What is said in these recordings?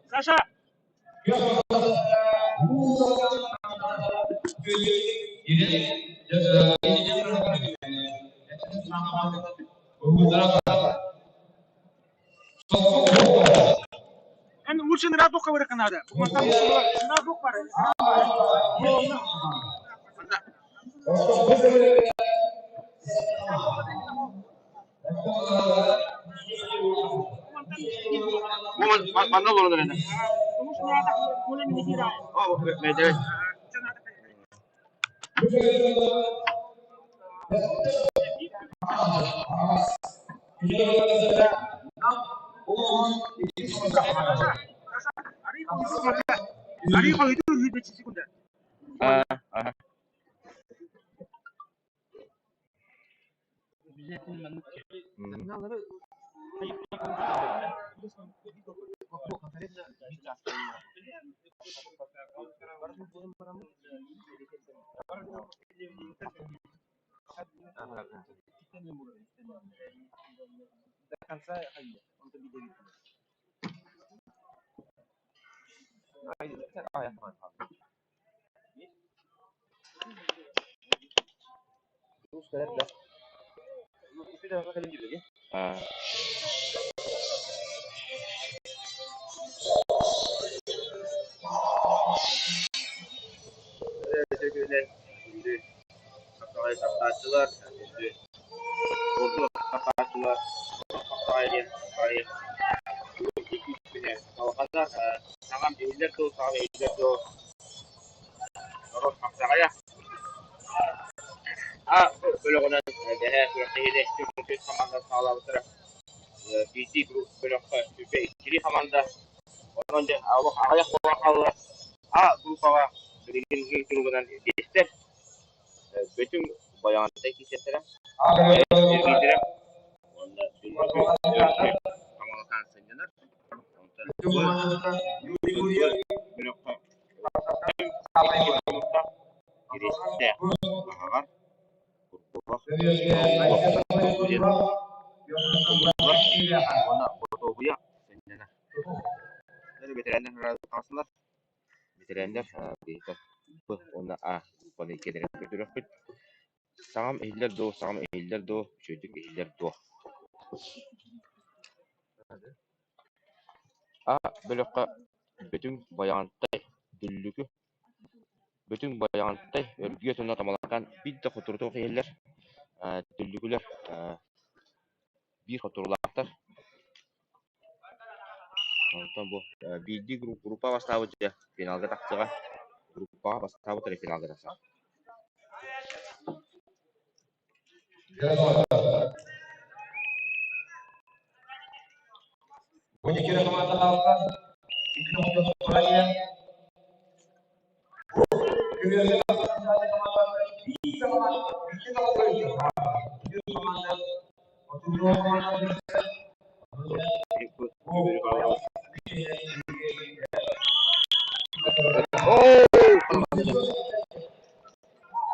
Саша! Эн лучше ныраа туохха барыахха наада. Мантан ныраа туох баар. Манна олорон эрэнэ. Таптааччылар, Саҥам иһиллэр дуо, саҥам иһиллэр дуо? Норуот хапсаҕайа. А бөлөҕүнэн бэһээ күрэхтэһиини түөрт хамаанда саҕалаабыттара. Биирдии бөлөххө 22 хамаанда. Онон дьэ олох аҕыйах буолан хаалла. А группаҕа билигин туругунан биэстэр. Бөтүҥ Байаҕантай киирсиэхтэрэ. Эргиирдэрэ. Уонна Тамалакаан сынньанар. Бөлөххө Кириэстээх Баһаҕар Курбуһах уонна Ботуобуйа сынньанар. Бэтэрээннэр таҕыстылар. Бэтэрээннэр Б уонна А группаны иккиэннэрин көрдөрүөхпүт. Саҥам иһиллэр дуо, саҥам иһиллэр дуо, үчүгэйдик иһиллэр дуо? А бөлөххө Бөтүҥ Байаҕантай, Дүллүкү, Бөтүҥ Байаҕантай, Өргүөт уонна Тамалакаан биир да хотурутуох иһэллэр, Дүллүкүлэр биир хотурулаахтар. Онтон бу биирдии группа бастаабыт дьэ финалга тахсыаҕа. Группаҕа бастаабыт эрэ финалга тахсар.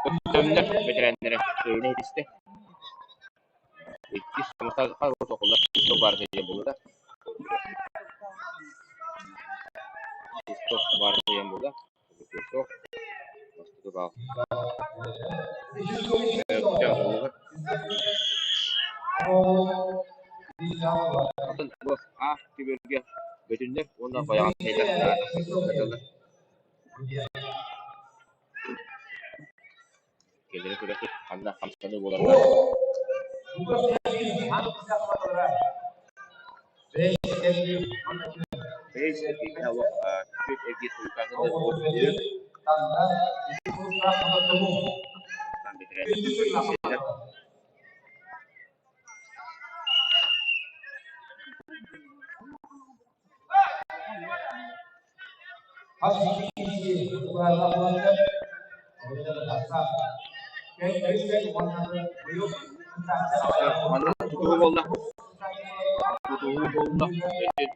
Өктөмнөр бэтэрээннэрэ кыайыыны ситистэ. Иккис буолла. Аах түбүргэ Бөтүннэр уонна Байаҕантай Кэлэрэ күрэххит ханна хамсаныы буоларынан Манна тутуһуу буолла. Тутуһуу буолла.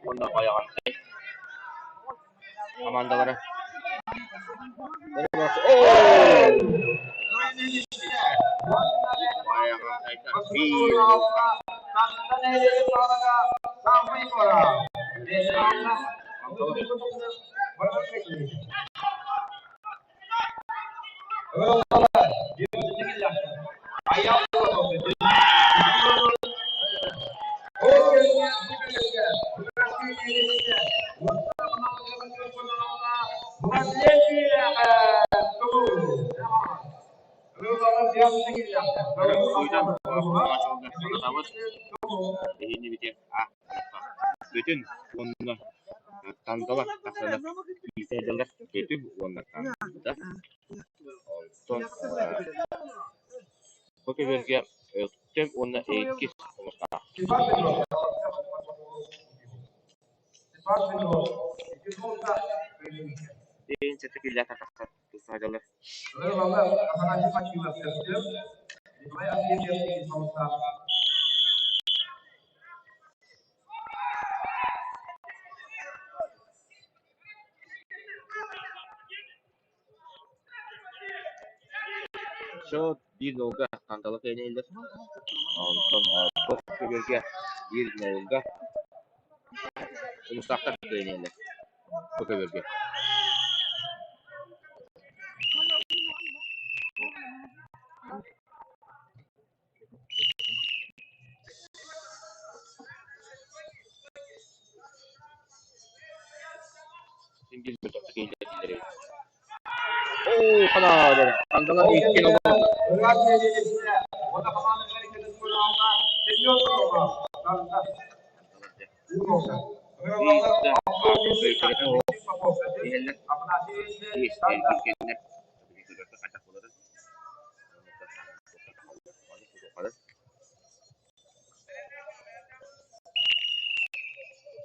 Уонна Байаҕантай хамаандалара. Байаҕантайдар биир. Бүтүн уонна Тандала тахсанар киирсэллэр Бүтүн уонна Танда. Онтон бу көбүөргэ Өктөм уонна иккис хомустаах. Диэн сэттэ тахсан туста сылдьаллар. Счет биир нолга Хантала кээнэйиллэр. Онтон бөх көбүөргэ биир нолга Хомустаахтар кээнэйиллэр. Бу көбүөргэ. Син биир мөлтөхтүк иһиллэр дииллэр эбит. Оо, ханаа, Хандала икки нолга. Иһэллэр. Иһэллэр.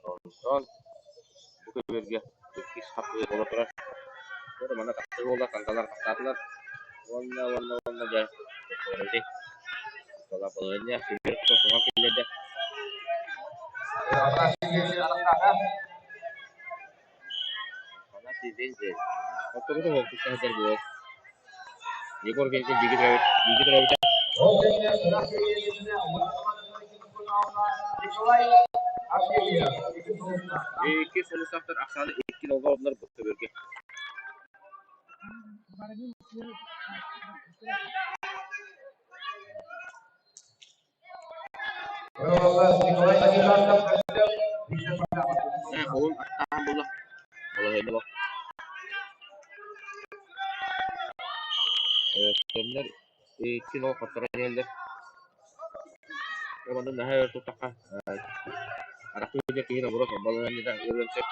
Онтон бу көбүөргэ иккис хаппыйа буола турар. Манна тахсыы буолла, тандалар тахсаатылар. Уонна уонна уонна дьэ балаһыанньа сүрүн саҥа киллэрдэ. Егор Генкин бииргэ төрөөбүт бииргэ төрөөбүтэ. Икки сулустаахтар ахсааны икки нолга ордунар бу көбүөргэ. Холун аттаан буолла. Балаһыанньа бох. Кэмнэр икки нол хотторон иһэллэр. Манна наһаа өр туттахха арахсыы киһи наоборот балаһыанньата ыарыан сөп.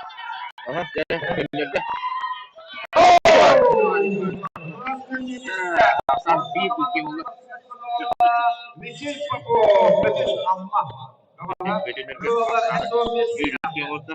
Аха, дьэ, көннөрдө. Ахсаан биир икки буолла. Биир икки оҥордо.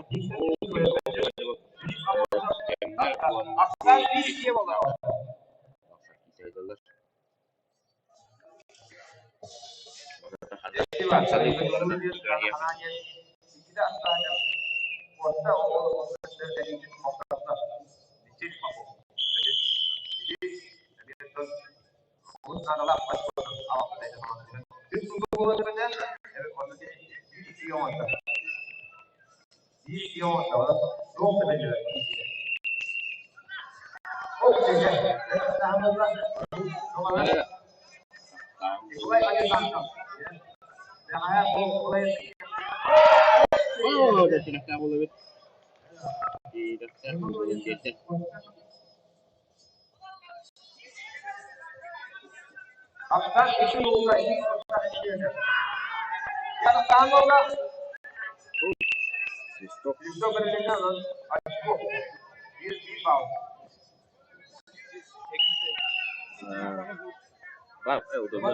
Удобно.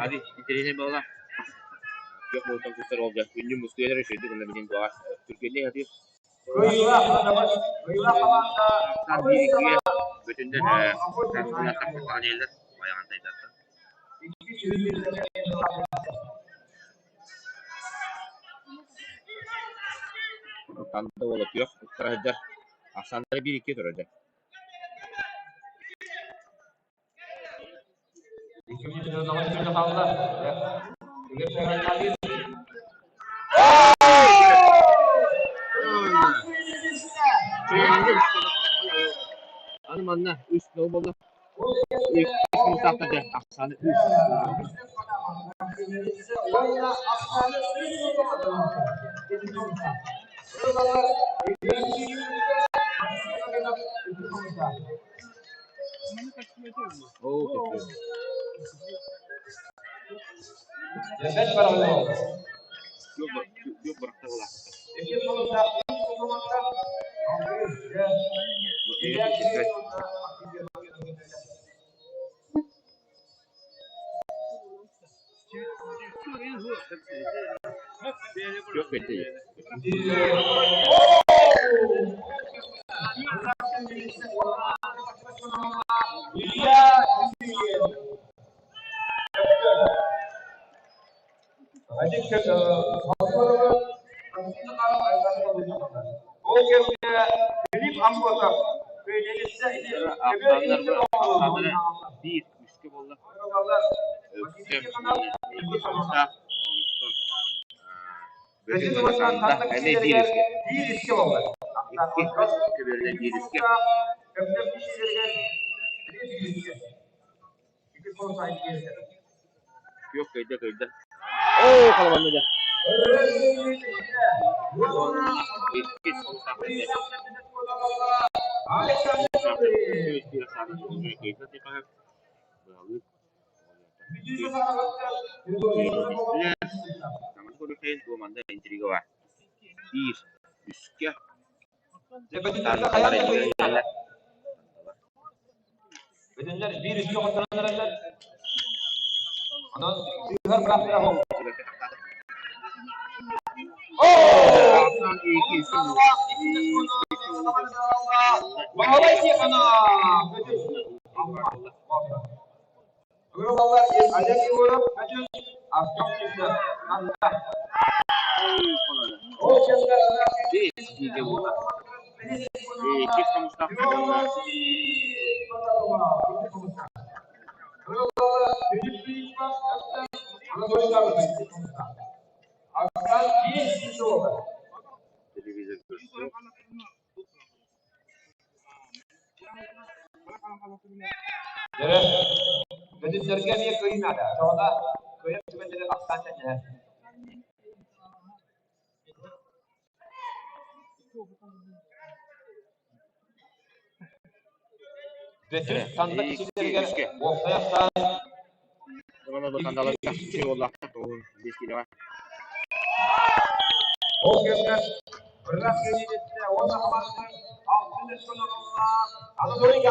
Ади, интэриэһинэй буолла. Күөх буолтан кустар ол дьэ күннү мускуйалар үчүгэйдик уонна билин дуоҕар түргэнник атыыр. Ахсаан биир иккигэ бүтүннэр тахсан иһэллэр байаҕантайдартан. Танда уола күөх уктара сылдьар. Ахсааннара биир-икки турар дьэ. Аны манна үс нол буолла. Ахсааны үс. Оо, Биир үскэ буолла. Эмиэ биир үскэ. Икки көбүөрүнэн биир үскэ. Күөх кыйда кыйда. Оо, халабанна дьэ. Уонна иккис Биир, үскэ Бүтүннэр биир үскэ хотторон эрэллэр. Онон сыыһар быраактара ол. Баһылай Тихонов! Олег Егоров, Артем Сивцев, Телевизор көрсө. Дөрө, бөтүттэргэ эмиэ кыайыы наада. Оччоҕуна кыайар түгэннэри ахсаан тэҥнэһэр. Бөтүн ханна кичилэригэр уопсай ахсаан Ол кэмҥэ Бырах кэлиититтэн уонна хамаандатын алтын өскө Анатолий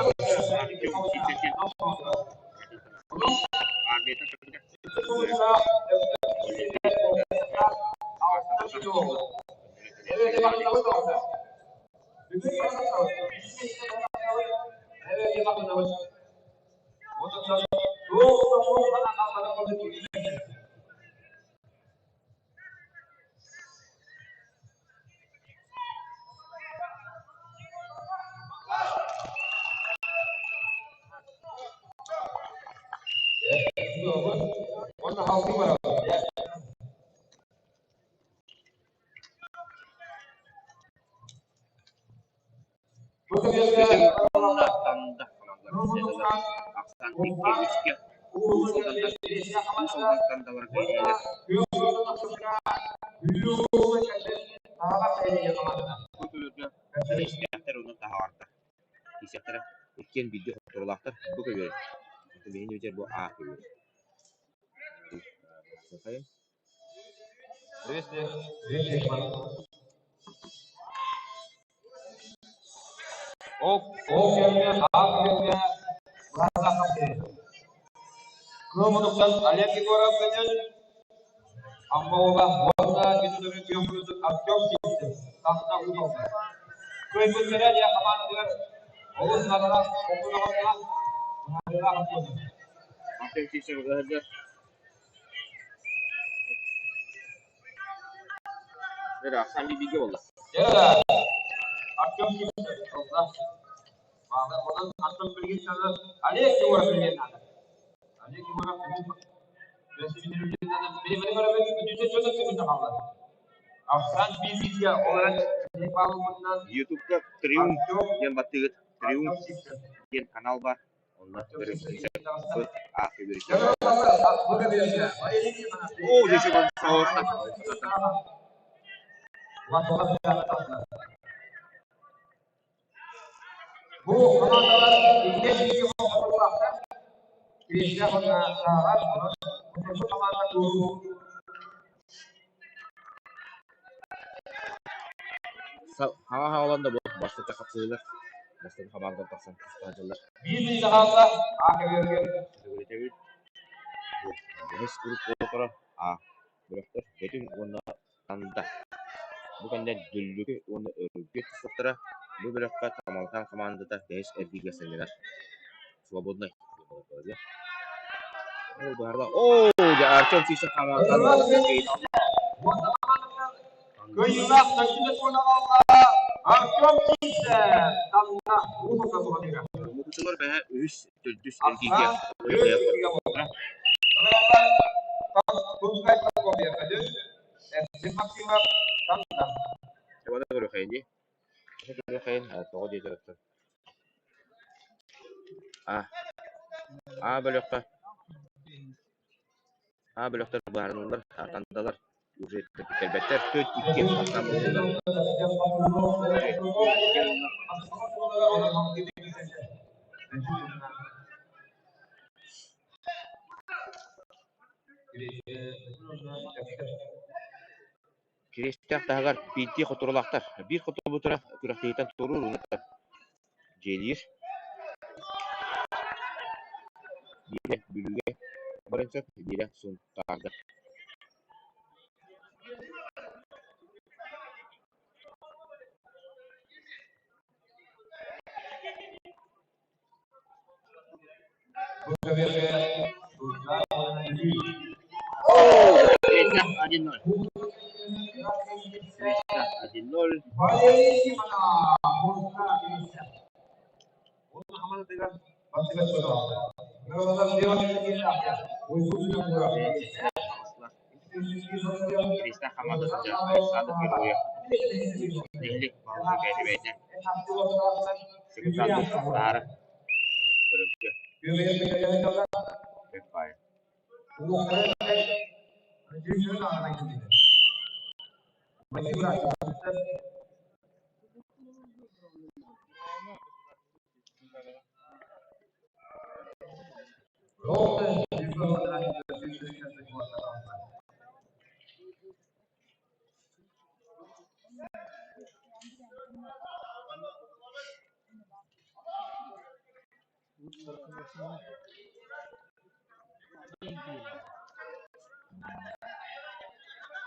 Уонна халты барабын. Иккиэн бииргэ хотторулаахтар бу көбүөр биһини бүтэр бу А көбүөр Ол кэмҥэ аан кэмҥэ Кыым Олег Егоров көнөл Амма уола уонна кинилэри күөх Артем Сивцев таһта ууталлар. Кыайбыттара диэн хамаандатыгар олус наадалаах окунаҕына быһаарыылаах буолар. Артем Сивцев ыһырдыр. Сан бииргэ буолла. Артем Сивцев ылла. Баалы онон Артем билигин саны Олег Егоров билиэн наада. Олег Егоров Ютубка Триумф диэн баттыгыт Триумф диэн канал бар. Онно көрүҥ Оо, дьэ, Бу командалар иккиэн бииргэ оҥоруулаахтар. Кириэстээх уонна Сааҕар, онон утарсар команда туоруу Хаҥа хаалан да бу бастакы хапсыһыылар бастакы хамаандан тахсан тустааччылар. Биир мүнүүтэ хаалла А көбүөргэ. Төгүрүтэбит. Бу бэһис группалара А бөлөхтөр Бөтүҥ уонна Танда. Бу кэннэ Дүллүкү уонна Өргү тустуохтара. Бу бөлөххө Тамалкаан хамаандата бэһис эргииргэ сынньанар. Свободнай. Оо, баарла. Оо, дьэ Артем Сивцев хамаандата Кыайыылаах Дойдуна Куонаҕалла Артем Сивцев Танда уус туһаныыга. Мукучулар бэһэ үһүс, төрдүс эргииргэ Тунскай Прокопьев Өдүн, Эрсин Максимов Танда. Чабана көрүөххэйин дии. Көрүөххэйин, тоҕо диэтэр оттон. А. А бөлөххө. А бөлөхтөр быһаарыналлар, тандалар уже кэлбэттэр. Төрт икки ахсаан буоллулар. Кириэстээх таһыгар биирдии хотурулаахтар, биир хотурбутура күрэхтэһииттэн туоруур уонна дьиэлиир. Биирэ Бүлүүгэ баран сөп, биирэ Сунтаарга. Бу көбүөргэ Сунтаар уонна Бүлүү. Кириэстээх 1-0. Кириэстээх 1-0. Валерий Тихонов, Сунтаар Кириэстээх. Уонна хамаандатыгар бастакы суоллаах. Кириэстээх хамаанда сылдьар Александр Григорьев нэһилиэк баһылыга бэйэтэ секундант таһаара онно көрөргө бэрт баайа.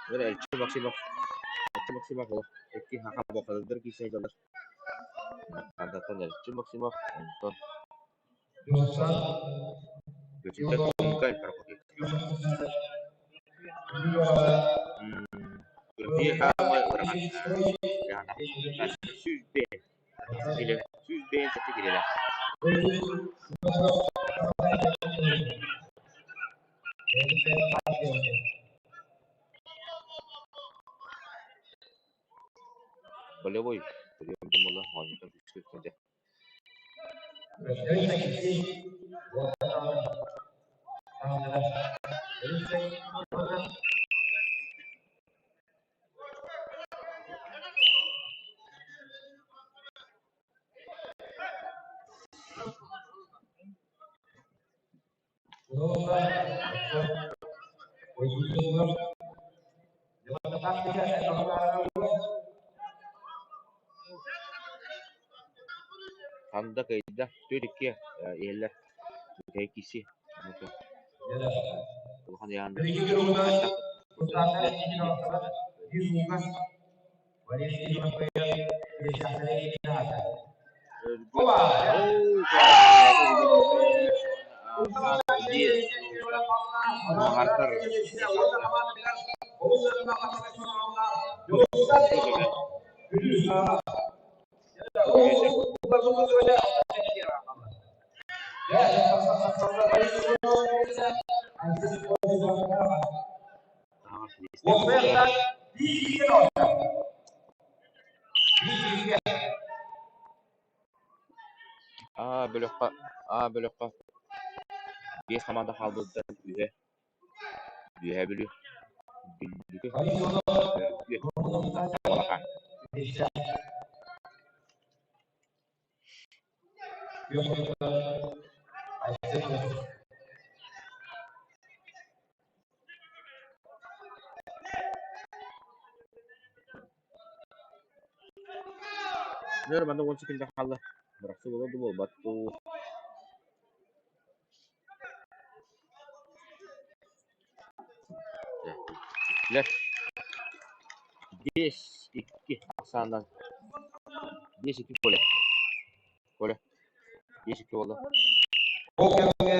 Элчи Максимов, Элчи Максимов олох икки хаха бокалыдыр киирсэ сылдьаллар. Ардаттан Элчи Максимов, онтон Бөтүнтэн Тункай Прокопьев. Күрэхтэһии хаамай ыарахан. 105 кило, 105 килолаах. Болевой прием буолла, оонньоотон күүскэ сылдьар. Ханда кыайда, түөрт икки иһэллэр бүтэһик киирсии. Улахан ыйаан А бөлөххө А бөлөххө биэс хамаанда хаалбыттар үһэ Үөһээ Бүлүү, Дүллүкү, Өргүөт, Балахан. Нөр манна уон секунда хаалла. Бырахсы буолар да буолбат дуу. Лэр 5-2 ахсаанынан 5-2 Коля. Коля. 5-2 буолла. Ол кэмҥэ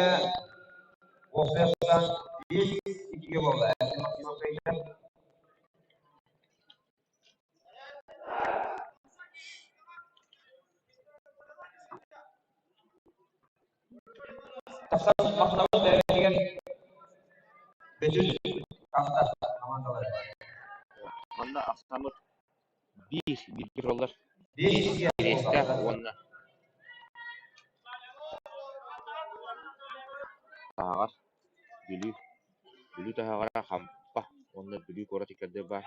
уопсайынан 5-2 буолла. Тахсан махтанабыт бэйэтигэр Бөтүн таста хамаандалара. Манна ахсааммыт биир бииргэ тураллар. Биир Кириэстээх уонна Таһаҕар Бүлүү Бүлүү таһаҕара Хампа уонна Бүлүү куорат икки баар.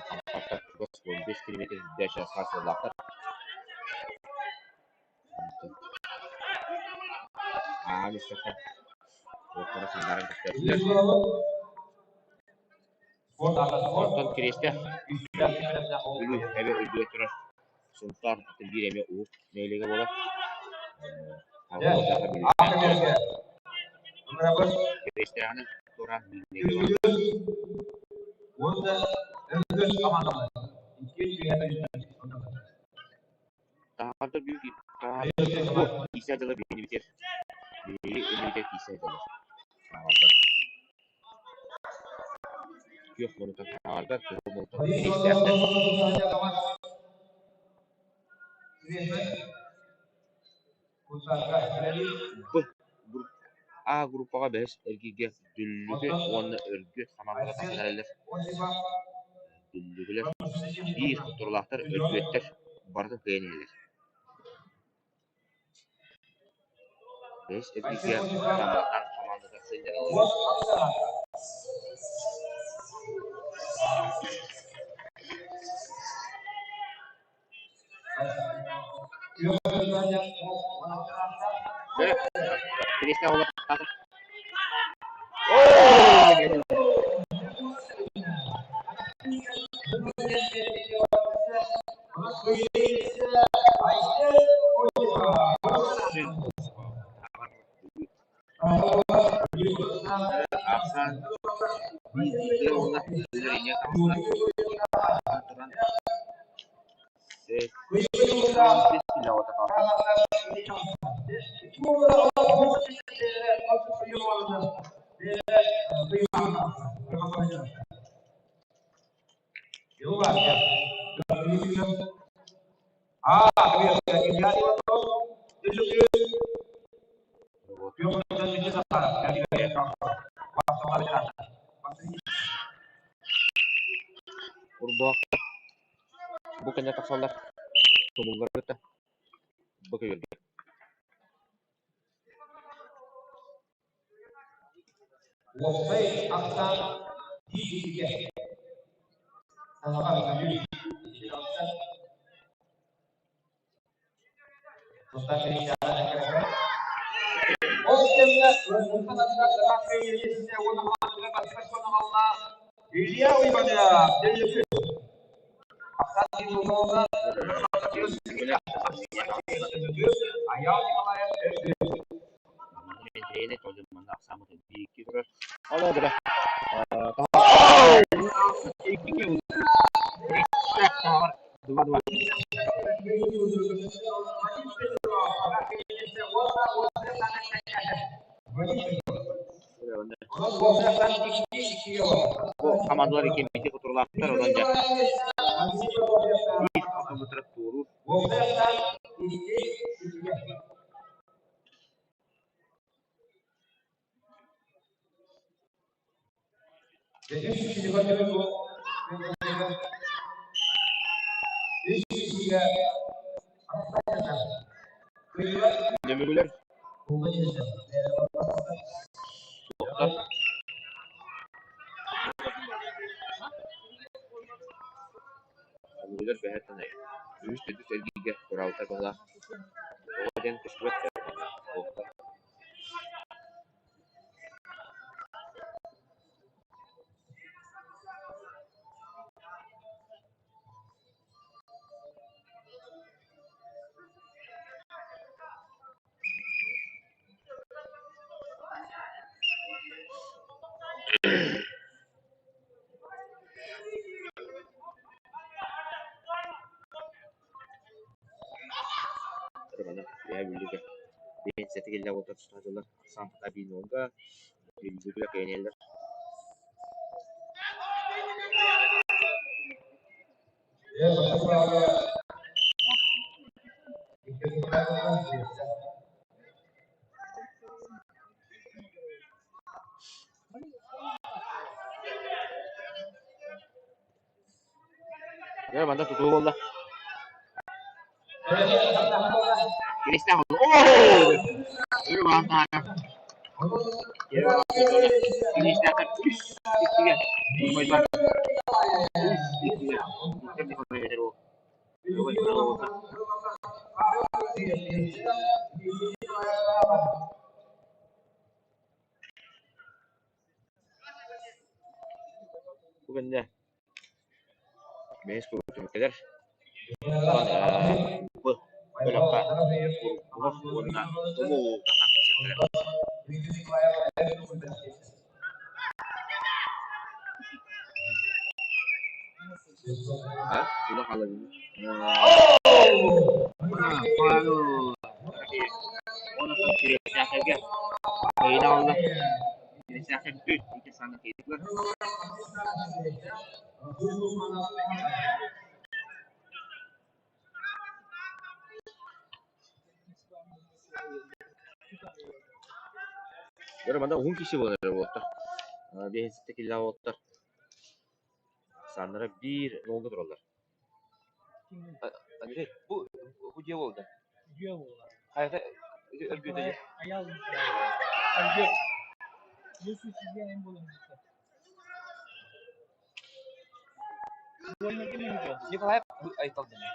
Хампаттан чугас 15 километр үрдээх чаастаах суоллаахтар. Аан истэххэ уоттара сандааран көстөөччүлэр. Онтон Кириэстээх Бүлүү эбэ үрдүгэр турар Сунтаар атын биир эмэ уһук нэһилиэгэ буолар. Кириэстээҕинэн туораан нэһилиэгэ баар. Таһаарда бүү таһаарда киисэ дьыла биһиги биһиги иннибитигэр киисэ дьыла таһаардар күөх муннуктан таһаардар кыһыл муннуктан киристээхтэр Б А группаҕа бэһис эргииргэ Дүллүкү уонна Өргүөт хамаандалара тахсан эрэллэр. Дүллүкүлэр биир хотторуулаахтар, Өргүөттэр барытын кыайан иһэллэр. Бэһис эргииргэ Тамалакаан хамаандата сылдьан олорор. Ахсаан биир уонна үлэ туран Урбаахтар бу кэннэ тахсаллар, тумуллары кытта бу көйөргө. Уопсай ахсаан биир Саҥаҕа Бүлүү Ол кэмҥэ Илья Уйбаныап Айаал Николаев Бу хамаандалар икки хотуруулаахтар, онон дьэ биир хотоммутура туоруур. Нөмүгүлэр суохтар. Нөмүгүлэр бэһэттэн үһүс төрдүс эргииргэ туораабыттар быһыылаах. Тоҕо диэн көстүбэт суохтар. Үөһээ Бүлүүгэ биэнсийэтэ кэллэ буолтар тустааччылар Санкт-Петербурга Бүлүүгэ кэйэнэллэр. Дьэ, манна тутуу буолла. Киристээх оо! Өрө баҕан таһаарар. Киристээхтэр үс иккигэ Мойбар үс иккигэ Бу кэннэ бэһис куруук түмүктэнэр. Бу бөлөххө Курбуһах уонна Тумул тахсыахтара. А? Туда хаалабын. Онон кириэстээхтэргэ кыайыыны аҕалла. Кириэстээхтэр бүт икки саҥа киирдилэр. Дьэ, манна уһун киһи буолар эрэ буолуохтар. Биэһин киллээх уолаттар Саннара биир нолга тураллар. Андрей, бу бу дьиэ буолда. Дьиэ буолар. Хайата өлгүтэ дьэ. Айал Альберт. Бу сүүсүгэн буолан Николаев Айтал дэнэ.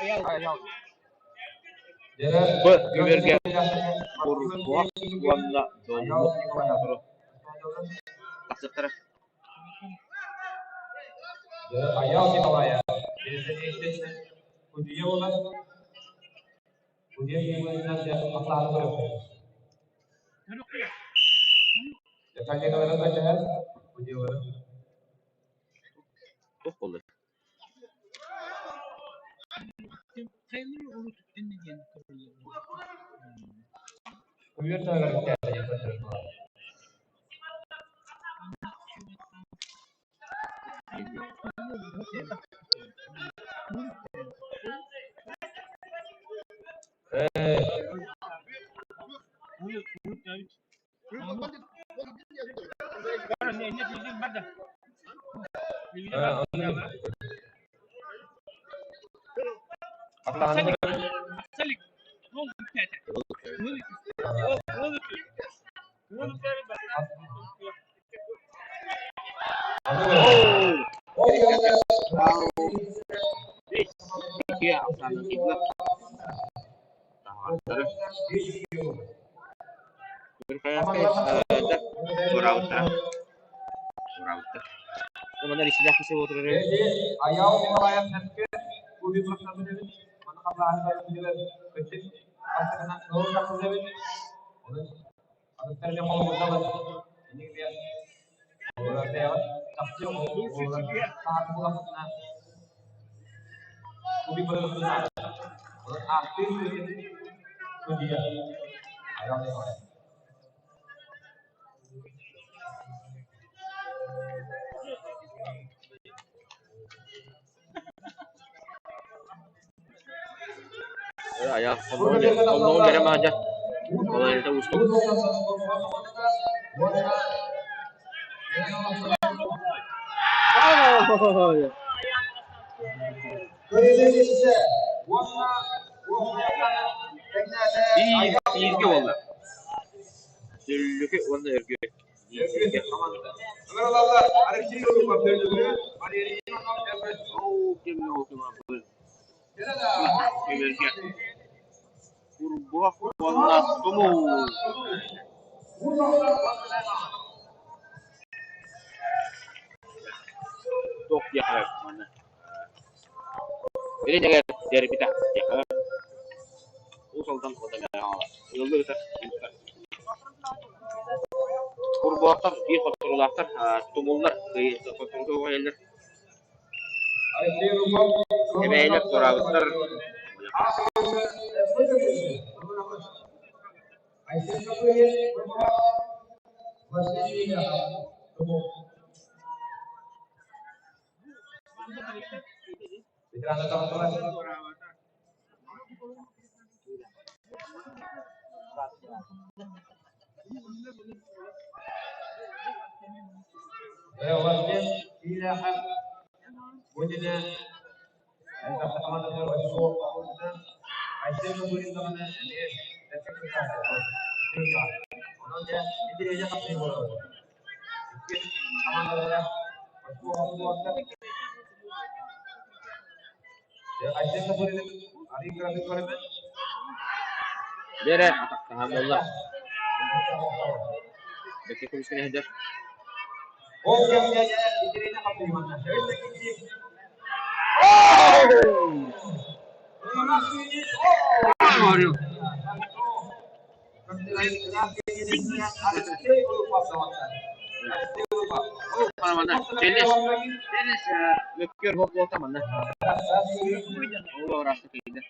Айал. Айал. Б көбүөргэ Курбуһах уонна Доллу тахсыахтара. Айал Николаев Туох буолла? Икки ахсаанынан киирдилэр. Таһаҕастары туораабыттара. Туораабыттар. Манна речилээх киһи буолан турар. Оннугун бэрэ маадьа, балайда уустук. Бииргэ буолла. Дүллүкү уонна Өргүөт. Бииргэ. Көмөргө Курбуһах уонна Тумул. Туох диэххэ манна Илин эҥэр дэрбитэ диэххэ Уус Алдан ыаллыы ытар Курбуһахтар биир хотторуулаахтар, тумуллар хотторууга кэлэллэр. Эбээлэр туораабыттар. Дьэ эрэ, атахтаһан буолла. Бэккэ көмүскэнэ сылдьар. Денис, Денис, мөккүөр буолта манна. Ол ыраахта киирдэ.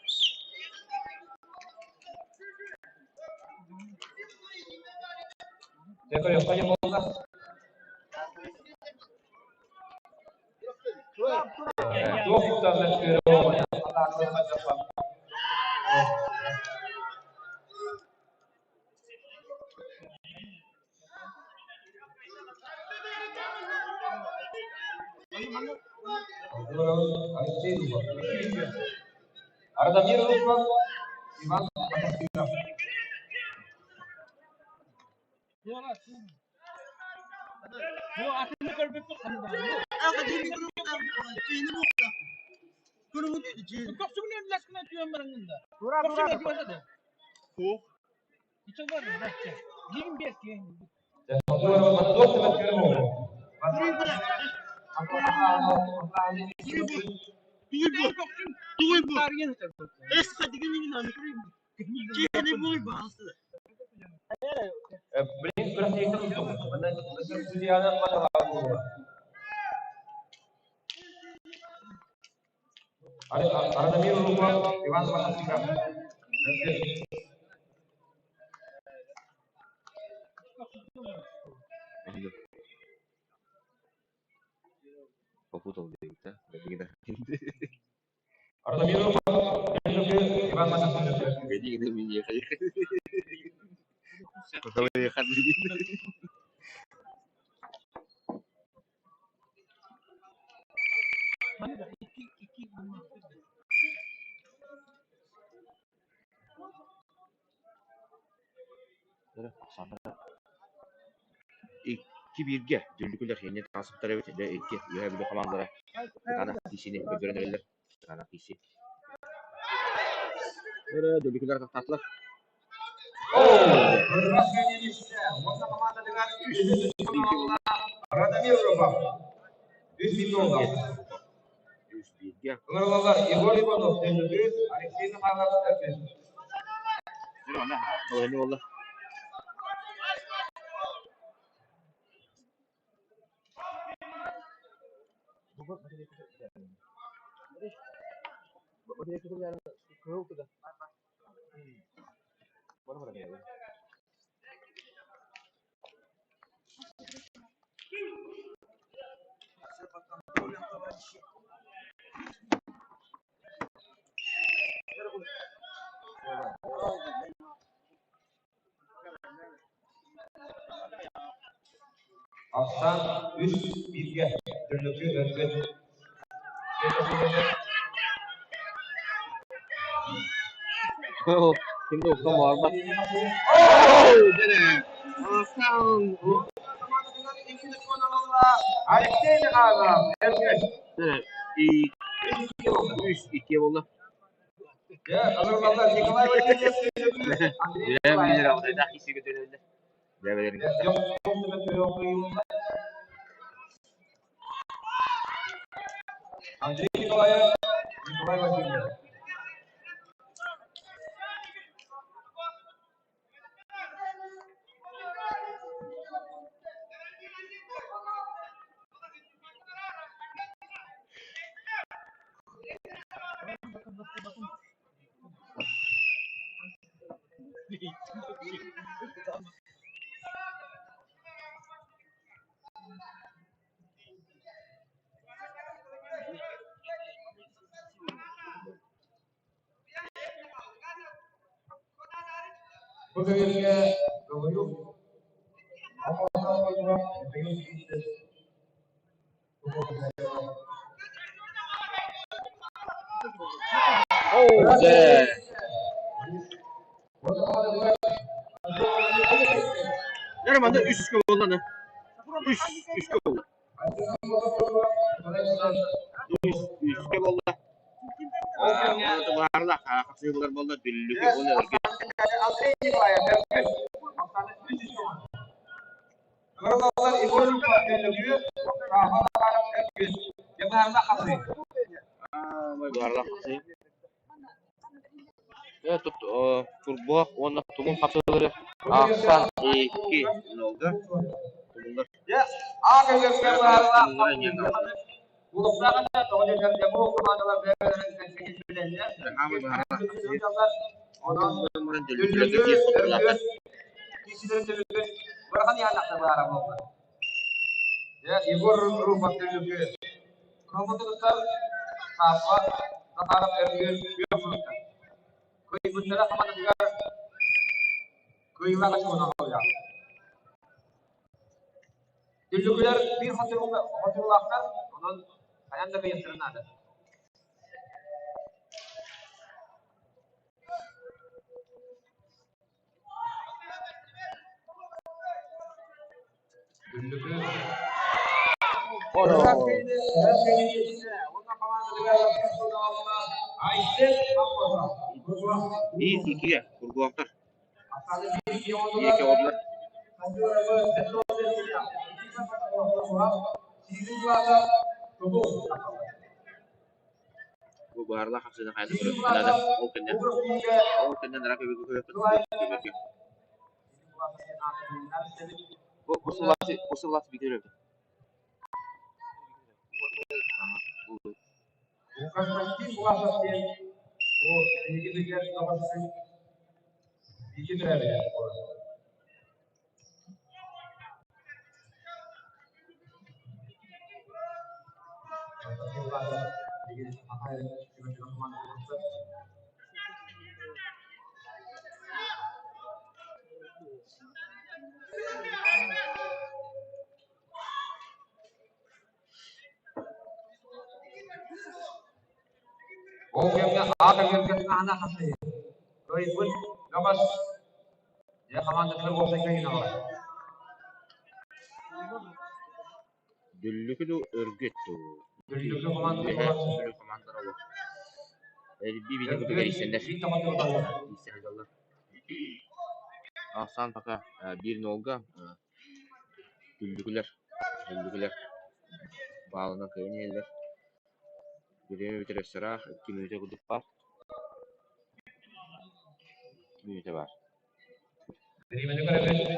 Попутал диэбит Икки бииргэ Дүллүкүлэр иннин таҕысыптар эбит, дьэ икки Үөһээ Бүлүү хамаандалара кытаанах киисини көрдөрөн эрэллэр. Кытаанах кииси. Эрэ Дүллүкүлэр атахтаатылар. Үс бииргэ. Балаһыанньа буолла. Ахсаан үс бииргэ Дүллүкү Өргөт Ким да укка буолбат. Алексей Михайлов, Өргөт. Үс икки буолла. Николай Васильев, Андрей Николаев. Андрей Николаев, Николай Васильев. Бу көбүөргэ Көҕүйүк Михаил Викторович Дьэ, манна үс буолла Үс үскэ буолла. Үс үскэ буолла. Баарла хапсыылар буолла дүллүкү уонна өргө. Андрей Николаев, Баарла хапсыы. Турбуох уонна тумул хапсыылары ахсан икки нолга тумуллар. Егор Руфов Кыайбыттара хамаандатыгар кыайыылаах очкону Дүллүкүлэр биир хотуруулаахтар, онон хайаан да кыайыахтарын наада. Дүллүкү Биир иккигэ кургуохтар. Икки оҕолор. Бу баарла хапсыны хайда көрөр. Ол кэннэ ол кэннэ нара көбүгү көрөр. Бу усулаты усулаты битер. Константин Булашев диэн бу биһиги билэр доҕордуу бииргэ төрөөбүтэ. Константин Булашев билигин Саха Республикатын Ол кэмҥэ аат эгэлгэтин хасыһыы, кыайбыт бөҕөс дьэ хамаандатыгар уопсай кыайыыны аҕалар. Дүллүкү дуу, Өргүт дуу? Дүллүкү командата Үөһээ буолар. Бүлүү командалара олох. Элбии биһиги курдук эрийсэллэр. Биир команда буолар. Эрийсэ сылдьаллар. Ахсаан пока биир нолга Дүллүкүлэр Дүллүкүлэр баалынан кыайан иһэллэр. Бириэмэ бүтэр өссө ыраах, икки мүнүүтэ курдук баар. Икки мүнүүтэ баар. Бириэмэни көрөбүт.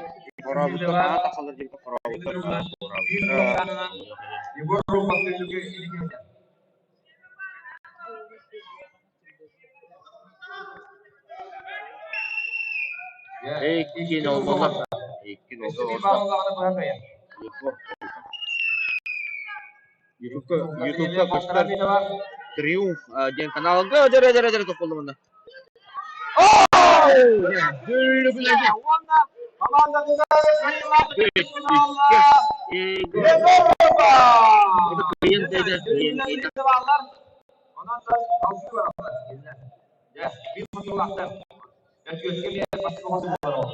Хорообуттар хаһан тахсаллар диэбитэ хорообуттар хорообуттар Егор Руфов Дүллүкү илиҥҥэ. Икки нол буолла. Икки нолга олордо. Ютубка Ютубка көстөр Триумф диэн каналга дьэрэ дьэрэ дьэрэ тохтолло манна. Егор! Егорова! Это кыайан кыайда, кыайан кыайда. Онон салгыы бараллар. Дьэ, биир хотуулаахтар. Өргүөскэ биэр бастакы хоту буолар ол.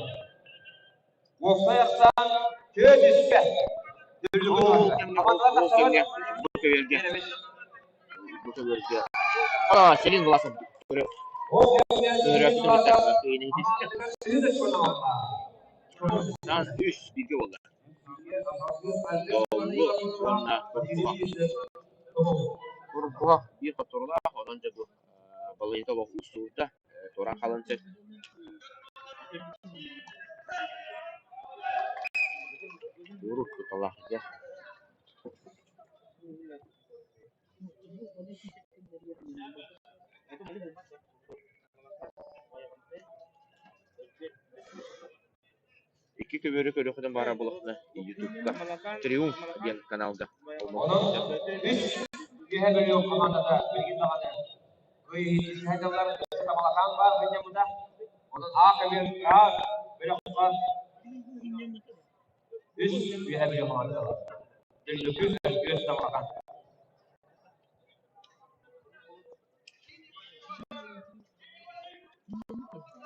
Уопсай ахсаан түөрт үскэ. Ол кэмҥэ, ол кэмҥэ бу көбүөргэ, бу көбүөргэ А, Селин Власов көрөөччүтүн кытта кыайыыны ситистэ. Ахсаан үс бииргэ буолла. Доллу уонна Курбуһах. Курбуһах биир хотторуулаах, онон дьэ бу балыйата олох уустугурда, туораан хаалан сөп. Урут куталаах дьэ. Икки көбүөрү көрүөххүтүн баара буоллаххына Ютубка «Триумф» диэн каналга Онон үс Үөһээ Бүлүү хамаандата билигин даҕаны кыайыы дьыллар Тамалакаан баар сынньаммыта. Онон А көбүөр А бөлөххө үс Үөһээ Бүлүү хамаандата бар. Дүллүкү, Өргүөс, Тамалакаан.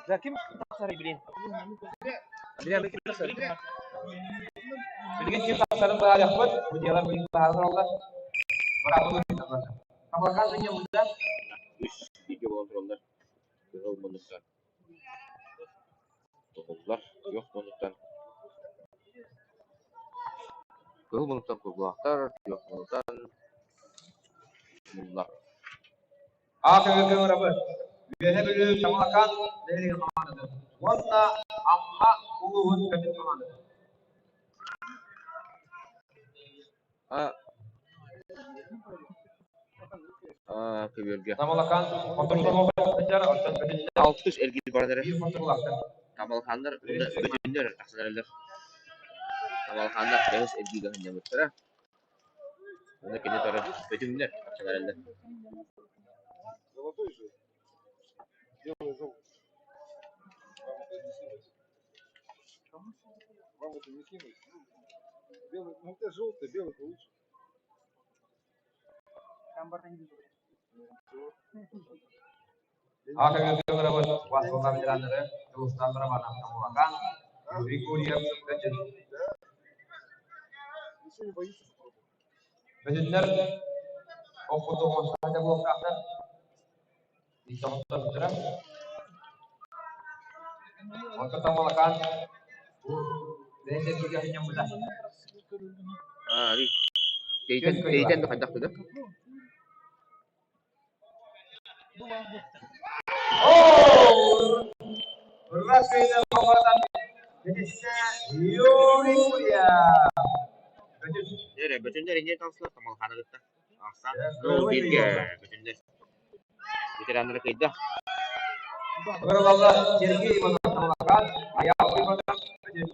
За ким тахсарый билин? Билин ким тахсарый? Билигин ким тахсарын быһаарыахпыт. Бу дьыала билигин быһааран олороллор. Быраабылы ыыталлар. Тамалакаан сынньаммыта. Үс бииргэ буолан тураллар. Кыһыл муннуктан тоҕуллар, күөх муннуктан Кыһыл муннуктан курбуһахтар, күөх муннуктан муллар. А көҥүл ыҥырабыт. Үөһэ Бүлүү Тамалакаан нэһилиэгин хамаандатын уонна Амма улууһун Бөтүн хамаандатын. А А көбүөргэ. Тамалакаан хотурулар оттон Бөтүннэр Алтыс эргиир баран эрэр. биир хотурулаахтар. Тамалхааннар уонна Бөтүннэр тахсан эрэллэр. Тамалхааннар бэһис эргииргэ сынньаммыттара. Уонна кини утары Бөтүҥнэр тахсан эрэллэр. Золотой же. Белый золото. Вам это не снилось. Вам это не снилось? Белый, ну у тебя желтый, белый лучше. А көҥүл ыҥырабыт Василий ветераннары Дьулустаан Романов Тамалакаан, Юрий Гурьев Бөтүн. Да? Еще не боишься попробовать? Бөтүннэр ох курдук оҥостубат буолуохтаахтар. Икки Онтон Тамалакаан бу бэйэтэ сынньаммыта. Аа, Тэйтэн, тэйтэн да хайдах да? Оо! Ырыа кыайда Баҕатан Бэтиссэ Юрий Бөтүс. Эрэ, бөтүннэр инньэ таҕыстылар Тамалхааны кытта. Ахсаан бииргэ бөтүннэр. Ветераннары кыйда. Ырылалла Сергей Иванов Тамалакаан, Айаал Иванов Бөтүс.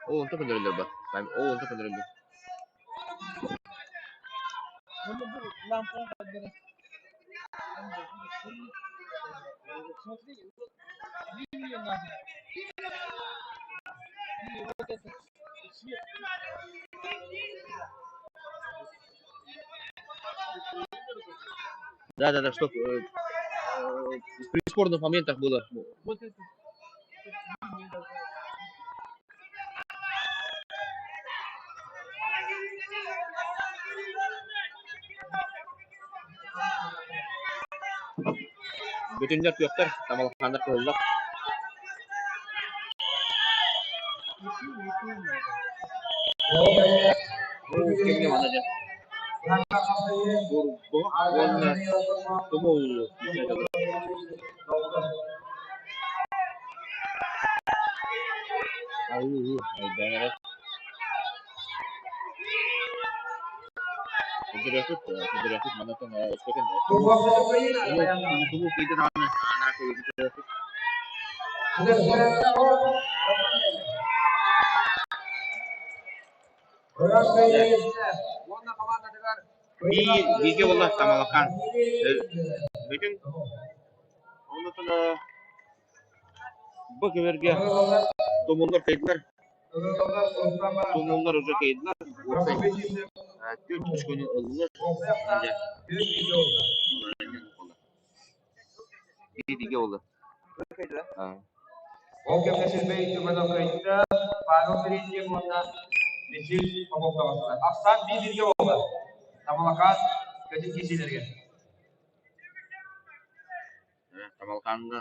Ол онто көннөрөллөр ба? Ол онто көннөрөллөр. Да, да, да, чтоб при спорных моментах было. Бүтүннэр күөхтэр, тамалхааннар кыһыллар. Кэмҥэ манна дьэ Бурбуһах уонна Тумул күүстээх Айыы, айдаан эрэ. Көрдөрүөхпүт, көрдөрүөхпүт маннаттан өскөтүн Тумул, Тумул кыйда даҕаны анаа көрүөхпүт. Биир, бииргэ буолла Тамалакаан. Бүтүн. Онтон бу кэмэргэ тумуллар кыйдылар, тумуллар уже кыйдылар, уопсай түөрт очкону ыллылар. Биир буолла. Ол кэмҥэ Сергей Иванов кыайда, Павел Терентьев уонна Мичил Попов таҕыстылар. Ахсаан биир бииргэ буолла. Тамалакаан көтүт киирсиилэригэр. Тамалакааҥҥа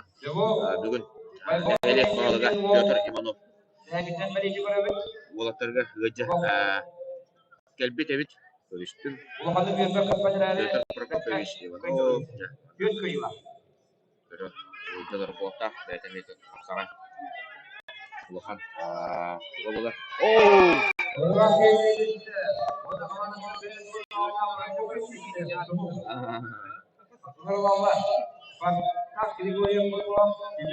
бүгүн нэһилиэк баһылыга Петр Иванов уолаттарга ыалдьа кэлбит эбит. Көрүстүм. Петр Прокопьевич Иванов көрө ыалдьалар буолтаах бэйэтэ эмиэ саҥа улахан туга буолар. Оо!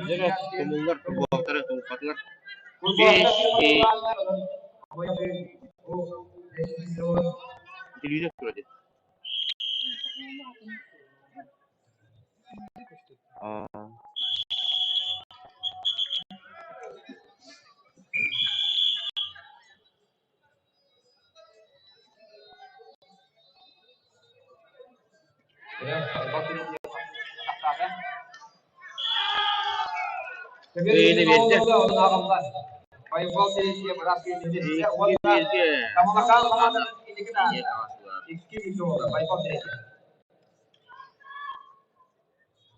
Дьэ, тумуллар курбуһахтары тулуппатылар. Биэс, Телевизор турар дии. Кыайыыны биэрдэ.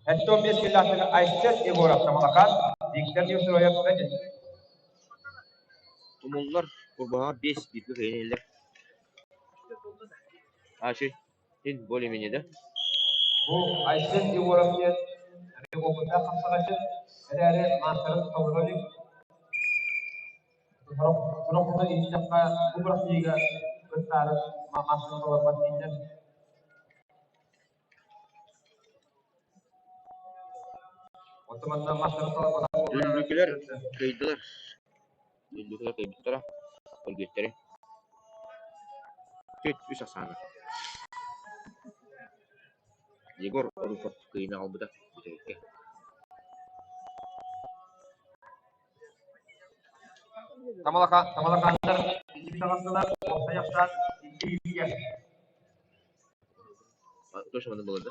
Сэттэ киллаахтыгы Айсен Егоров Тамалакаан, Виктор Неустроев Тумуллар курбаһаҕа биэс бииргэ кыайан иһэллэр. Ачи, ин более-менее да? Бу Айсен Егоров диэн уопуттаах хапсаҕайчыт эрээри маастарын толоро илик. Сорох сорох иһиттэххэ бу бырахтыыга кыттаары маастарын толорбот дииллэр. Дүллүкүлэр кыайдылар. Дүллүкүлэр кыайбыттара, өлбүттэрэ. Түөрт үс ахсаана. Егор Руфов кыайыыны аҕалбыта бүтэһиккэ. Тамалакааннар икки таҕыстылар, уопсай ахсаан икки иккигэ. Точно маннык буолар да?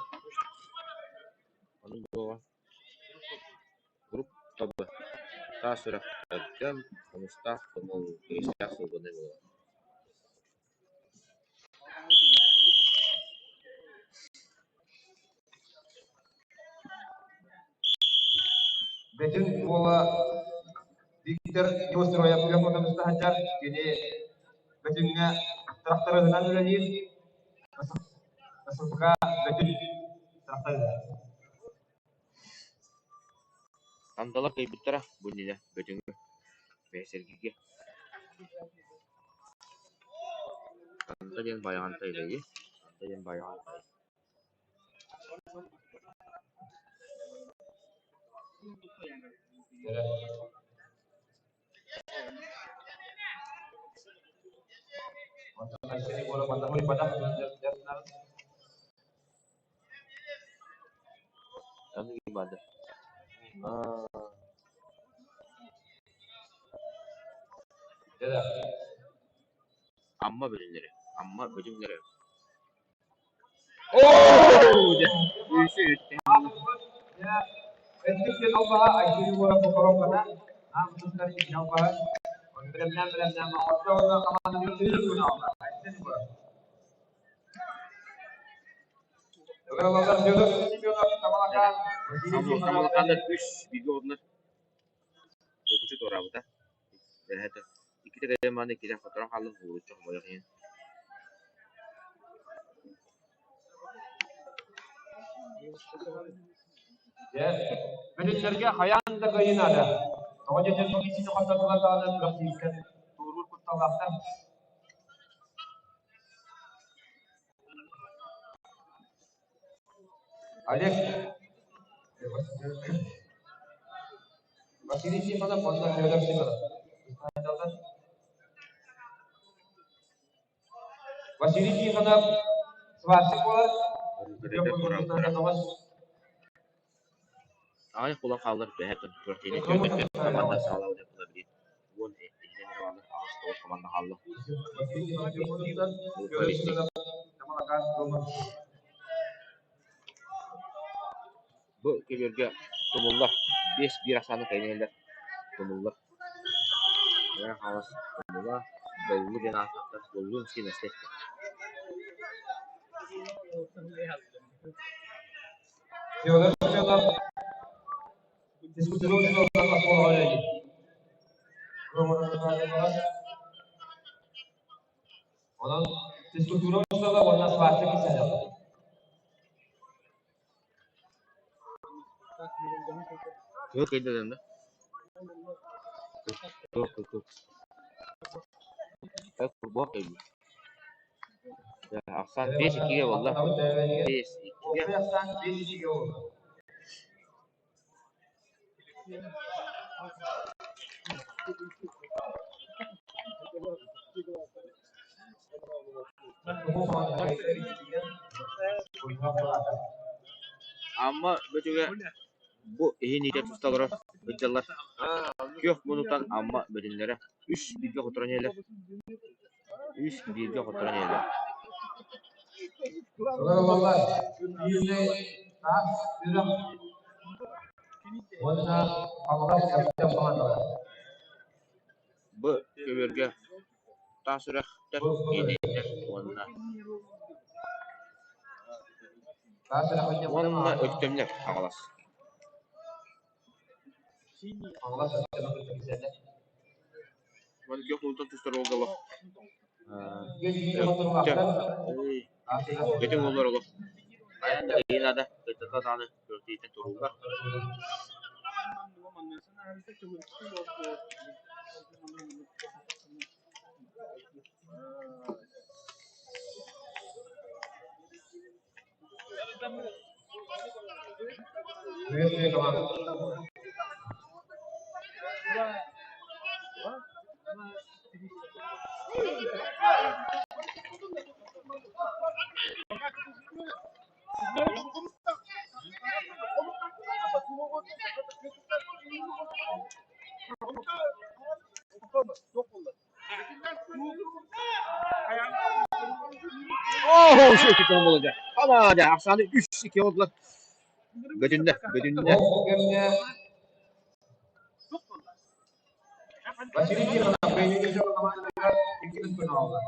Оннук буолуоҕа. Группа Б. Таас үрэх Өлгөм, Хомустаах Тумул, Киристээх Сылгыны буолар. Бөтүн уола Виктор Неустроев күөх отон сылдьар. Кини Бөтүҥҥэ тракторынан үлэлиир. ССК Бөтүн тракторыһа. Андалар кыайбыттара бу иннинэ Бөтүҥҥэ, Бэйсэргигэ. Анда диэн Байаҕантай дии, Анда диэн Байаҕантай. Онтон Айсен Егоров манна бадах Аны баада. Амма бөлүннэрэ, Амма бөтүҥнэрэ. Оо, дьэ, үсү Өттүк албаһа Айсен Егоров покоробката аан туттар икки албаһа бэлэмнээн бэлэмнээн оҥордо уонна хамаанданы Айсен Егоров. Ыгыралалар Федор Семенов Тамалакаан Василий Тихонов Тамалакааннар үс бииргэ оҕуннар. Уопучу туораабыта. Бэһэтэ. Иккитэ кэлэн баран иккитэ хоторон хааллым ууруччу хомойох иһин. Дьэ, бөлүттэргэ хайаан да кыайыы наада. Тоҕо диэтэр бу иккини хоттордулар даҕаны күрэхтэһииттэн туоруур кутталлаахтар. Олег Василий Тихонов уонна Федор Семенов. Василий Тихонов сварщик буолар. Туораабыттара. Аҕыйах буолан хааллар бэһэ күрэхтэһиини түөрт команда саҕалаабыт буола билигин уон иһинэн эрэ бааллар, аҕыс тоҕус команда хаалла. Бу көбүөргэ тумуллар, 5-1 ахсааны кэйэн иһэллэр, тумуллар. Мэҥэ Хаҥалас тумула, Доллу диэн ааттаахтар, Доллуун сиэмэстээх. Федор Семенов физкультура учууталынан оскуолаҕа үлэлиир. Онон физкультура учуутала уонна сварщик кисэлэх. Кыыл кыйдадын да? Кыл кыл кыл. Курбуох кыйбыт. Ахсаан 5-2-гэ буолла. 5-2-гэ. Ахсаан 5-2-гэ буолла. Амма Бөтүгэ бу иһин иитэ туста олорор сылдьаллар. Күөх муннуктан Амма бөтүннэрэ үс бииргэ хотторон иһэллэр. Үс бииргэ хотторон иһэллэр. Бу көбүөргэ таас үрэхтэр, иэдэйдэр уонна уонна Өктөмнөр Хаҥалас. Уонна күөх муннуктан тустар уолга олох Өктөм Бөтүҥ уолугар олох хайаан да кыайыы наада, кыайтарда даҕаны күрэхтэһииттэн турууллар. Оо, үчүгэй буолла дьэ. Ама дьэ, ахсааны 3-2 оҕолор. Бөтүннэ, бөтүннэ. Василий Тихонов Бэйдиҥэ командатыгар иккис күн оҕолор.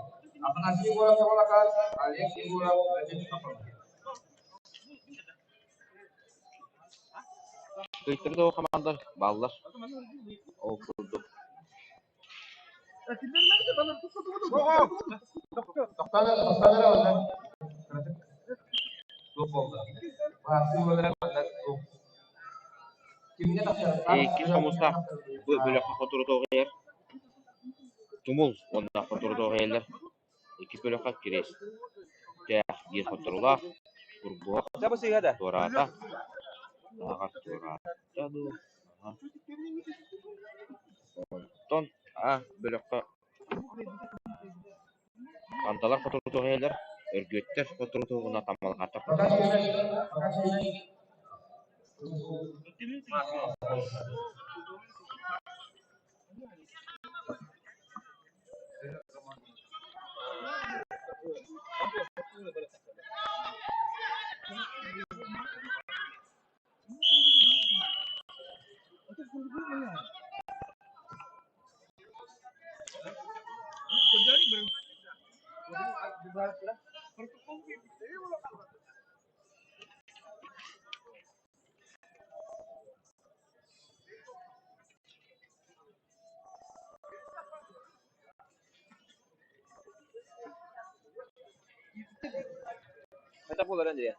Афанасий Егоров Тоҕолокоос, Олег Егоров Бөтүн Кыйтары да командар бааллар. Ол курдук. Иккис хомустаах бу бөлөххө хотурутуоҕуйар Тумул уонна хотурутуоҕуйаллар. Иккис бөлөххө Кириэстээх диир хотторулаах, Курбуһах туораата, Таһаҕар туораата дуу, Онтон А бөлөххө Анталар хотурутуоҕуйаллар, Өргүөттэр хотурутуоҕуна Тамалҕааттар хотурутуоҕуйаллар. Хайдах буолар Андрей?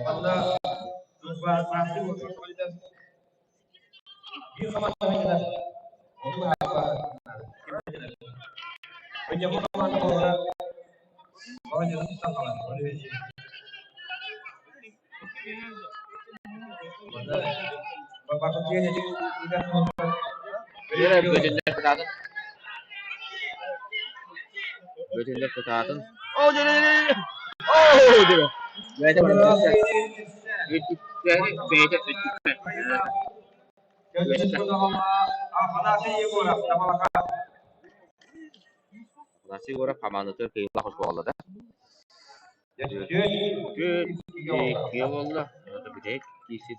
Манна биир хамаанда Вера бөтүннэр кытаатын. Бөтүннэр кытаатын. Оо, дьэ, дьэ, дьэ, Оо, дьэ. Бэйэтэ бэйэтэ өттүккэ. Афанасий Егоров хамаандатын кыайыылаах оскуолалата. Икки буолла. Бүтэһик киирсит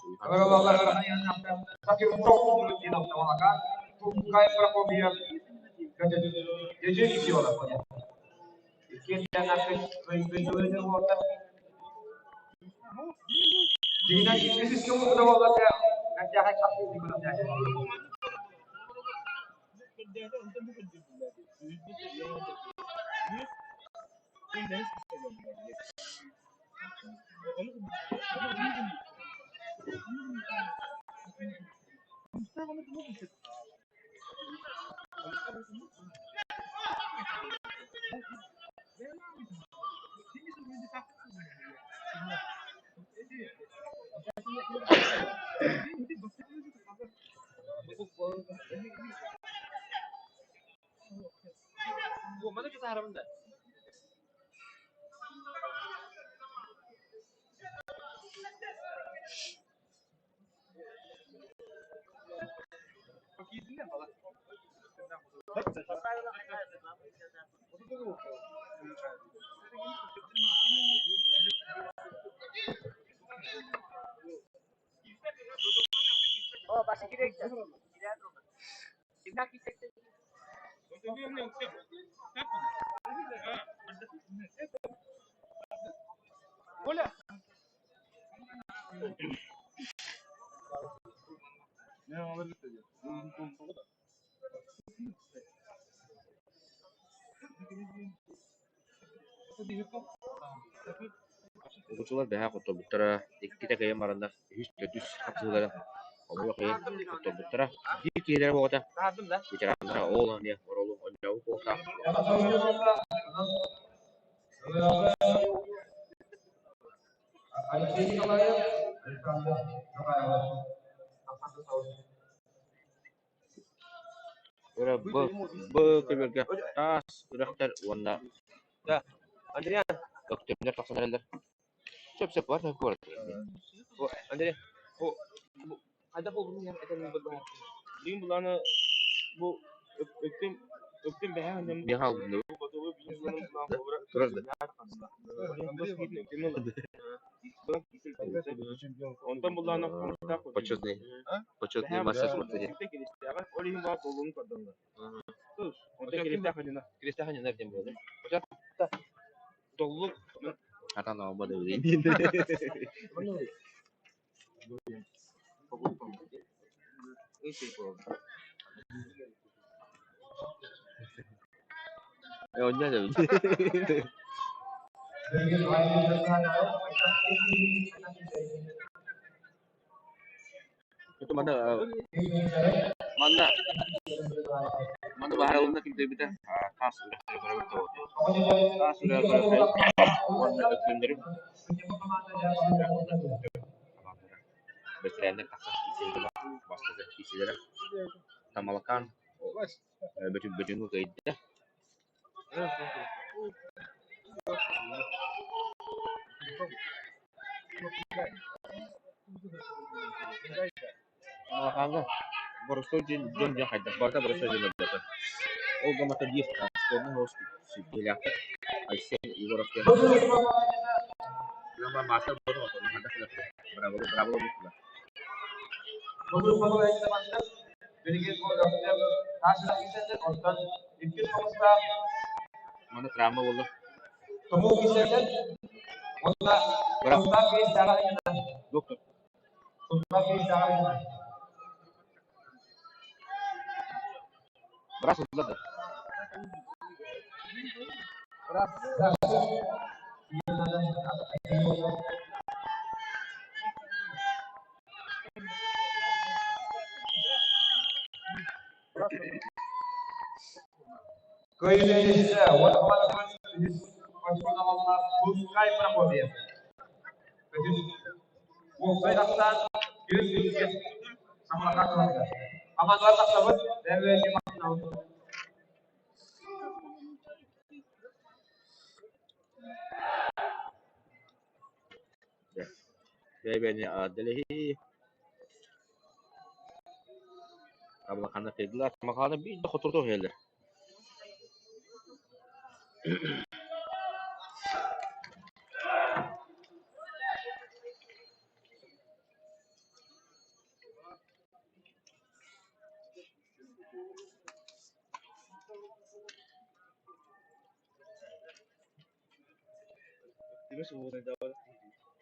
Угучулар бэһэ хотторбуттара, иккитэ кыайан бараннар, үһүс, төрдүс хапсыһыылара хомойуох иһин хотторбуттара. Биир киһилэрэ буолбата, ветераннара ол эмиэ оруолу оонньообут буолуохтаах. Алексей Николаев, Александр Николаев. Өрө б б көбүөргэ таас үрэхтэр уонна Өктөмнөр тахсан эрэллэр. Сөп-сөп бар куорат. Андрей, хайдах буолбутун Билигин булааны бу өктөм өктөм бэһэ Миэхэ Турар да. Онтон буллаана Почетный почетный мастер спорта диэн. Ол иһин баар доллуну көрдөрөллөр. Онтон Киристээх Нина диэн буолар. Доллук Атан оҕо да билин. Онньо да билин. Манна манна манна баһаарылынна ким таас үрэхтэри көрөбүт таас үрэҕи көрөбүт уонна өктөмнөрү бэтэрээннэр тахсан киирсэллэр бастакы киирсиилэрэ Тамалакаан Бөтүҥҥэ кыайда Малахааҥҥа боростуой дьон дьон хайдах барыта боростуой дьон буолбата. Ол гыммата биир спорный соҕус сүүрдүүлээхтэр Айсен Егоров диэн маастар быраабыла быраабыла Манна травма буолла. Доктор. Быраас ылла да? Кыайыылаах уонна үһүс хочуоланалаах Тускай Прокопьев. Үһүс уопсай ахсаан 402 Самарканд ыларыгар. Хамаандалар тахсабыт, бэйэ-бэйэни махтанабыт. Бэйэ-бэйэни аадалаһыы. Абылаханна кыйдылар. Махаана биир да хотурду иһэллэр.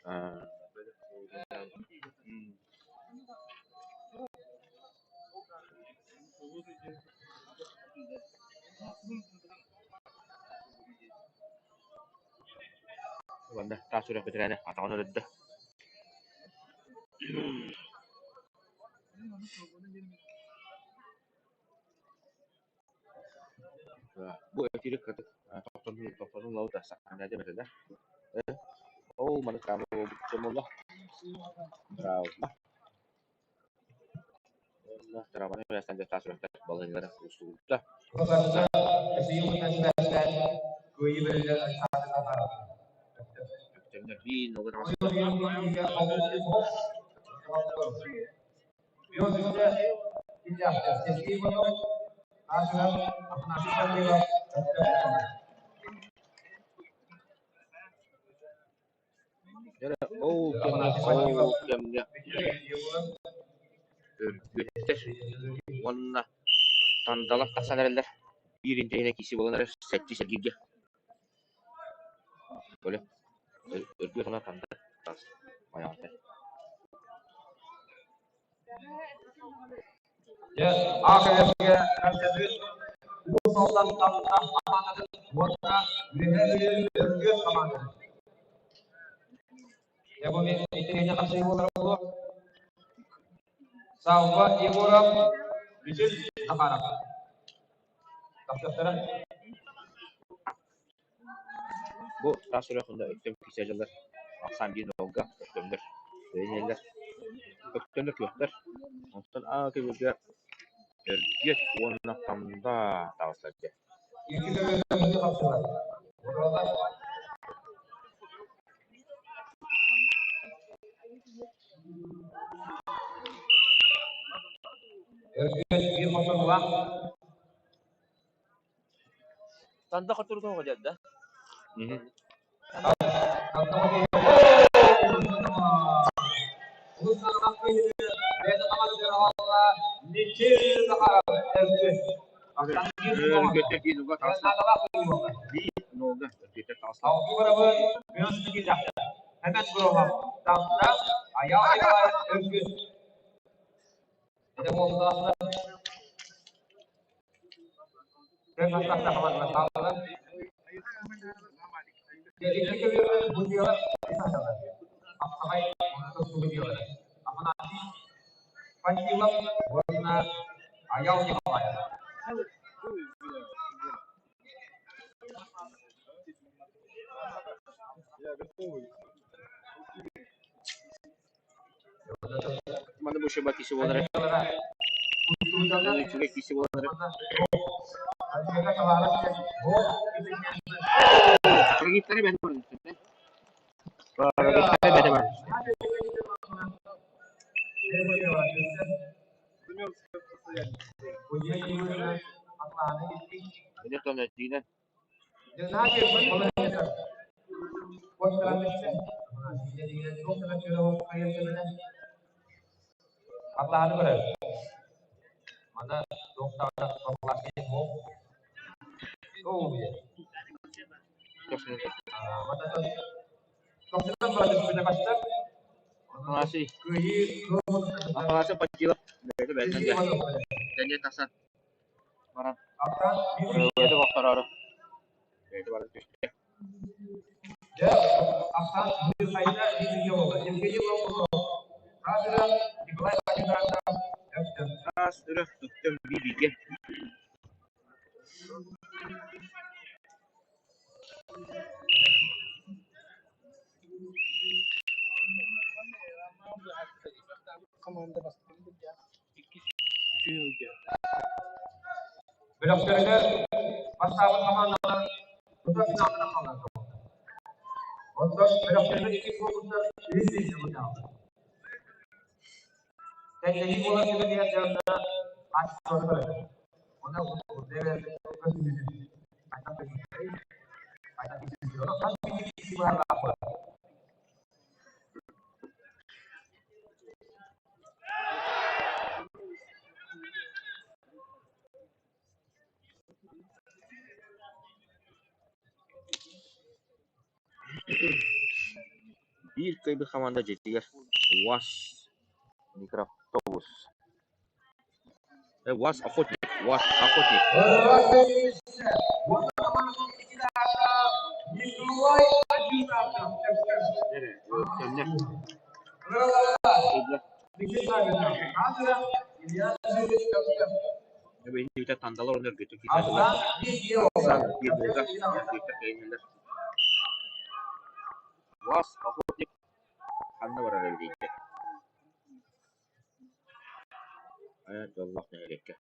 Аа Уонна таас үрэх бэтэрээнэ атаҕын өрүттэ. Бу этири кытык тохтотун лаута саханадя бэтэ Ол маны таамы буолла. Травма. Уонна травманы бэстэн таас үрэхтэр балыыһалара устубута. Өктөмнөр биир нога Ол кэмҥэ Өргүөттэр уонна Тандалар тахсан эрэллэр, биир интэриэһинэй киирсии буолан эрэр, сэттис эргииргэ Коля, Өргүөт уонна Танда тас майаҕатта Дьэ, АКМ-га көрдөбүт Уус Алдан Танда хамаандатын уонна Үөһээ Бүлүү Өргүөт хамаандатын. Дьэ, бу мин интэриэһинэй хапсыһыы буолара буолуо. Савва Егоров, Бүтүн Захаров. Тахсыахтара. Бу таас үрэх онно Өктөм киирсэ дьыллар ахсаан биир нолга Өктөмнөр үөрэнэллэр. Өктөмнөр күөхтэр. Онтон Аа көбүргэ Өргүөт уонна Танда таҕыстар дьэ. Икки көбүргэ хапсылар. Уралар Өргүөт биир хотонулаах Танда хотурутун оҕо да? Өргүөттэр биир нолга таҕыстылар. Биир нолга Өргүөттэр таҕыстылар. Маны бу шуба киси буолар. Үчүгэй киси буолар. Рагиттары бэт бар. Рагиттары бэт бар. Эдэр тон Атлаһаны көрөр. Мана туохтаҕына Афанасий Афанасий Подилов бэйэтэ бэйэтинэн дьэ тахсан. Баран бырыһыайдык охтороору бэйэтэ баран түстэ. Таас үрэх Өктөм биир-бииргэ Бөлөхтөрүгэр бастаабыт хамаандалар тута финалга хаалан Оттон бөлөхтөрүгэр иккис буолбуттар үһүс миэстэ быһааллар. Тэҥнэһии буолар түгэнигэр дьаһалта хаачыстыбаны көрөр. Уонна хас биирдии киһи быһаардаах буолар. Биир кыайбыт хамаанда дьиэтигэр УАЗ микроавтобус УАЗ охотник УАЗ охотник Эбэтэр тандалар уонна өргөтүк киирдилэр. Биир кэйиннилэр. УАЗ охотник ханна барар эбитий дии Айа дьоллоох нэһилиэккэ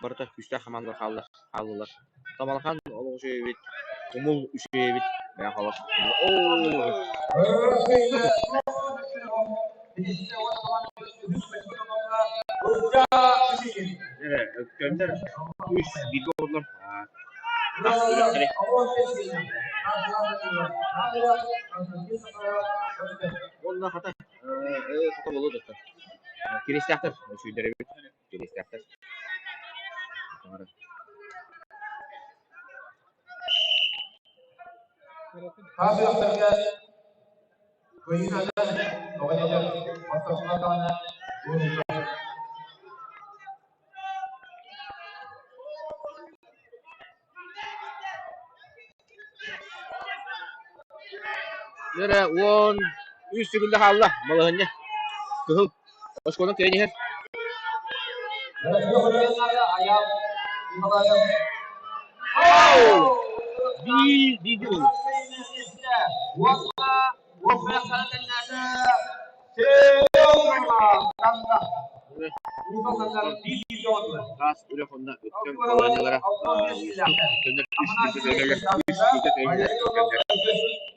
Барыта күүстээх хамаанда хааллылар. Тамалахан олох үчүгэй эбит, Тумул үчүгэй эбит, Мэҥэ Хаҥалас Эрэ, Өктөмнөр үс бииргэ олордулар. Тас үрэхтэри. Уонна хата, хата буолуо дуо? Киристээхтэр үчүгэйдэр эбит. Киристээхтэр. Таас үрэхтэргэ кыайыы оҕонньор ортотунан даҕаны Эрэ 13 секунда хаалла, балаһыанньа. Кыһыл оскуоланы кыайан иһэр. Биир бииргэ буолла. Таас үрэх онно Өктөм балаһыанньалара Өктөмнөр үс бииргэ кыайаллар, үс бииргэ кыайаллар Өктөмнөр.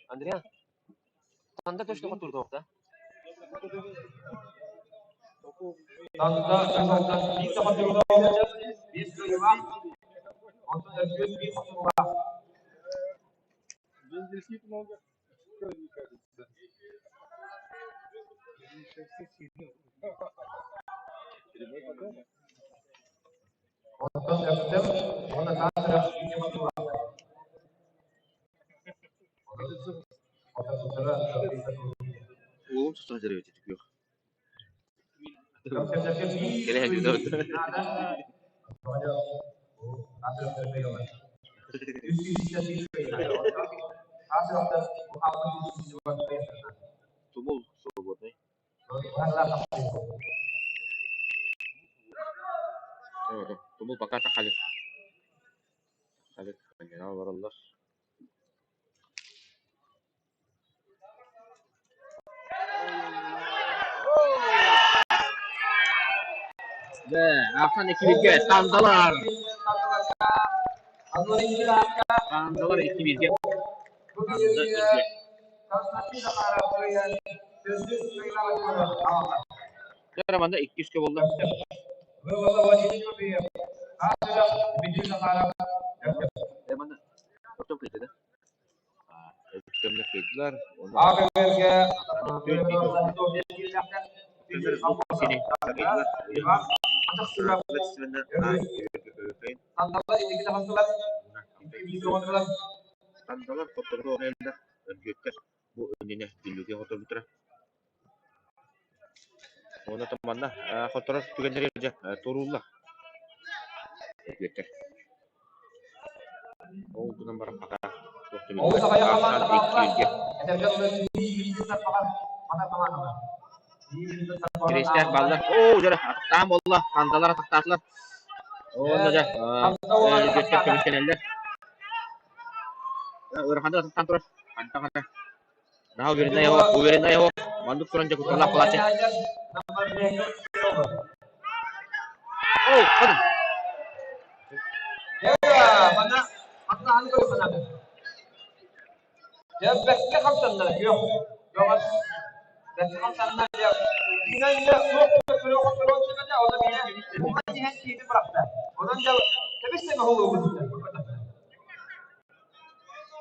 Андриан, Танда точно хотурдуохта. Танда биир биир кыайыылаах, онтон Өргүөт биир хотуруулаах. Онтон Өктөм уонна Таас үрэх биир хотуруулаахтар. Уолум сустан сэрээбит күөх. Кэлэ Тумул свободный. Тумул пока тахалик. Тахалик олороллор. Дьэ, аахсан икки Тандалар. Тандалар икки бииргэ. Танда үргэ. Дьэ, манна икки үскэ буолла. Э, манна Ортон кыйды да. Өттөмнө кыйдылар. Тандалар хотторго элбэх өргүөттэр бу иннинэ Дүллүкү хоторбуттара. Уонна манна хотторор түгэннэри дьэ туруулла. Өргүөттэр. Ол гынан баран пока туох түмүгэ Кириэстээх баллар. Оо, дьэ, атахтаан буолла. Тандалар атахтаатылар. Уонна дьэ, өргүөттэр көмүскэнэллэр. Ыараханнык атахтаан турар. Хантан хата. Наһаа увереннай оһох, увереннай оһох. Маннык туран дьэ кутталлаах буолааччы. Оо, ханна? Бэккэ хамсанна, күөх. Бэккэ хамсанна,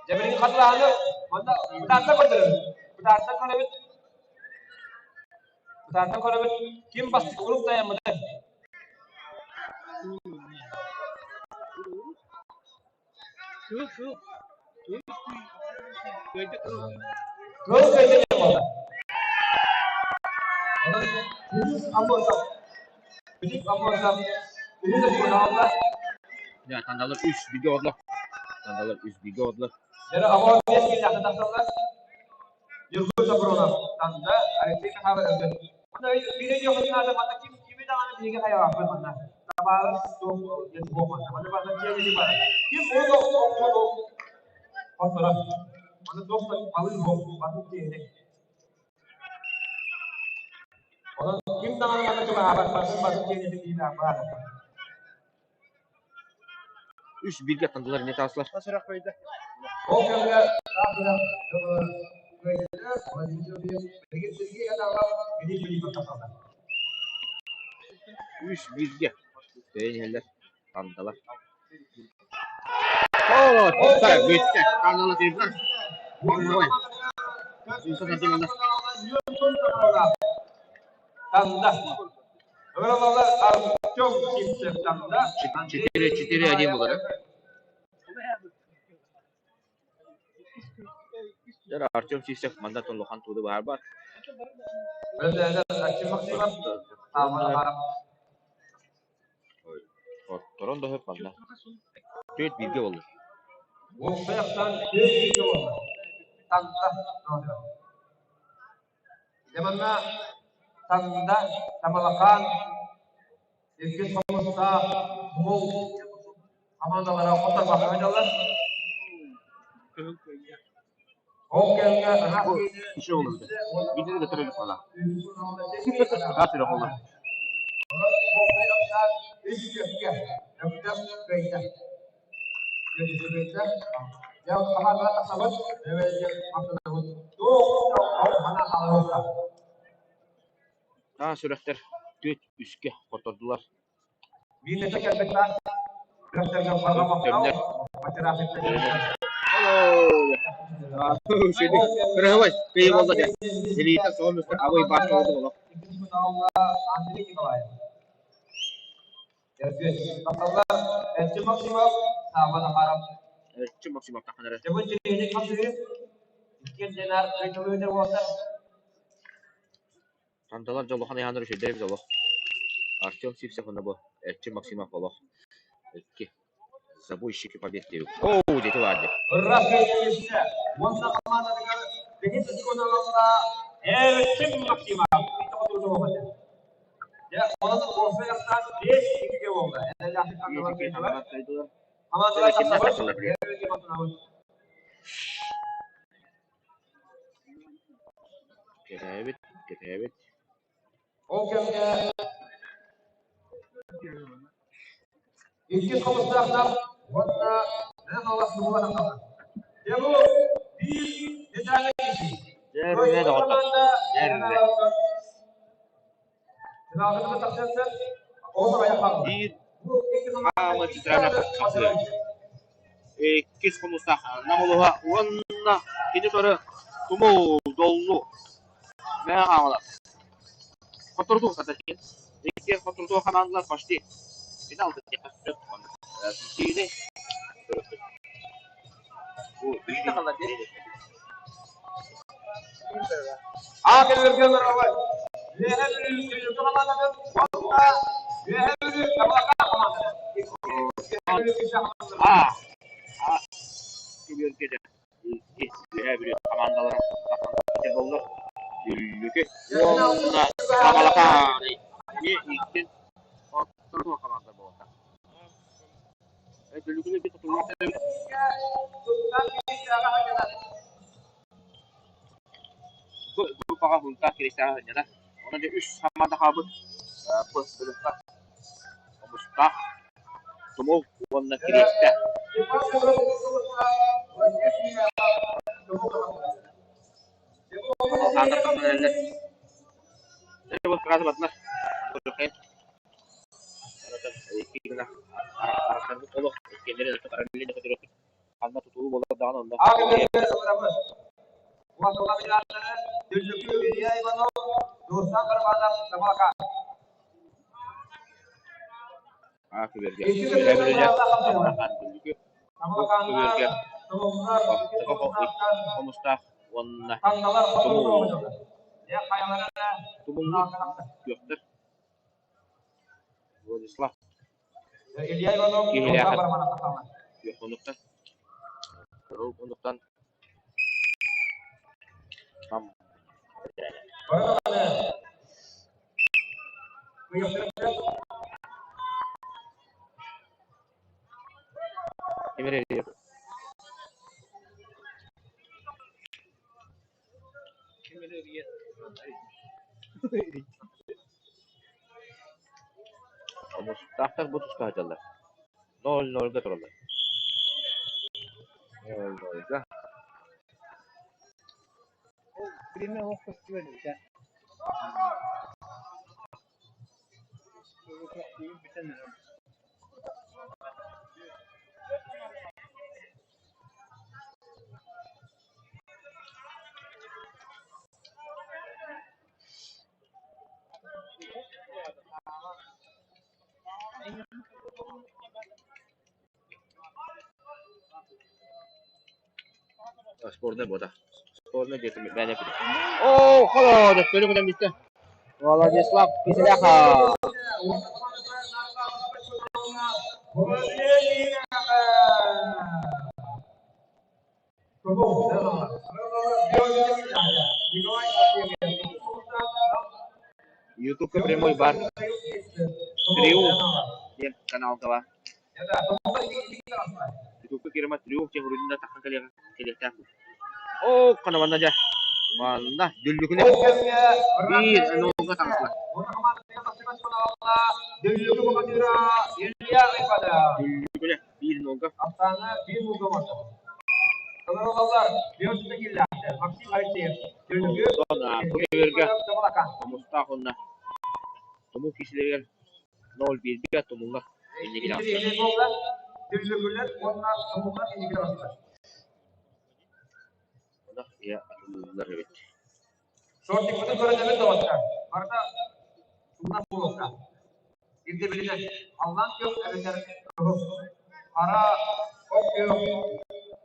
Дьэ билигин хатылааны манна бытаарсан көрдөрөбүт. Бытаарсан көрөбүт. Бытаарсан көрөбүт. Ким бастакы урук дайаммытай? Кыл кыл. Кыайда кыл. Кыл кыайда диэн буолла. Онон Филипп Аммосов. Филипп Аммосов үһүс очкону ылла. Дьэ, тандалар үс бигэ оҕолор. Тандалар үс бигэ оҕолор. Дьэ, оҕо биэс киһилээхтэн тахсаллар. Ньургун Сопрунов, Танда, Алексей Михайлов өлбүт. Манна биир өйдүөххүтүн наада, манна ким кими даҕаны биһиги хайалаахпыт манна. Табаарыс суох диэн суох манна. Манна барыта дьиэ баар. Ким уот охсор хотторор. Манна туох да балыы суох, барыта дьиэһинэй. Онон ким даҕаны манна чугаһаабат, барытын барытын дьиэһинэй диэн баар. Үс бииргэ тандалар эмиэ таҕыстылар. Ол кэмҥэ Үс бииргэ тэйэн иһэллэр тандалар. Оо, бүттэ. Тандалар тыырдылар. Танда. Артем Сивцев Танда. 4-4-1 буолар. Артем Сивцев мандатын улахан тууду баар бар. Отторон да хөп манна. Түөрт бииргэ буолла. Түөрт бииргэ буолла. Танда. Дьэ манна Танда, Тамалакаан, Илгин Хомустаах, Мул хамаандалара хотторбокко сылдьаллар. Ол кэмҥэ ыраах Еще олорду. Биирдэ да көтөр буола. Аат үрэх олор. Үс күөккэ Өктөм кыайда. Таас үрэхтэр түөрт үскэ хоттордулар. Өктөмнөр Кырыһабай, кыйы буолла дьэ. Элита соҕом үстэ абый баар тоҕо олох. Эрчим Максимов таххан эрэ. Тандалар дьоллохон ыйааннар үчүгэйдэр эбит олох. Артем Сивцев уонна бу Эрчим Максимов олох. Икки. Забойщики побед диэбит. Оу, дети баар дии. Дьэ, онон уопсай ахсаан 5-2-гэ буолла. Эрэллээхтик ардылар кыайдылар. Хамаандалар тахсабыт. Кэтээбит, кэтээбит. Ол кэмҥэ Иккис хомустаахтар уонна Мэҥэ Хаҥалас тахсаллар. Дьэ бу биир детальнай киирсии. Дьэ, эрэ доҕоттор, дьэ эрэ. Биир хаамыы центральнай хапсыһыы. Иккис хомустаах Нам улууһа уонна кини көрө Тумул, Доллу, Мэҥэ Хаҥалас. Хотурдуу сататыгын. Икки хотурдуу хамаандалар почти финал диэххэ сөп. Киини А кэлэргэ олорор. Үөһэ Бүлүү Бүлүү хамаандатын уонна Үөһэ Бүлүү Табалака хамаандатын. А. А. Көбүөргэ икки Үөһээ Бүлүү хамаандалара тахсан буоллар. Бүллүкү уонна Табалака икки хотурдуу хамаанда буолла. Бүллүкүнү bir tutulmak Бу группаҕа Хунтаах Киристэҕэ сылдьара. Онон дьэ үс хамаанда хаалбыт бөлөххө Хомустаах, Тумул уонна Кириэстээх. Алхааннар тахсан эрэллэр. Дьэ бу сразу батылар. Икки гына арахсарбыт олох иккиэннэрин параллельно көтөрөккүт ханна тутуу буолар даҕаны онно А көбүөргэ Үөһээ Бүлүүлэр Тамалакаан Бүллүкү бу көбүөргэ Хомустаах уонна Тумул Тумуллар күөхтэр Владислав Илья Иванов Киһилээхэ күөх муннуктан кыһыл муннуктан Нам Ким эрэ Хомустаахтар бу туска сылдьаллар, ноль-нольга тураллар Ноль-нольга Спорнай буота. Спорнай диэтим бэйэ эппитим. Оо, холоо, дөттөрү көтөн бүттэ. Владислав Кисляха. Ютубка прямой бар. Триумф диэн каналга бар. Ютубка киирэмэ Триумф диэн суруйдун да тахсан кэлиэхтээх. Оо, хана манна дьэ. Манна Дүллүкүнэ биир нолга таҕыста. Дүллүкүнэ биир нолга. Онтон бу көбүөргэ Хомустаах уонна Тумул киисэлэригэр ноль бииргэ тумуллар инники таҕыста. Ынах ийэ атылыыллар эбит. Шортикпытын көрөн доҕоттор. Барыта сумнас буолуохтаах. Ирдэбилинэн халлаан күөх эбэтэр кыһыл, хара, от күөх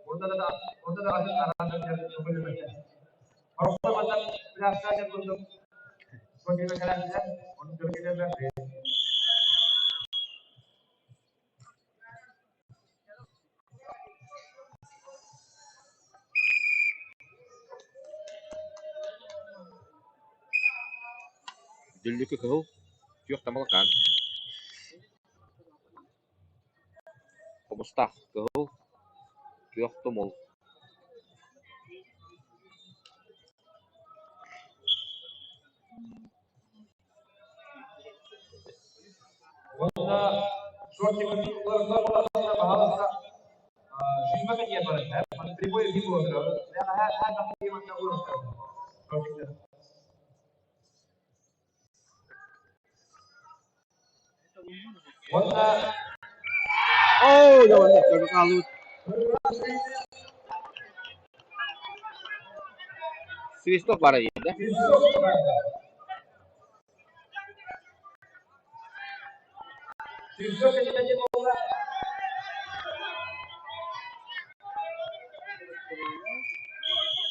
уонна да уонна да атын араас өҥнөр Ороххой манна пляжка диэн курдук шортикка кэлээччилэр, ону көргүлэр Дүллүкү кыһыл, күөх тамалакаан Хомустаах кыһыл, күөх тумул Уонна шортикаларга буоллахтарына, баһаалыста, сүүрбэ кэнниэ баран, манна прямой эфир буолар. Уонна Оо, дьэ манна көрө хаалбыт. Свисток бара диэн да? Свисток кэнниттэн буолла.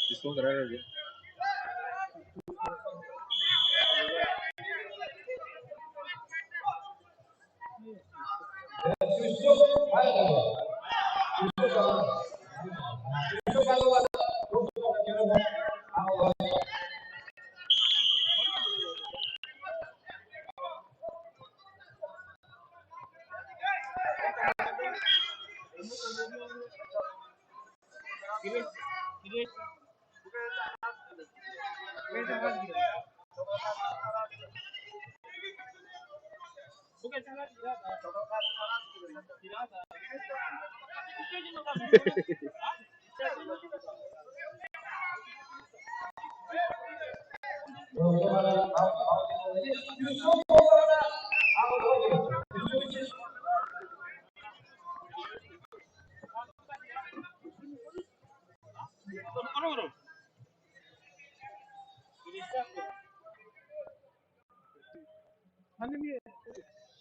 Свисток ырар диэн. Свисток бара.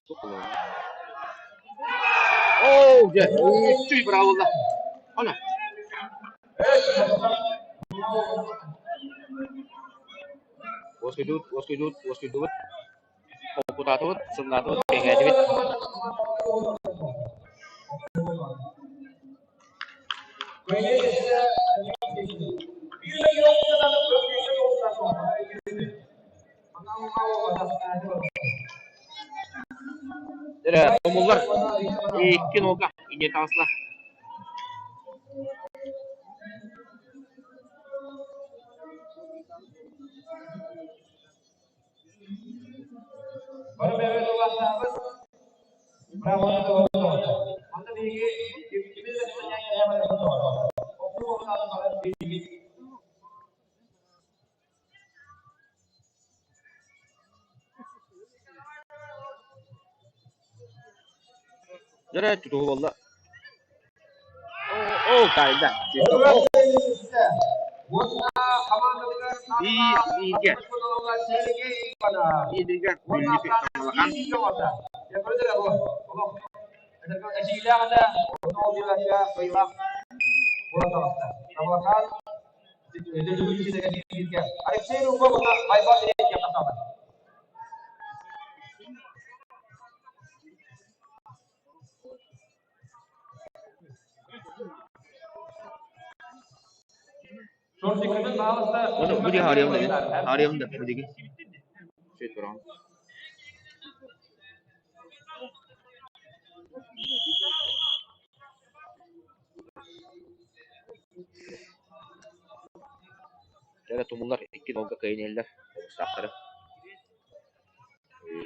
Свисток бара. Оо, дьэ, үчүй быраҕылла. Ана. Уоскуйдубут, уоскуйдубут, уоскуйдубут. Холкутаатыбыт, сымнаатыбыт, кэҥээтибит. Эрэ, тумуллар икки нолга инньэ таҕыста. Бары бэйэбит улааттаабыт, Манна биһиги Дьэ, тутуһу буолла. Оо, таайда. Биир бииргэ. Биир бииргэ күннүк улахан. Алексей Рухов Айбар Оны бу диһи арыйам да мин. Арыйам да бу диги. Сөт барам. Дьэ тумуллар икки нолга кыайан иһэллэр. Олустаахтары.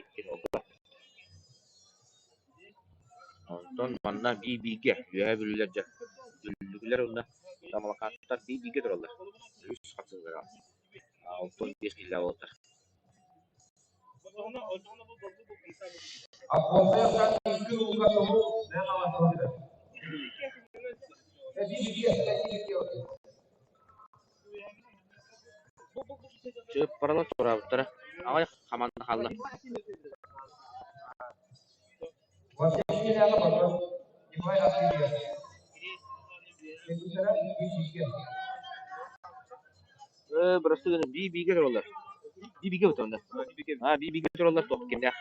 Икки нолга. Онтон манна биир-бииргэ Үөһээ Бүлүүлэр дьэ Дүллүкүлэр уонна Тамалакааттар биир-бииргэ тураллар. Үс хапсыһыылара 65 киһилээх уолаттар. Чыыппаралар туораабыттара, аҕыйах хамаанда хаалла. Ээ, бырастыы гына биир-бииргэ тураллар. Биир-бииргэ тураллар. Аа, биир-бииргэ тураллар туох кимнээх.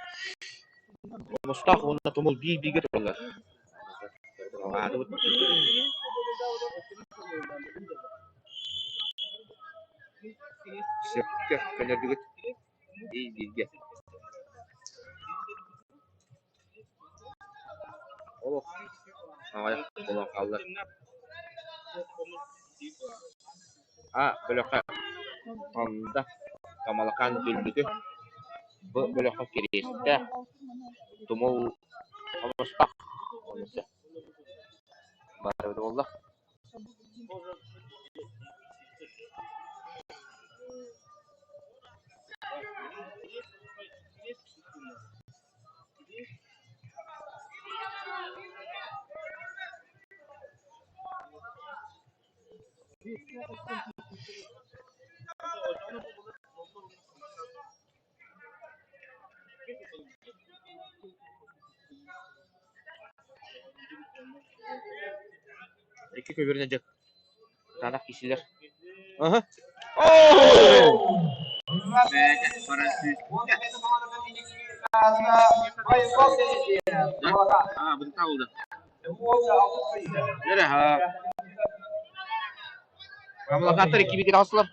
Мустаах уонна Тумул биир-бииргэ тураллар. Аатыбыт. Сөпкө көннөрдүгүт. Биир-бииргэ. Олох аҕыйах буолан хаалла. А бөлөххө Танда, Тамалакаан Дүллүкү. Бу бөлөххө Кириэстээх, Тумул Хомустаах баар эбитэ буолла. Икки көбүөрүнэн дьэ кытаанах киирсилэр. Аһа. Камлакаттар икки бииргэ таҕыстылар.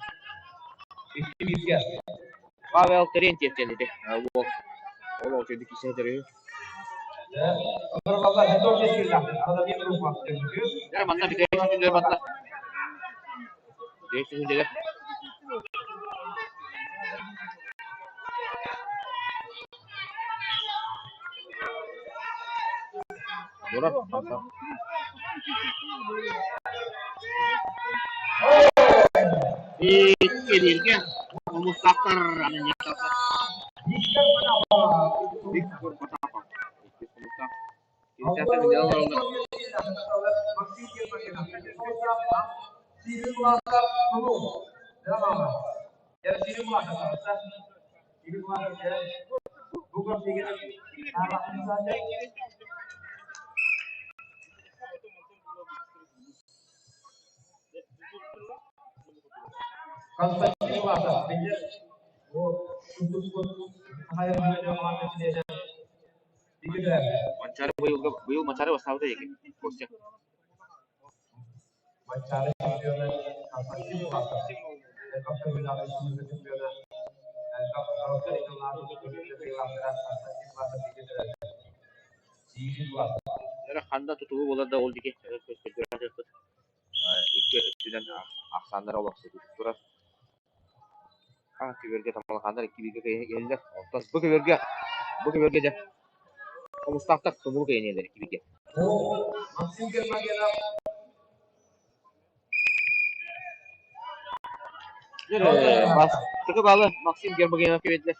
Икки бииргэ. Павел Терентьев диэн ити уол. Ол үчүгэйдик киирсэ үһү. Дьэ манна бүтэһик сүтүллэр манна. Бүтэһик сүтүллэр. Турар Икки Хомустаахтар Виктор Потапов. Иккис хомустаах. Киристээхтэр олороллор. Константин Власов, Манчаары быйылга быйыл Манчаары бастаабыта диэки Костя. Манчаары чемпиона Константин Власов, элбэх төгүллээх республика чемпиона, элбэх норуоттар икки кыайыылаахтара Константин Власов бииргэ төрөөбүт. Сиирин Власов. Эрэ ханда тутулуу буолар да ол диэки көрдөрө Икки өттүнэн ахсааннара олохсутук турар. А көбүөргэ тамалахааннар икки бииргэ кэйэллэр. Оттон бу көбүөргэ дьэ хомустаахтар тумулу кэйэниэлэр икки бииргэ. Максим Гермогенов Бастакы баалы Максим Гермогенов кэбиэтилэр.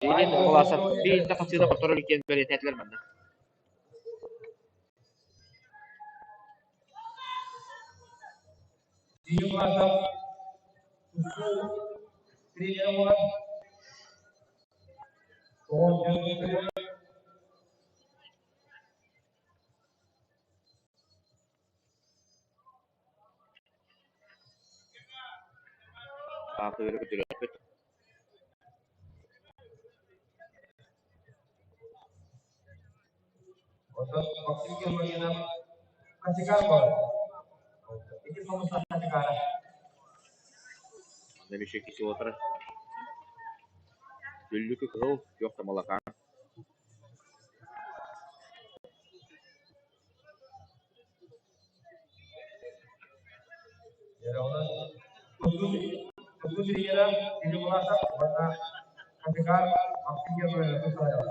Ленин Власов биир да хасыыта хотторо илик диэн бэлиэтээтилэр манна. Аахыыры көтүрүөхпүт. Оттон Максим Гермогенов Хачикар буолар. Икки хомустаах Хачикара. Манна еще киси отырар. Дүллүкү кыһыл, күөх тамалакаан. Тутуу тренера Сергей Власов уонна Хачикар Максим Гермогенов тусталлар.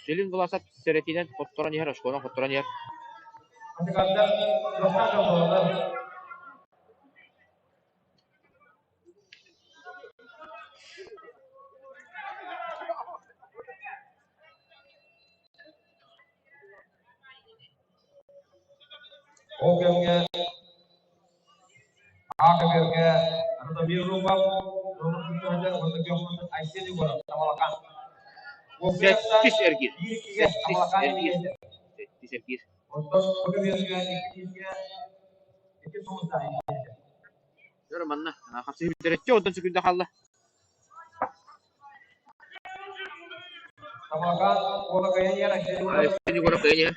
Селин Власов сэрэтиинэн хотторон иһэр, оскуоланан хотторон иһэр. Хачикардар туохтаах дьон буолаллар. Ол кэмҥэ АКБ-га Радомир Рубов, Роман Кутуһадыр уонна Георгий Айсен Егоров Тамалакаан. Сэттис эргиир. Биир иккигэ Сэттис Тамалакаан эргиир. иһиэхтэ. Сэттис эргиир. Оттон КБ-га икки икки сулустаах иһиэхтэ. Дьэ манна хапсыһыы бүтэрэтчи онтон сөкүүндэ хаалла. Тамалакаан уола кыайан иһэр Айсен Егоров. Айсен Егоров кыайан иһэр.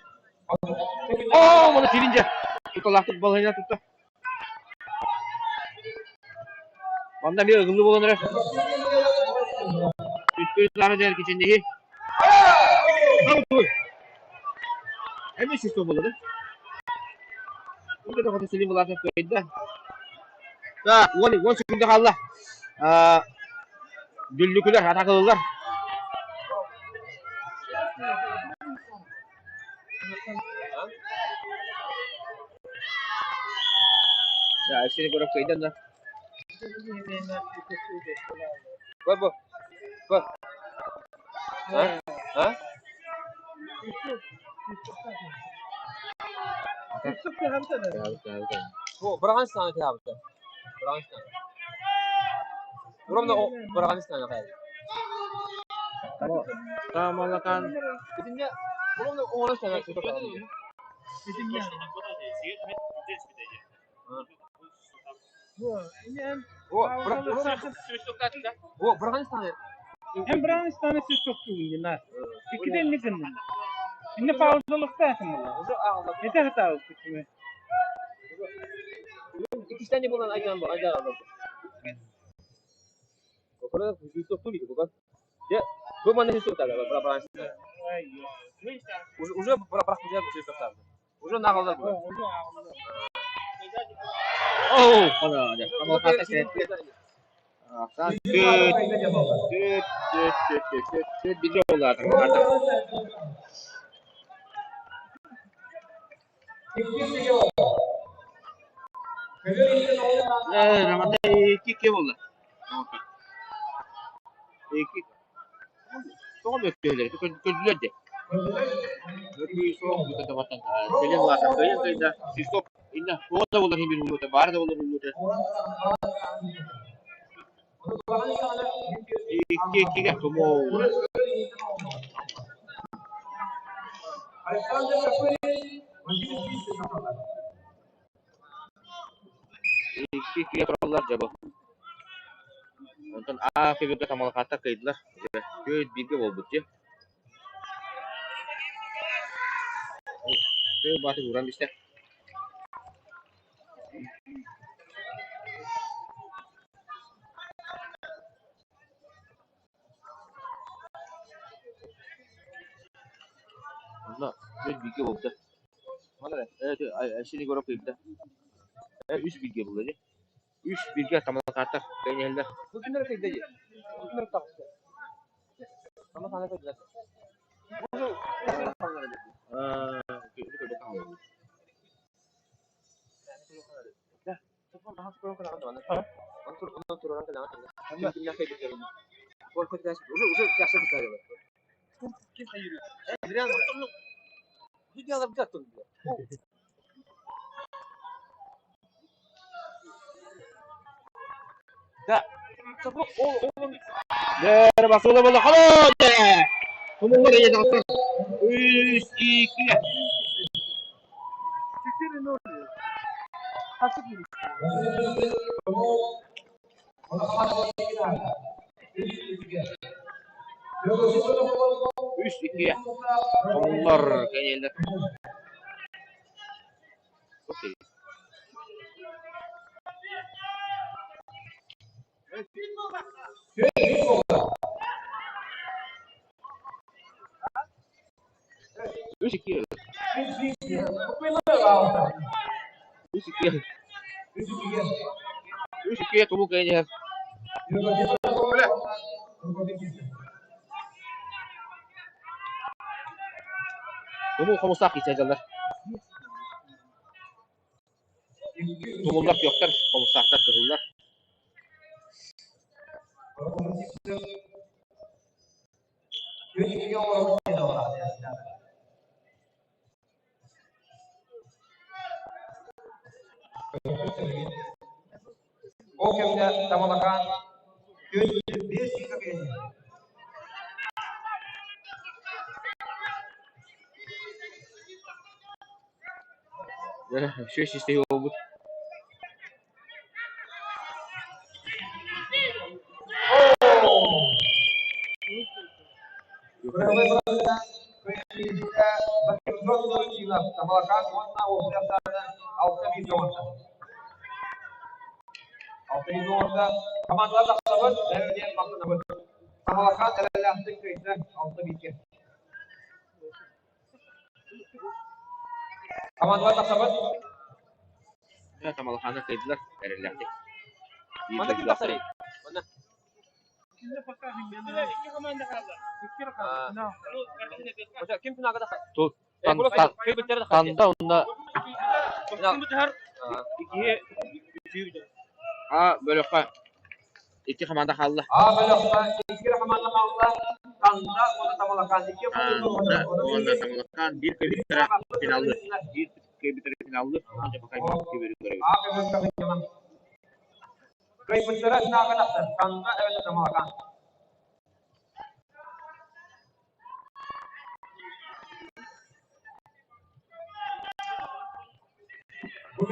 Оо, маны сирин дьэ. Куталаахтык балаһыйа тутта. Манна эмиэ ыгыллыы буолан эрэр. Түспүт наара дьэ кичинниһи. Эмиэ сүүс буолла да? Ол да Селим Булатов кыайда. Так, 10 секунда хаалла. Дүллүкүлэр атакылылар. Да, сини көрө кыайдан да. Бу бу. Бу. А? А? Бу Быраган киһабыта. Быраган Урамна Быраган хайа. Таамалакан Итинне урамна оҕолор сана О, Быраган Hem Быраган сіз тоқтугун на. Иккиден не гыннын. Инне паузалыктаатым була. Уже ағылды. Это хата күтүмө. Иккистен булан айдан бу айдан алды. Около жүз тоқту дейді бүгін. Же, бу мана жүз тоқтады, Быраган. Уже уже бірақ уже жүз тоқтады. Уже нағылды бұл. Оу, ана, дьэ, Тамалакаата сэтте. Ахсан түт, түт, түт, түт, түт, түт, түт, бигэ буолла Тамалакаата. Раманда икки буолла. Икки. Тоҕо мөккүөлэр, көрдүлэр де. Мөккүү суох бүтэ табаттан. Селим Булатов кыайан кыайда. Свисток инна тоҕо да буолар иһин улуута, баара да буолар улуута. Икки иккигэ тумуу. Икки иккигэ тураллар дьэ бу. Онтон А көбүргэ Тамалакааттар кыайдылар. Түөрт бииргэ буолбут дии. Түөрт бааты ууран бистэ. Онно түөрт бииргэ буолбута. Алексей Егоров кыайбыта. Үс бииргэ буолла дии. Үс бииргэ Тамалакааттар кыайан иһэллэр. Бу күннэр кыйда дии. Бу күннэр таҕыста. Сама сана кыйдылар. Дэр басылы буолла. Холоо дэ! Тумуллар ийэ таҕыстар. Үс икки. Үс икки. Тумуллар кэнэллэр. Окей. Үс икки. Үс икки. Үс икки тумул кэнэллэр. Тумул хомустаах киирсэ Тумуллар күөхтэр, хомустаахтар кыһыллар. Ол кэмҥэ Тамалакаан күн 5 кэҥиир. Үчүгэй систиһии буолбут. кыайыылаах Тамалакаан уонна уопсай ахсаана 6-1 оҥордо. 6-1 оҥордо. Командалар тахсабыт, бэйэ-бэйэбит махтанабыт. Тамалакаан эрэллээхтик кыайда 6-1-гэ. Командалар тахсабыт. Тамалакааны кыайдылар эрэллээхтик. Биир Манна ким дойдулаахтар. тахсарый? Манна. Икки команда хаалла. Икки хаалла. Ким финалга тахсар? Тут Кыайбыттары тахсар. Танда онно Икки үчүгэй. А бөлөххө икки команда хаалла. А бөлөххө икки команда хаалла. Танда уонна Тамалакаан. Икки Танда уонна Тамалакаан биир кыайбыттара финаллы. Биир кыайбыттара финаллы. Онон пока биир көрөбүт. А бөлөххө кыайбыттара финалга тахсар. Танда эбэтэр Тамалакаан. Бу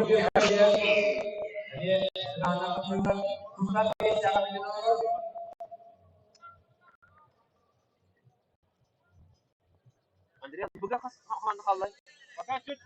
Андрей, бүгін қас команда қалай? Пока сүт.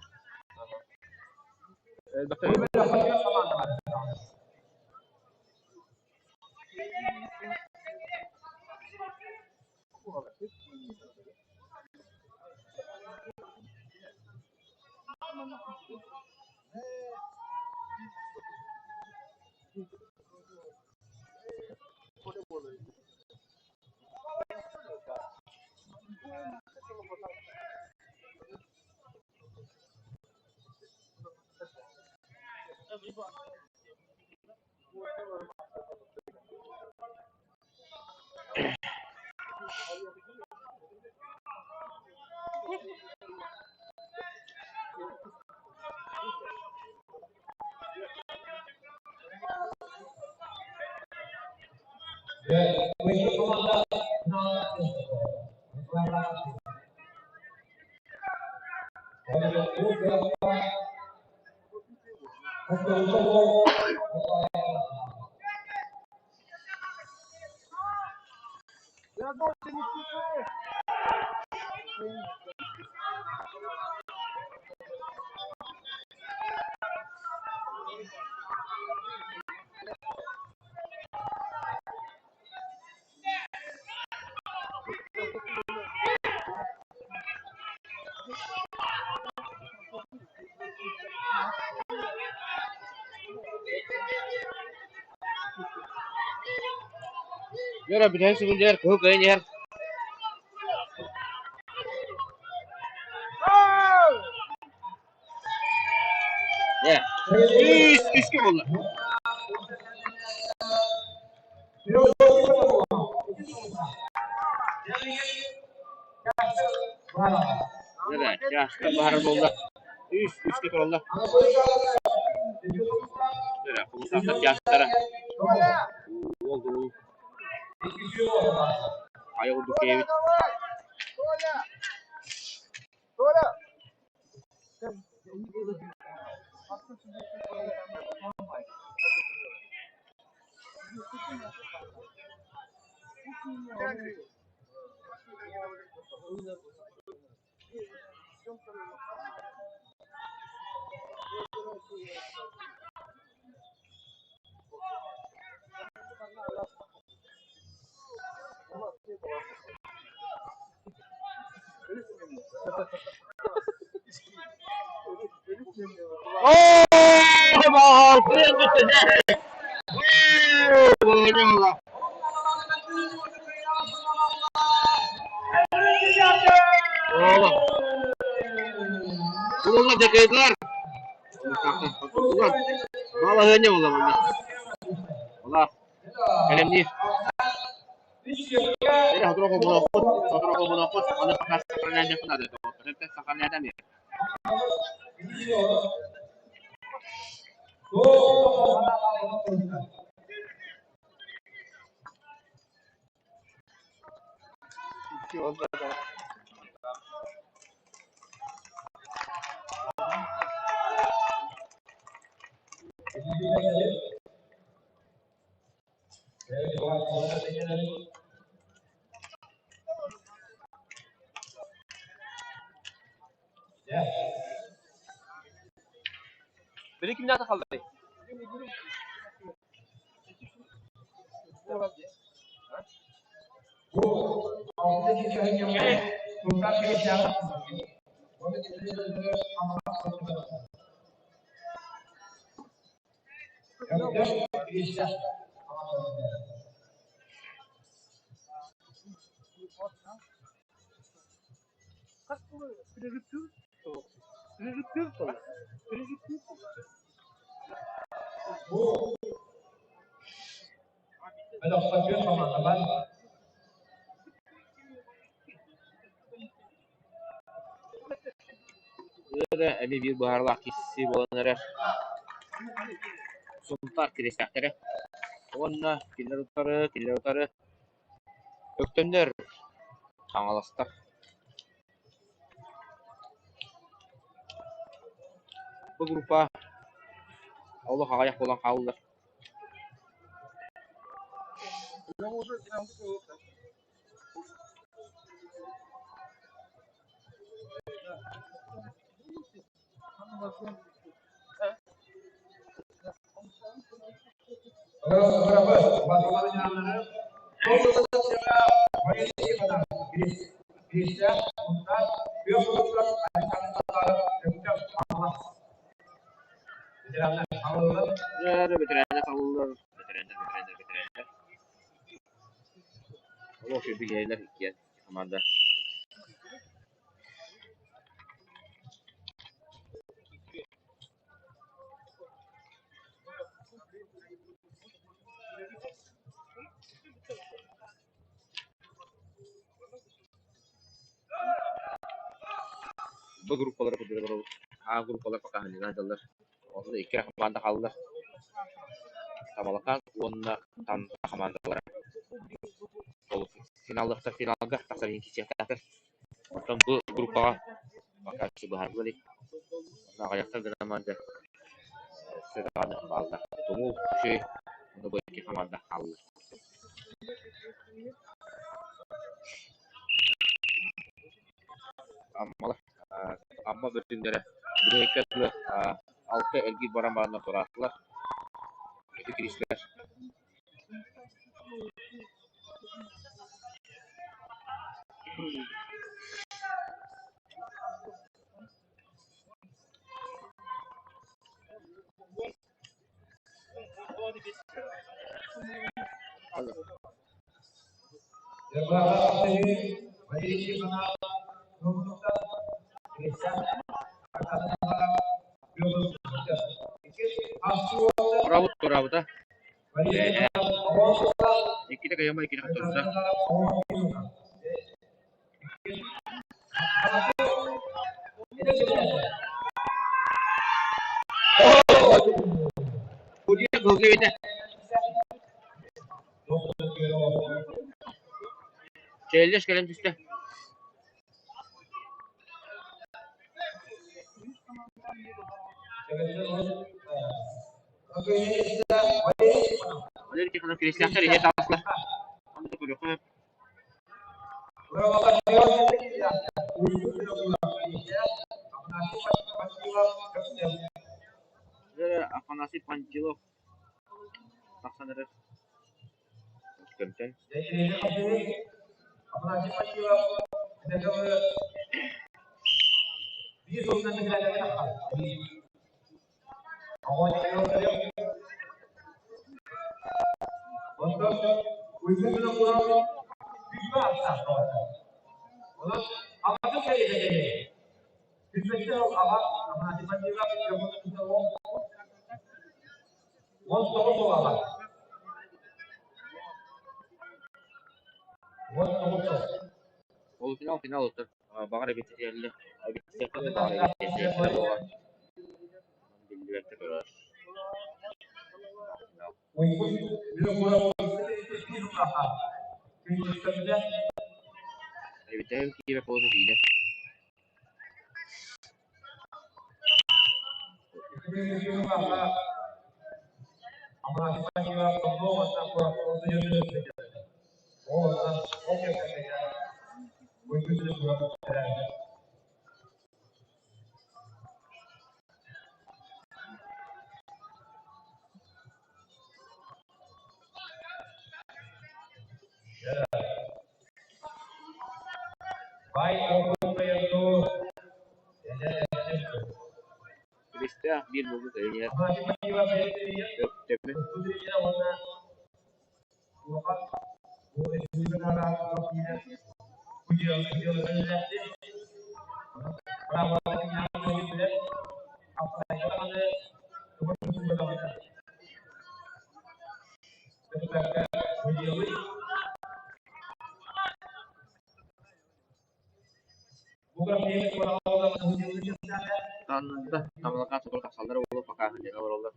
Дьэ, бүтэн сүгүндэр кыһыл кыайан иһэр. Дьэ, үс үскэ буолла. Дьэ, чааска баһар буолла. Үс үскэ тураллар. Дьэ, хомусаахтар чаастара. Уол дуу. Хайа курдук киһибит. Оо, Улула дьакайдылар. Балаһыанньа буолла манна. Ола кэлэмниир. Эрэ сотору холбонуохпут, сотору холбонуохпут, аны пока сохраняйдыахпын наада. Сохраняйдан Били кимнээх тахалларый? Ыара эмиэ биир быһаарылаах киирсии буолан эрэр. Сунтаар кириэстээхтэрэ уонна кинилэр утары, кинилэр утары Өктөннөр, Хаҥаластар Бу группа олох аҕыйах буолан хааллылар. Бэтэрээннэр хааллылар, бэтэрээннэр, бэтэрээннэр, бэтэрээннэр. Олох үчүгэй иккиэн команда. Бу группалары курдук олоробут. А группалар пока сылдьаллар. Онно икки эрэ хамаанда хааллылар. Тамалакаан уонна Танда хамаандалара. Ол финаллахтар финалга тахсар иһин киирсиэхтээхтэр. Оттон бу группаҕа пока быһаарылла илик. Онно аҕыйахтар гынан дьэ өссө даҕаны бааллар. Тумул, Үчүгэй уонна бу икки хамаанда хааллылар. Аммалар Амма бөтүҥнэрэ бүтэһиккэ дылы алта эргиир баран бараннар тураатылар. Ити киристилэр. Тураабыт тураабыта Иккитэ кыйама, иккитэ хотторбута. Чээллэс кэлэн түстэ. Валерий Тихонов кириэстээхтэр иһэ таҕыста. Онно көрүөххэ Афанасий Пантилов тахсан эрэр. Көмтөн. Ол финал финал оттон баҕар эбитсиэллэ эбитсиэххэ баҕар эбитсиэххэ буолар биллибэккэ турар. Эбитэһим киирэ буолан тиийдэ. Киристээх биир буолбут эйиэхэ Өктөмү Таннарда Тамалакаан сотору тахсаллара буолуо, пока дьиэҕэ олороллор.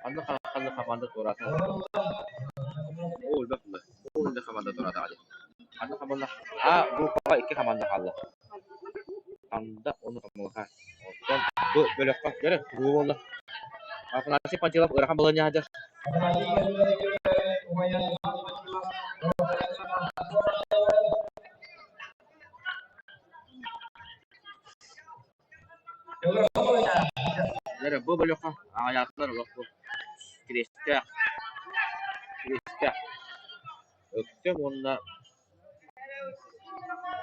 Ханна ханна хамаанда туораата? Оо, элбэх буолла. Оо, элбэх хамаанда туораатаҕа дии. Ханна хамаанда? А группаҕа икки хамаанда хаалла. Анда уонна Тамалакаан. Оттон бу бөлөххө көрө тугу буолла? Афанасий Пантелов ыарахан балаһыанньа сылдьар. Дьэ, бу бөлөххө аҕыйаатылар олох бу Кириэстээх, Кириэстээх, Өктөм уонна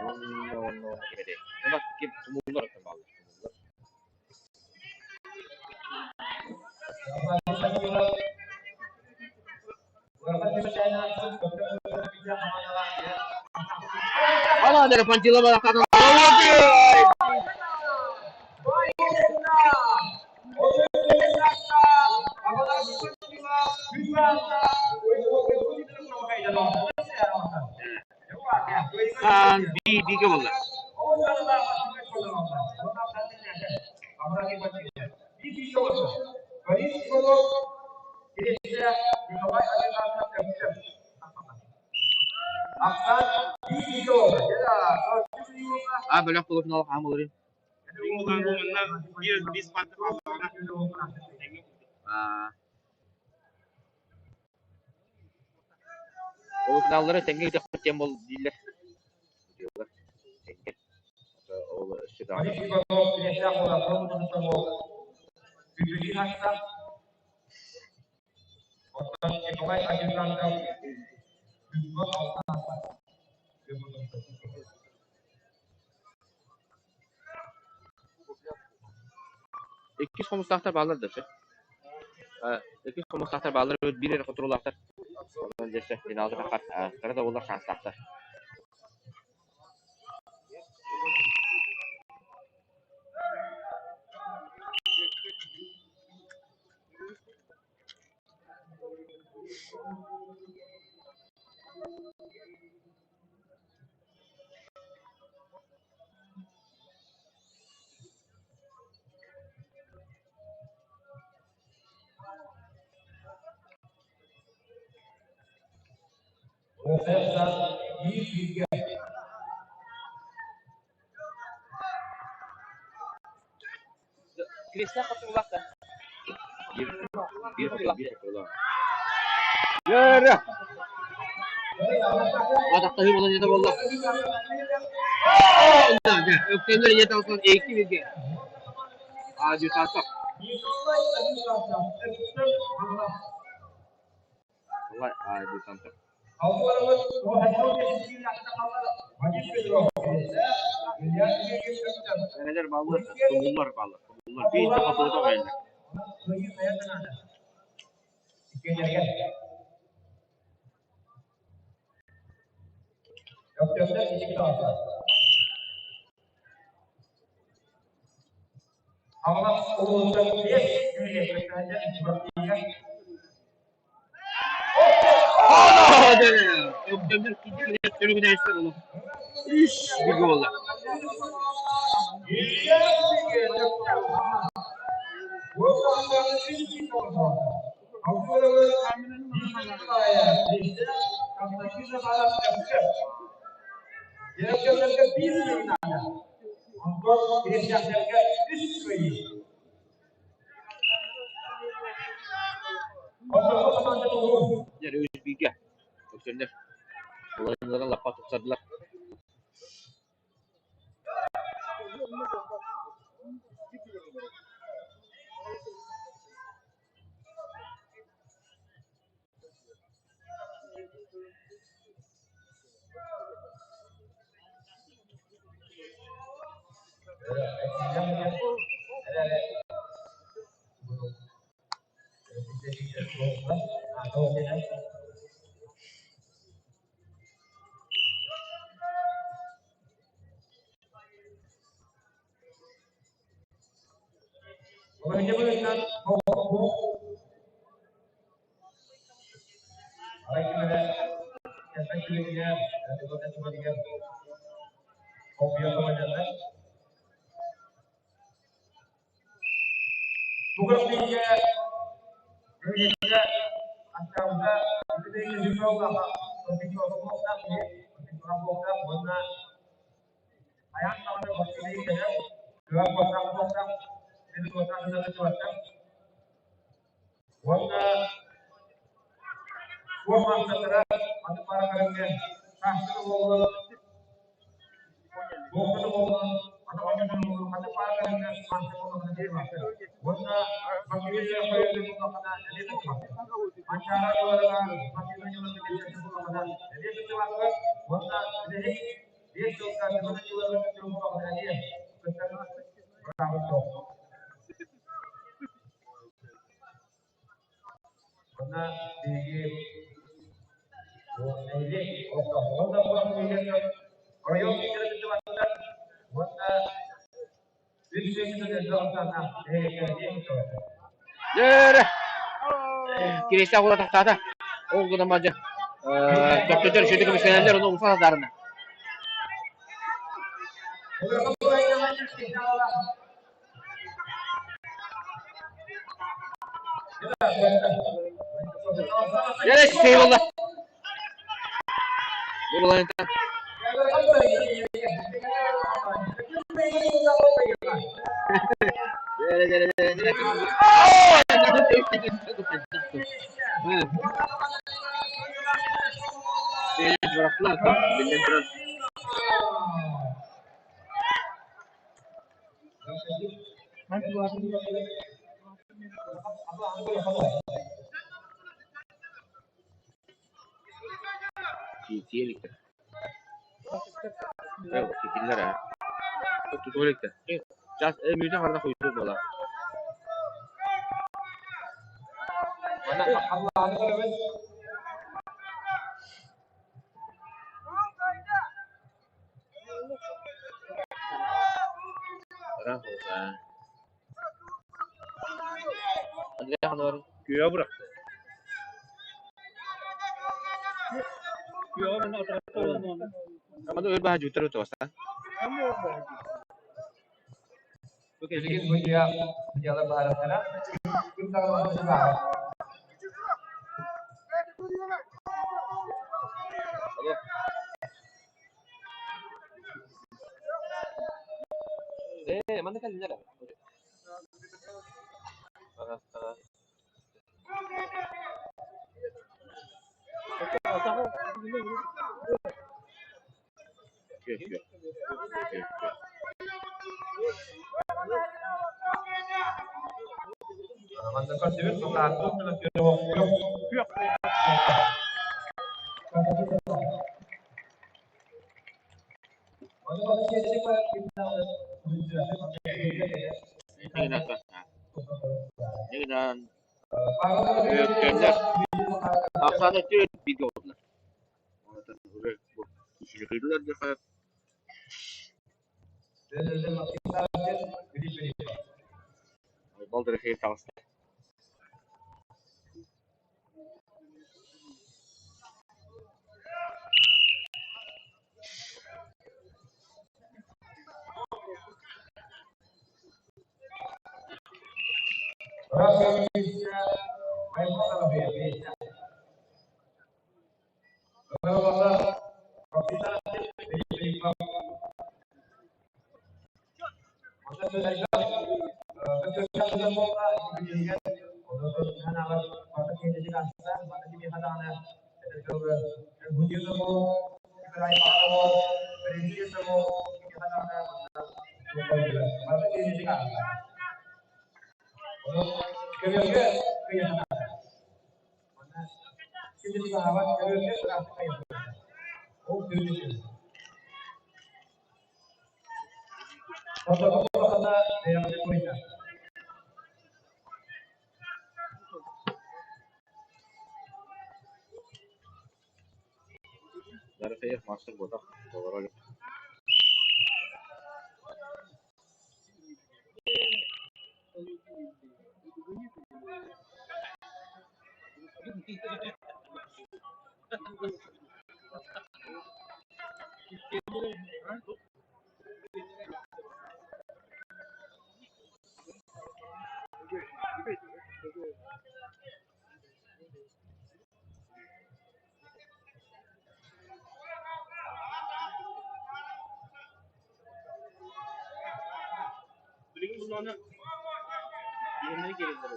уонна уонна ким этэй? Уонна ким Тумуллар оттон бааллар, Тумуллар. Ала Пантила барахтаатын. Сан би биге болла. А бөлөх полуфинал хаам олорун. Полуфиналлары тэҥҥэ ыытыахпыт диэн буол дииллэр. Тэҥҥэ. Ол өссө даҕаны. Иккис хомустаахтар бааллар да сөп. Иккис хомустаахтар бааллар эбит, биир эрэ хотуруулаахтар. Онон дьэ сөп, финалга таххар кыра да буоллар шанстаахтар. Киристээх хотуруулаах да? Биир биир биир хотуруулаах. Дьөрө! Атахтаһыы буолан ийэтэ буолла. Өктөннөр ийэтэ алсан икки бииргэ. Адъютантов. Николай Адъютантов. Эрэлэр бааллар, тумуллар бааллар, тумуллар. Биир да хотурута баайыллар. Үс bir буолла. Дьэ, үс бииргэ. Өксөннөр. Уларыннаран лаппа тупсардылар. Дьэ, Кириэстээх уола тахтаата. Ол гынан баран дьэ, төптөтөр үчүгэйдик көмүскэнэллэр, ону умса сатаарына. Дьэ, сей буолла. Бу булан Биллэн турар. Киирсиэ иликтэр. Киирдилэр ээ. Тутуо иликтэр. Час мүнүүтэ харда хойутуу буолар. Күөҕэ бырахта. Күөҕэ манна атаҕастар Аны өр баһа дьуутар утуоста. Ээ, манна кэллилэр. Үөккэллэр ахсаана түөрт бииргэ олордулар. Балдырхиев таҕыста. Дорофеев мастер буолбатах, толоро илик. Билигин буллаҕына биһиэннэрэ киирэллэр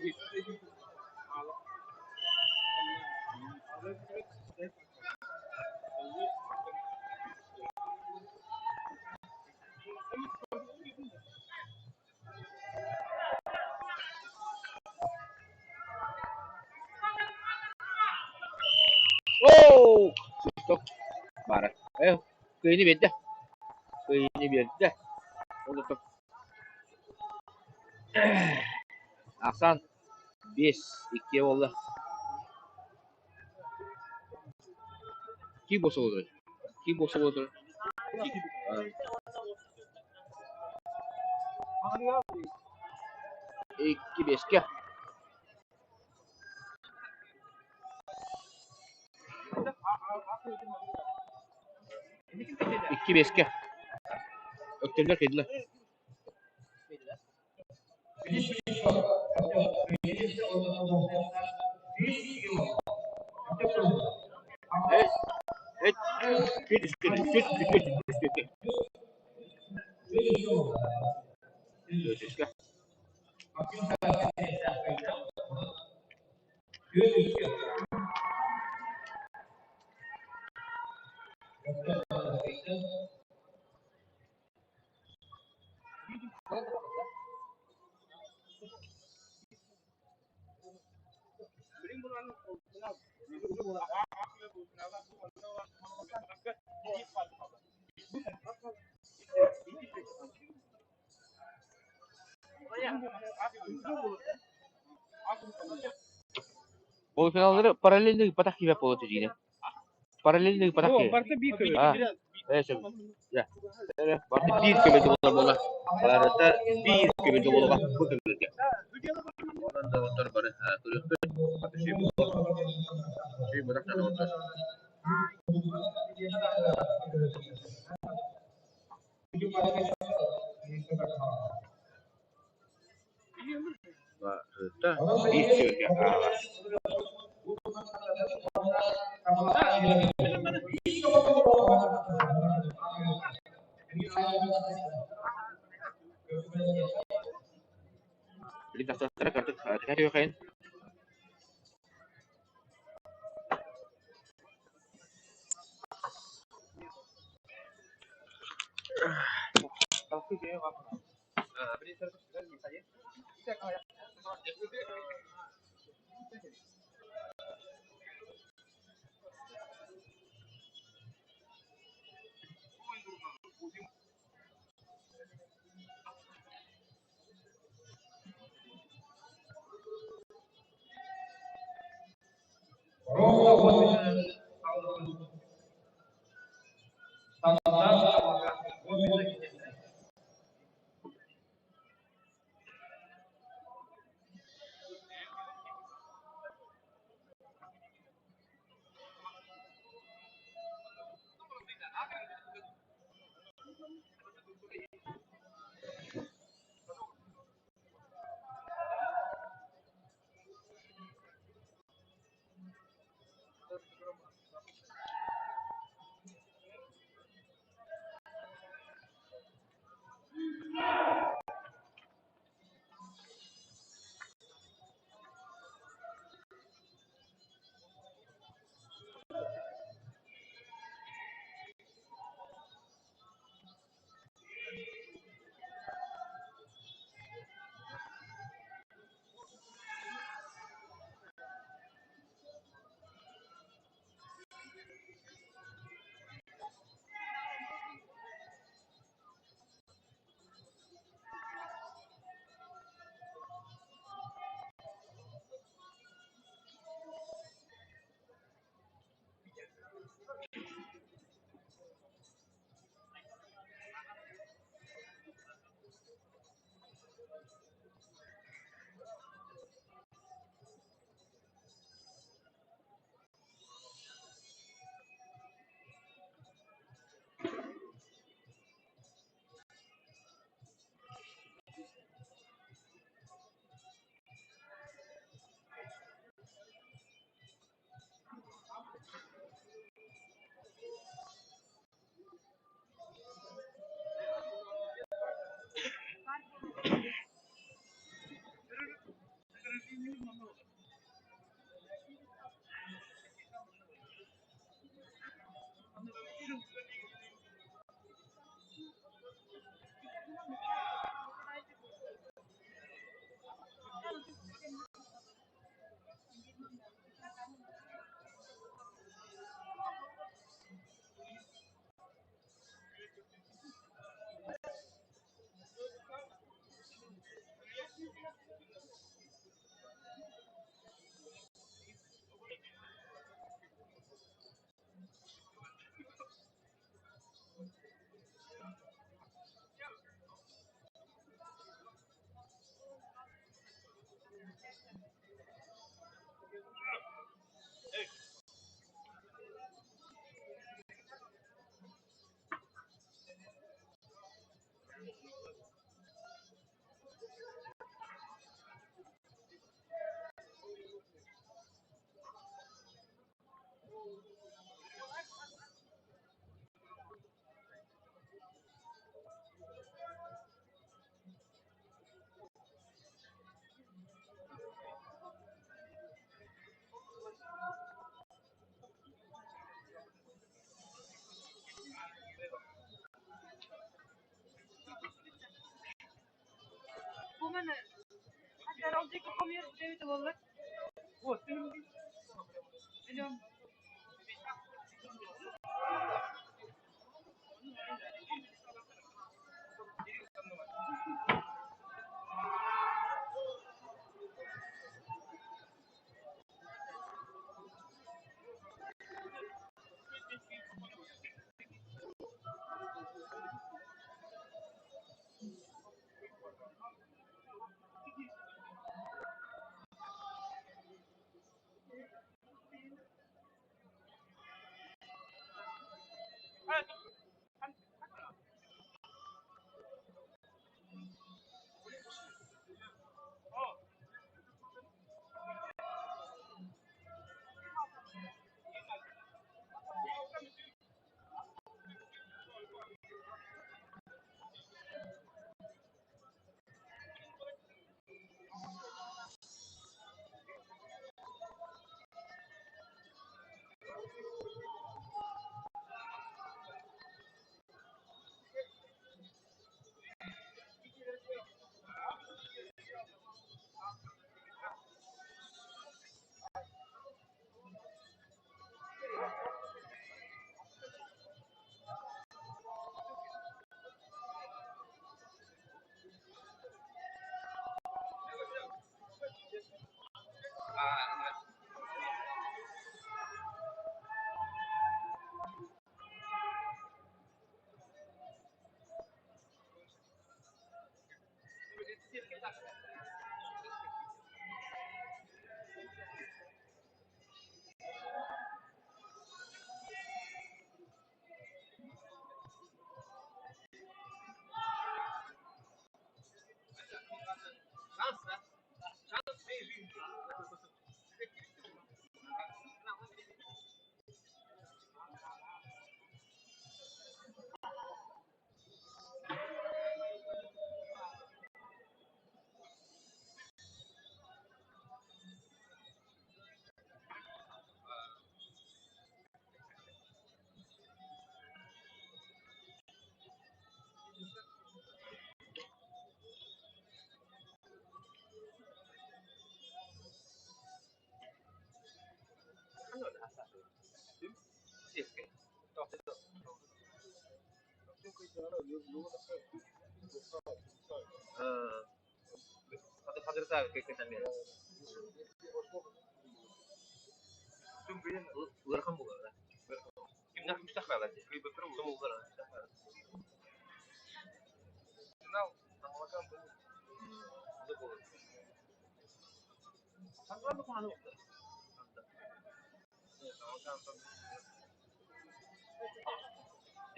эбит. Оо! Свисток баара. Э, кыайыны биэрдэ. Кыайыны биэрдэ. Ол ото Ахсаан биэс иккиэ буолла. Ким буолса Ким буолса Икки биэскэ. Икки биэскэ. Өктөмнөр кэллэ. Эт, эт, үскэ, үскэ, үскэ, үскэ. Үскэ. Полуфиналлары параллельно ыыппатах киһи буола түһүүнэ. Параллельно ыыппатах О, киһи. барыта биир көбүт. А, э, сөп. Дьэ. Барыта биир көбүт буолар буола. Барыта биир көбүт буолуоҕа. Бу көбүтгэ. Онон доҕоттор бары көрүөхпүт. Үчүгэй буолуо. Үчүгэй буолар доҕоттор. Барыта биир сүөгэ ааҕар. Били тахсахтара картык түһүөххэйин.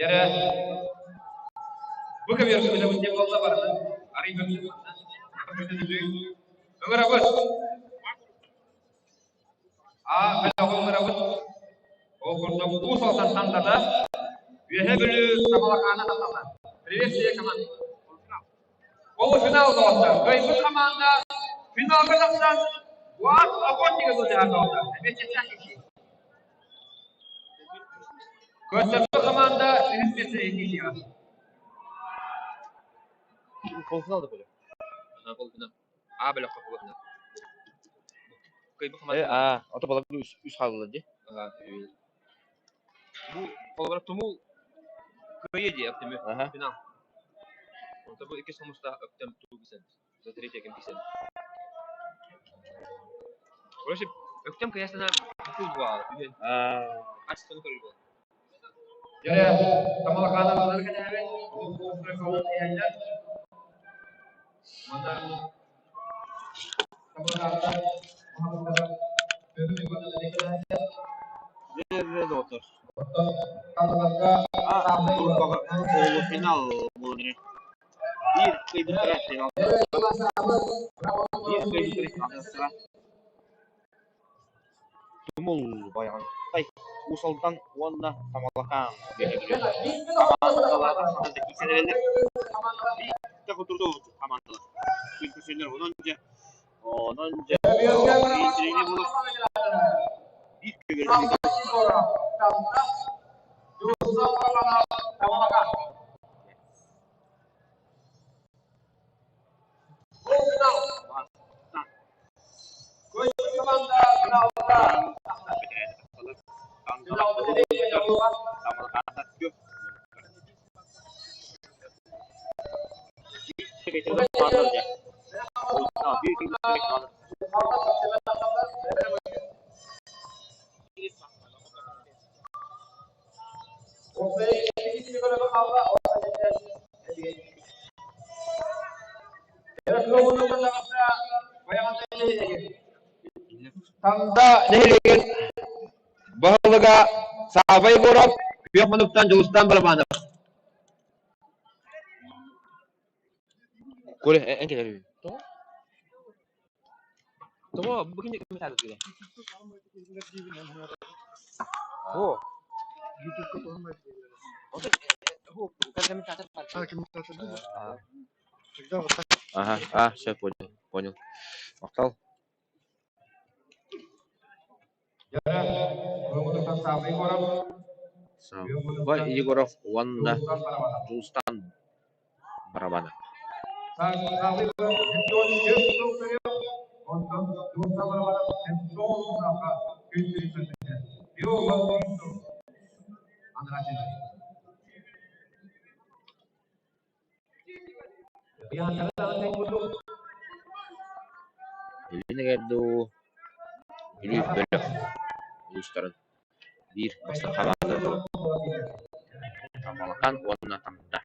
Дьэрэ, бу көбүөр көбүлэбит диэн буолла барыта. Арый Ыҥырабыт. А бөлөҕү ыҥырабыт. Ол курдук Уус Алдантан Тата, Үөһээ Бүлүү Тамалакаана тахсаллар. Приветствие команд. Полуфинал доҕоттор. Кыайбыт хамаанда финалга тахсан. Көрсөккө команда үһүс миэстэни иһиэҕэ. Полуфинал да были. Полуфинал. А бөлөххө полуфинал. Кыйбы Э, команда. а, ото балар үс хааллылар дии. Бу холобура Тумул кыайыы дии Өктөмү. Аха. Финал. Онто бу иккис хомустаах Өктөм туу кисэн. За третье кем кисэн. Короче, Өктөм кыйасына букул буал. Үһен. А, Качествоны көрүү буол. Дьэ, Тамалакаана кэлээбит, иһэллэр. Манна Тамалакаана Дьэ, доҕоттор. Оттон Тамалакка А группаҕа полуфинал буолан эрэр. Биир кыайбыттара финалга Биир кыайбыттара финалга Тумул Байаҕантай, Уус Алдан уонна Тамалакаан үөһэ Бүлүү хамаандалара ханна да киирсэн эрэллэр. Биир хотурдуу хамаандалар. Күн көрсөллөр. Онон дьэ интригэ буолар. Биир көбүөргэ Танда нэһилиэгин баһылыга Саба Егоров күөх муннуктан Дьулустан Балабанов. Коля, эн кэлэр үһү. Тоҕо бу кини ким О. Ага, а, все, понял, понял. Махтал. Савва Егоров уонна Дьулустан Барабанов. Илин эҥэр дуу, Бүлүү бөлөх улуустарын биир бастакы хамаандата Тамалакаан уонна Танда.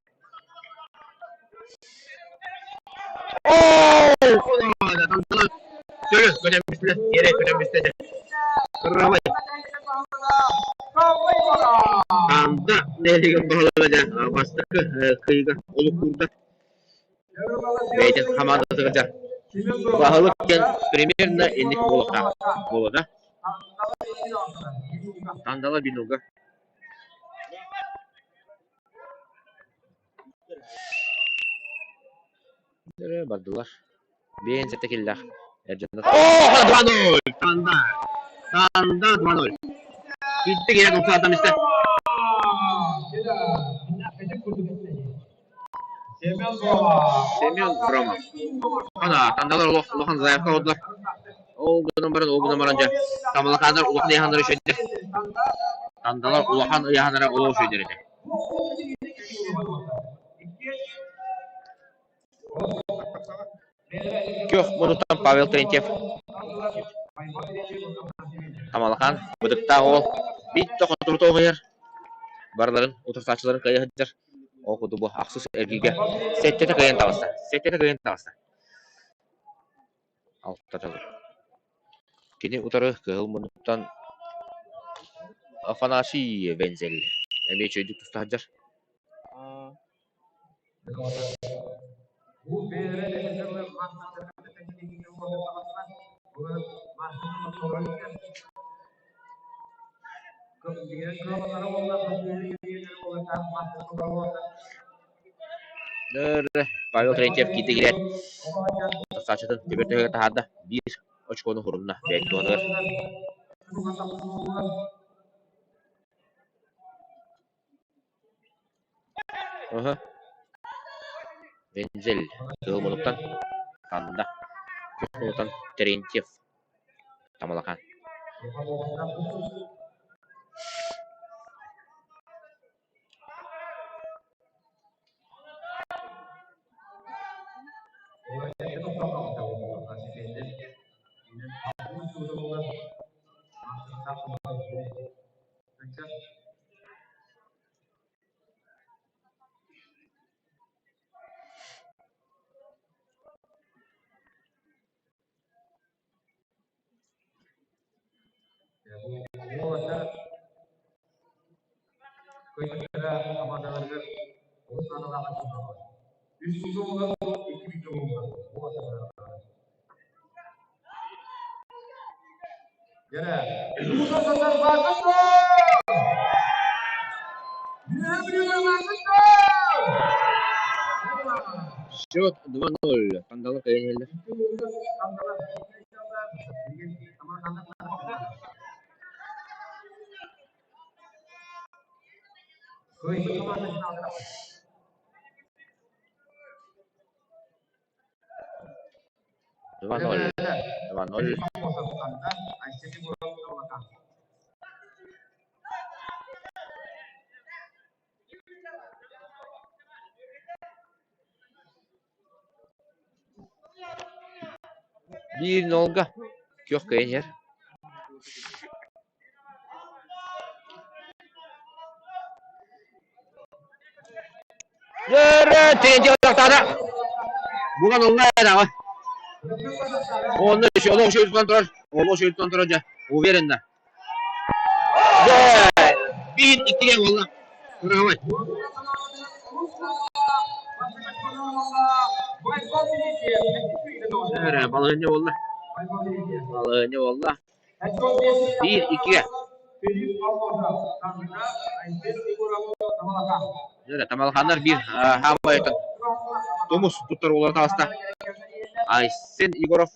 Танда нэһилиэгин баһылыга дьэ бастакы кыйыга олук уурда. Бэйэтин хамаандатыгар дьэ баһылык диэн примерно инник буолуохтаах буолуо да. Тандала бинуга. Бардылар. Биэн сэттэ киллээх эр дьоннор. Оо, 2-0! Танда! Танда 2-0. Киирдэ киирэн тупсаатам истэ. Семен Громов. Ана, тандалар олох улахан заявка оҕодулар. Ол гынан баран, ол гынан баран дьэ, Тамалакааннар улахан ыйаһаннара үчүгэйдэр. Тандалар улахан ыйаһаннара олох үчүгэйдэр этэ. Күөх муннуктан Павел Терентьев Тамалакаан бытыктаах уол биир да хотурута оҕуйар, барыларын утарсааччыларын кыайа сылдьар. Ол курдук бу ахсыс эргииргэ сэттэтэ кыайан таҕыста. Сэттэтэ кыайан таҕыста. Алтата Кини утары кыһыл муннуктан Афанасий Вензель эмиэ үчүгэйдик туста сылдьар. Павел Терентьев киирдэ киирээт, саачатын түбэр төһөгө таһаарда. Биир. очкону хурунна бэйэтин туһатыгар. Аһа. Вензель кыһыл муннуктан Танда, күөх муннуктан Терентьев Тамалакаан. Счет 2-0. Тандалар кыайан иһэллэр. 2-0. 2-0. Биир нолга күөх кыайан иһэр. Тиэнтиэ Булан ылла даҕа. Онно олох үчүгэй турар. Олох үчүгэй турар дьэ. Уверенно. Биир иккигэ буолла. Браво. Эрэ балаһыанньа буолла. Балаһыанньа буолла. Биир иккигэ. Дьэ, Тамалханнар биир хаамай тумус туттар уоллара таҕыста. Айсен Егоров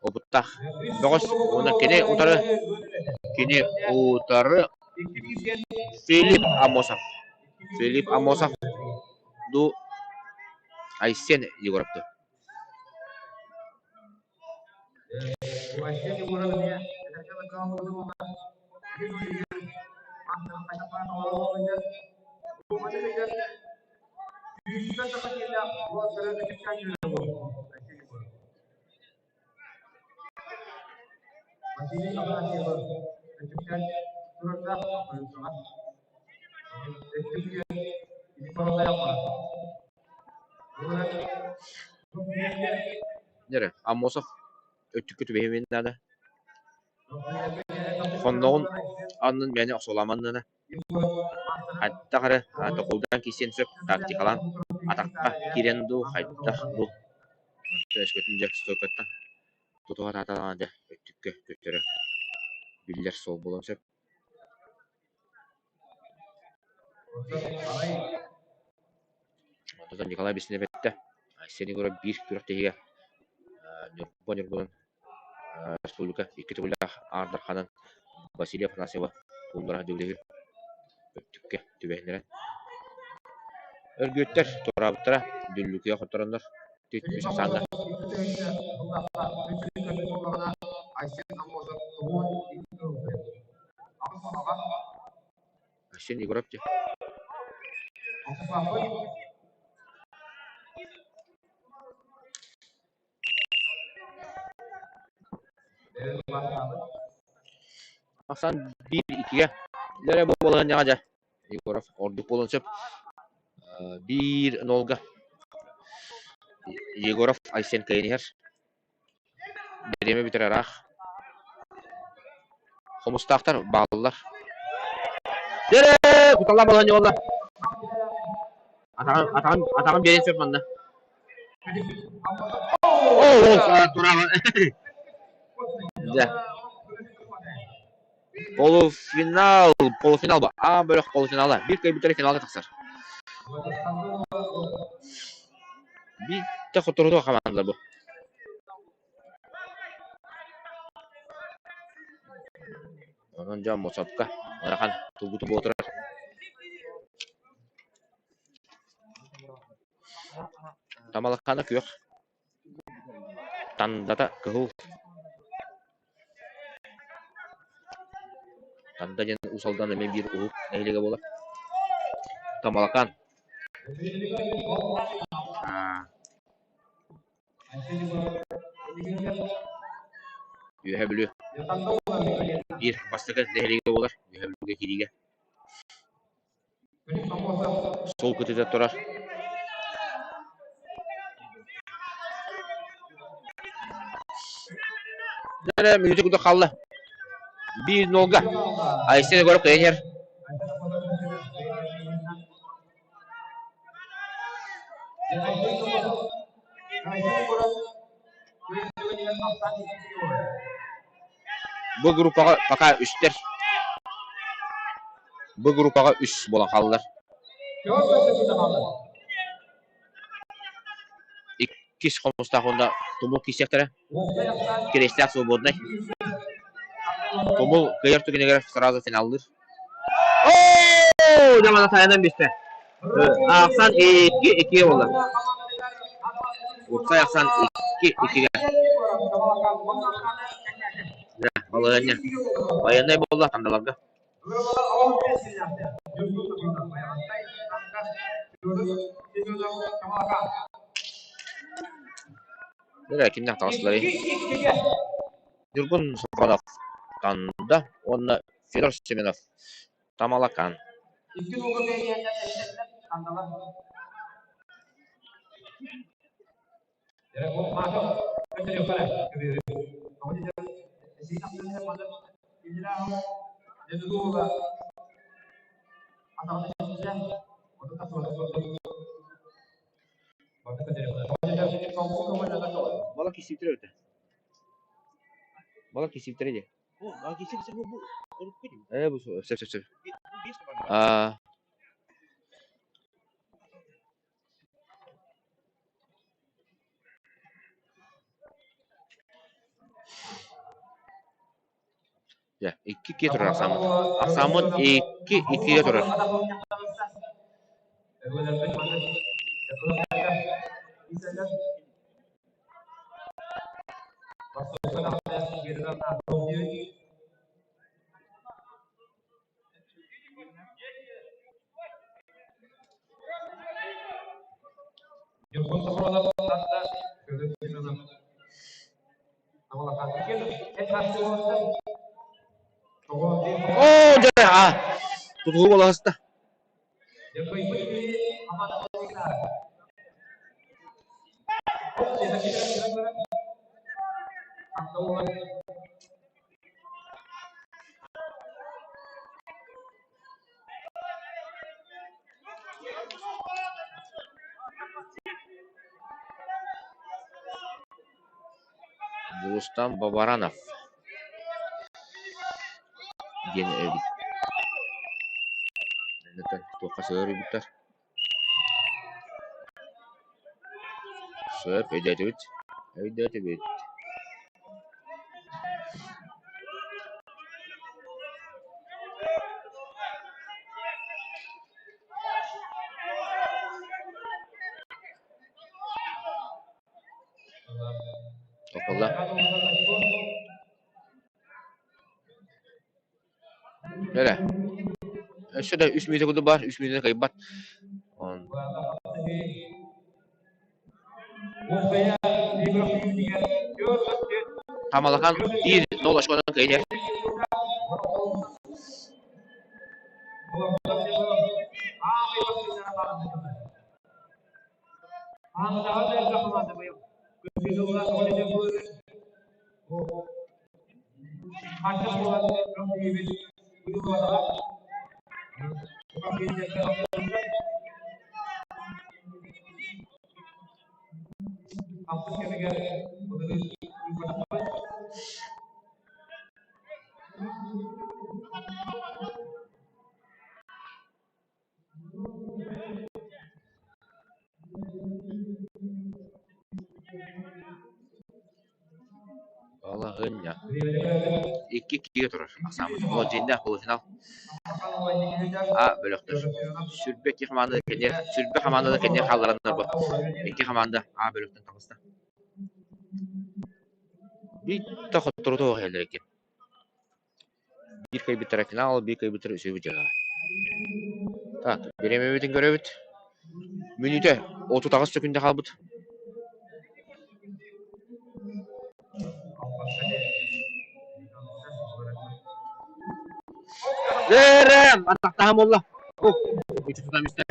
опыттаах бөҕөс уонна кини утары кини утары Филипп Аммосов Филипп Аммосов ду Айсен Егоров ду Дьэ, Аммосов өттүккэ түбэһиэмин наада. Хонноҕун аннын мээнэ охсуолааман наада. Хайдах эрэ токулдаан киирсиэн сөп, тактикалаан атахха киирэн дуу, хайдах дуу. Өскөтүн дьэ стойкаттан тутуһа сатаатаҕына дьэ өттүккэ көтөрө биллэр суол буолуон сөп. Онтон Николай Бессонов эттэ, Айсен Егоров биир күрэхтэһиигэ Ньурба Ньургунун республика икки төгүллээх Аар Дарханын Василий Афанасьева кууллара дьулуһу өттүккэ түбэһиннэрэн Өргүөттэр туораабыттара, Дүллүкүгэ хоттороннор үс ахсааҥҥа Айсен Егоров дьэ Ахсаан биир иккигэ эрэ буолан дьэ Егоров ордук буолуон сөп. Биир нолга Егоров Айсен кыайан иһэр. Бириэмэ бүтэр ыраах. Хомустаахтар бааллар. Дьэрэ! Куталлаах балаһан буолла. Атаҕын, атаҕын, атаҕын биэриэн сөп манна. Оо, тураҕын. Дьэ. Полуфинал, полуфинал ба? А бөлөх полуфинала. Биир кыайбыттара финалга тахсар. Биирдэ хотторутуга хамаандалар бу. Онон дьон Мосовка ыарахан тургутуу буола турар. Тамалакаана күөх, Тандата кыһыл. Танда диэн Уус Алдан эмиэ биир уһук нэһилиэгэ буолар. Тамалакаан Үөһээ Бүлүү биир бастакы нэһилиэгэ буолар Үөһээ Бүлүүгэ киириигэ. Суол кытыыта турар. Эрэ мүнүүтэ курдук хаалла. Биир нолга. Айсен Егоров кыайан иһэр. Бу группаҕа пока үстэр. Бу группаҕа үс буолан хааллар. Иккис хомустаах уонна Тумул киирсиэхтэрэ. Кириэстээх свободнай. Тумул кыайар түгэнигэр сразу финаллыыр. Оо, дьэ мана сайынан бистэ. Ахсан 2-2 буолла. Уопсай ахсан 2-2-гэ. Дьэ, балаһыанньа. Байыаннай буолла Тандаларга. Эрэ кимнээх таҕыстыларый? Ньургун Соколов Танда уонна Федор Семенов Тамалакаан. Балак кисиптер өтө. Балак кисиптер дии. Э бу сөп сөп сөп. Аа Дьэ, икки-иккигэ турар ахсааммыт. Ахсааммыт икки-иккигэ турар. Оо, дьэ, а, тутуһуу буолаһыста. Дьулустан Бабаранов диэн эбит туохха сыһыарыйбыттар Сөп, өйдөөтүбүт, өйдөөтүбүт Тохтолло. Эрэ. Өссө да үс мүнүүтэ курдук баар, үс мүнүүтэ кыайбат. Хамалахан биир нол очконан кыайар. Балаһыанньа 2-2-гэ турар ахсааммыт. Ол дьиҥнээх полуфинал А бөлөхтөр. Сүрбэ икки хамаанда кэннигэр, сүрбэ хамаандалар кэннигэр хааллараннар бу. Икки хамаанда А бөлөхтөн таҕыста. Биир да хотторута суох иһэллэр икки. Биир кыайбыттара финал, биир кыайбыттара үсүһү дьыала. Так, бириэмэбитин көрөбүт. Мүнүүтэ 38 сөкүндэ хаалбыт. Дээрэ, атахтаһан буолла. Үчү тутан истэ.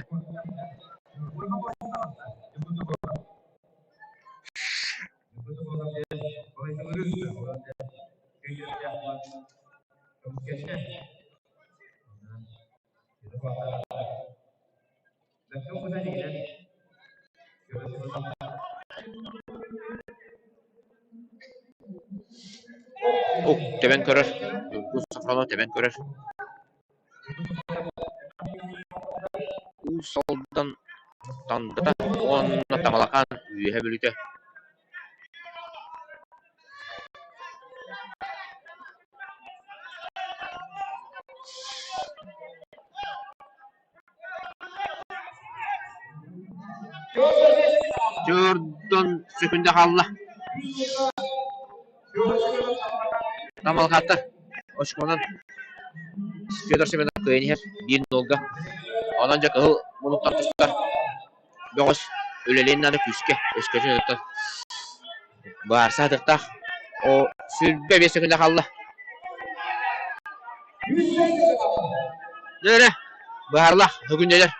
О, тэбэн көрөр. Уус Сафронов тэбэн көрөр. Уус Алдан Тандата уонна Тамалакаан Үөһэ Бүлүүтэ Төрдөн сөкүндэ хаалла. Тамалхаттар очконан Федор Семенов кыайан иһэр биир нолга. Онон дьэ кыһыл муннуктан тустар бөҕөс үлэлиэн наада күүскэ өскөтүн ыттан баарса сатыахтаах. О 25 сөкүндэ хаалла. Дьэ эрэ быһаарылаах өгүннэлэр.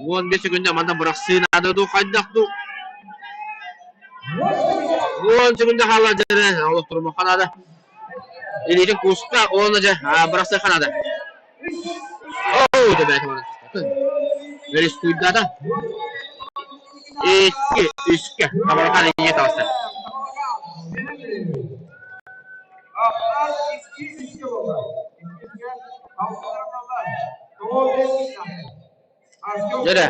15 сөкүндэ манна бырахсыы наада дуу хайдах дуу 10 сөкүндэ хаалла дьэ эрэ олох турумуохха наада. Илиитин кууста уонна дьэ бырахсыахха наада. Оо дэ бэйэтэ Өрүскүйдата. Икки, үскэ. Табархан ийэ таҕыста. Дьэ,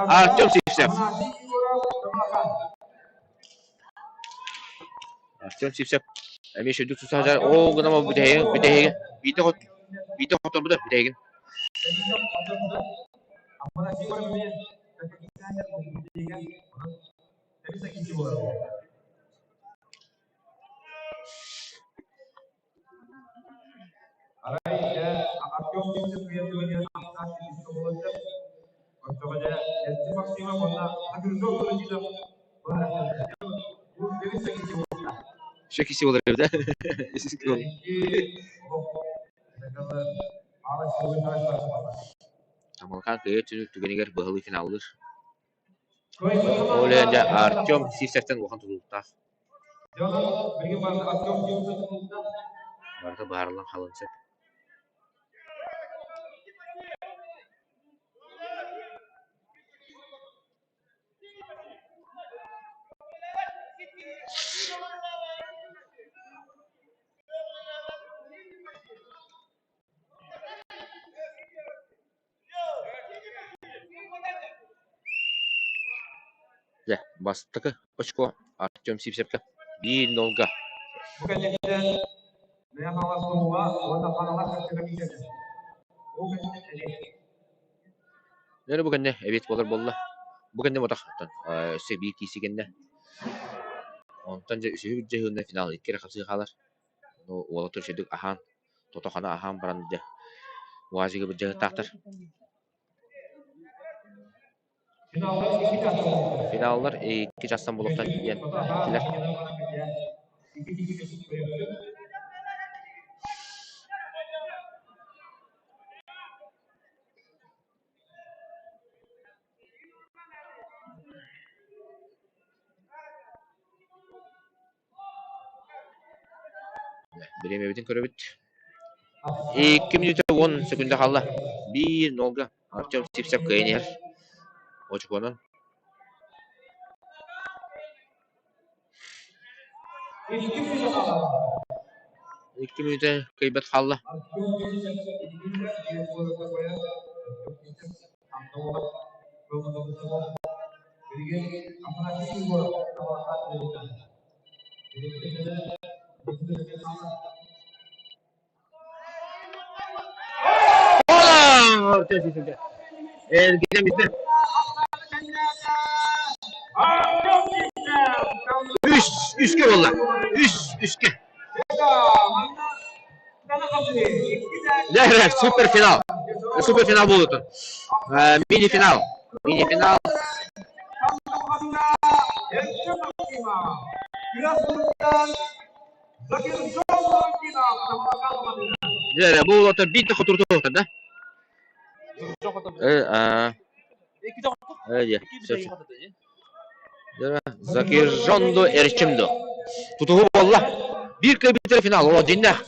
Артем Сивцев. Артем Сивцев эмиэ сүрдүк тусаһар. Оо, гынан бүтэһигин, бүтэһигин. Биитэ хот, биитэ хоторбута бүтэһигин. Все киси болар да? Тамалкаан кыайар түгэнигэр быһалыы финаллыыр. Ол эрэн Артем Сивцевтэн улахан тутулуктаах. Барыта быһаарыллан хаалыан сөп. Дьэ, бастакы очко Артем Сивцевка биир нолга. Бу кэнниттэн Мэҥэ Хаҥалас Тумула уонна Хаҥалас Чөкөтө Ол кэнниттэн эбиэт. Дьэ, бу кэннэ эбиэт буолар буолла. Бу кэннэ мотох өссө биир киирсии кэннэ. Онтон дьэ үсүһү дьыһыына финал икки эрэ хапсыы хаалар. Уолаттар үчүгэйдик аһаан, тото-хана аһаан баран дьэ УАЗигы былдьаһыктаахтар. Финаллар икки чаастан буолуохтаах диэн эттилэр. Бириэмэбитин көрөбүт. Икки мүнүүтэ уон сөкүндэ хаалла. Биир нолга Артем Сивцев кыайан иһэр. Очукуонан. Икки мүнүүтэ кыайбат хаалла. Эргитэн бүттэ. Үс, үскэ буолла. Үс, үскэ. Дьэ, суперфинал. Суперфинал буолуутун. Мини-финал. Мини-финал. Дьэ, бу уолаттар биир да хотурутуохтар да? Закиржонду Эрчимду. Тутуһу буолла. Биир кыайбыттара финал. Олох дьиннээх.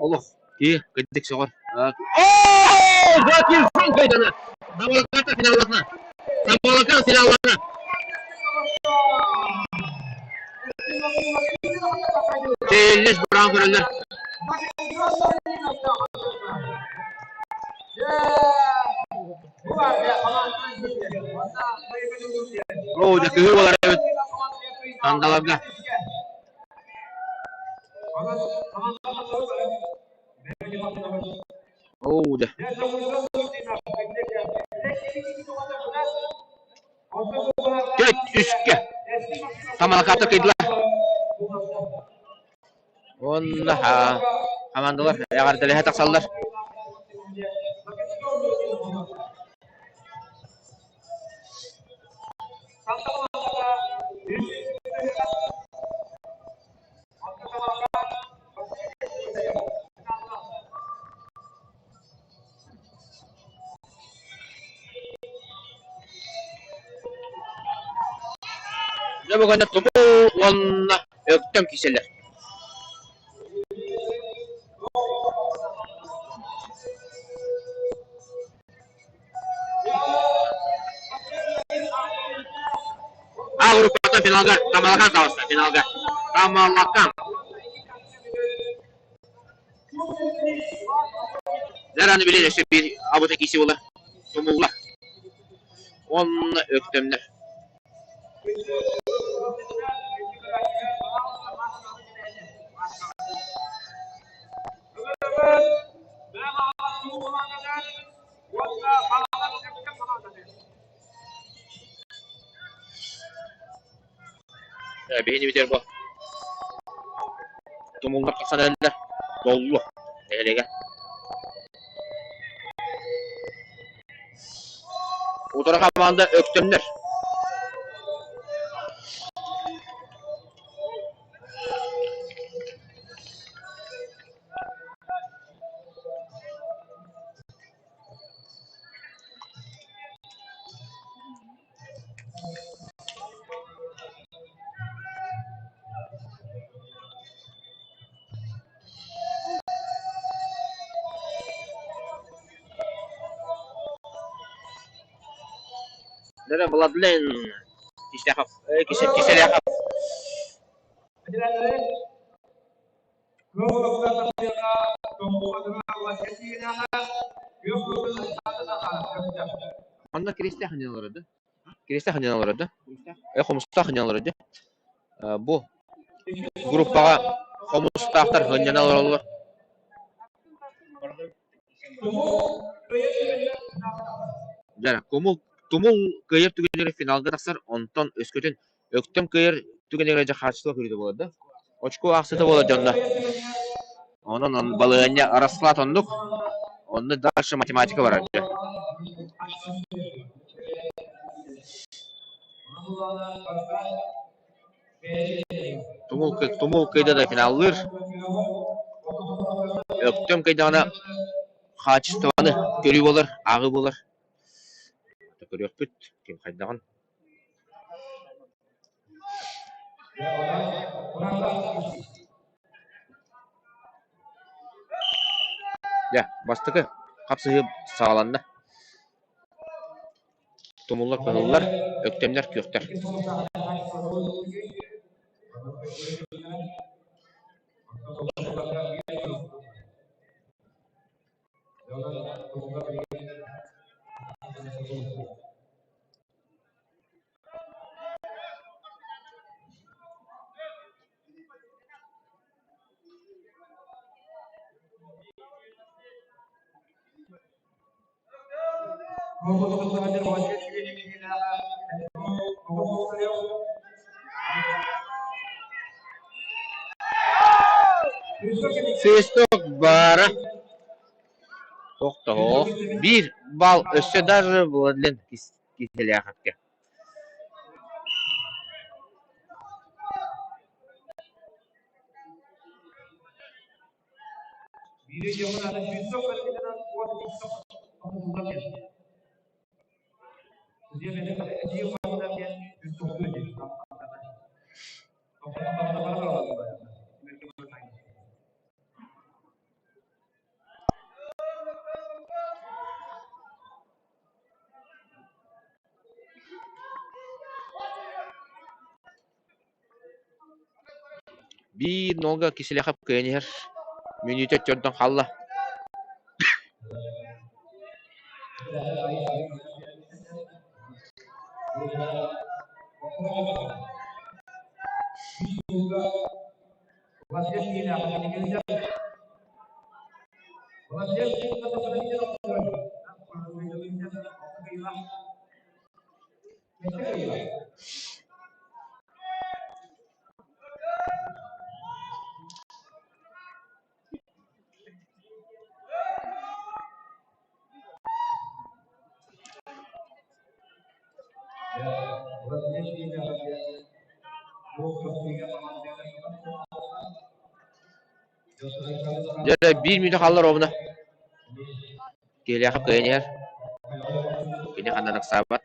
Олох. Ки кырдык сөҕөр. Оо! Закиржон кыайдана. Тамалаката финаллана. Тамалака финаллана. Челлес быраан көрөллөр. Оо, дьэ кыһыы буолар эбит сандаларга. Оо, дьэ. Төрт үскэ Тамалакаата кыйдылар. Уонна хамаандалар эҕэрдэлэһэ тахсаллар. Дьэ бүгүн тумул уонна Өктөм киселлэр. А группата финалга Тамалакан таҕыста финалга. Тамалакан. Зараны билэр өссө биир абыта киси була. Тумулла. Онно өктөмнөр. Биһини бүтэр бу тумуллар тахсан эрэллэр доллу нэһилиэгэ Утары хамаанда Өктөмнөр. Дара Владлен Кисляхов, Киселяхов. Онно Киристээх ханньан олорор да? Киристээх ханньан олорор да? Хомустаах ханньан олорор да? Бу группаҕа хомустаахтар ханньана олороллор. Дьэ, кумул тумул кыайар түгэнигэр финалга тахсар, онтон өскөтүн Өктөм кыайар түгэнигэр дьэ хаачыстыба көрүүтэ буолар да? Очко аахсыыта буолар дьонно. Онон балаһыанньа расклад оннук. Онно дальше математика барар дьэ. Тумул, тумул кыйда да финаллыыр. Өктөм кыйдаҕына хаачыстыбаны көрүү буолар, ааҕыы буолар. Көрүөхпүт ким хайдаҕын. Дьэ, бастакы хапсыһыы саҕаланна. Тумуллар кыһыллар, өктөмнөр күөхтэр. Свисток баара тохтоһуох биир балл өссө даже Владлен Киһилээхэпкэ Биир нолга Киселяхов кыайан иһэр, мүнүүтэ өттөрдөн хаалла. Дьэ, биир мүнүүтэ хаалла ровно. Киһилээхэ кыайан иһэр. Кини ханна ыксаабат.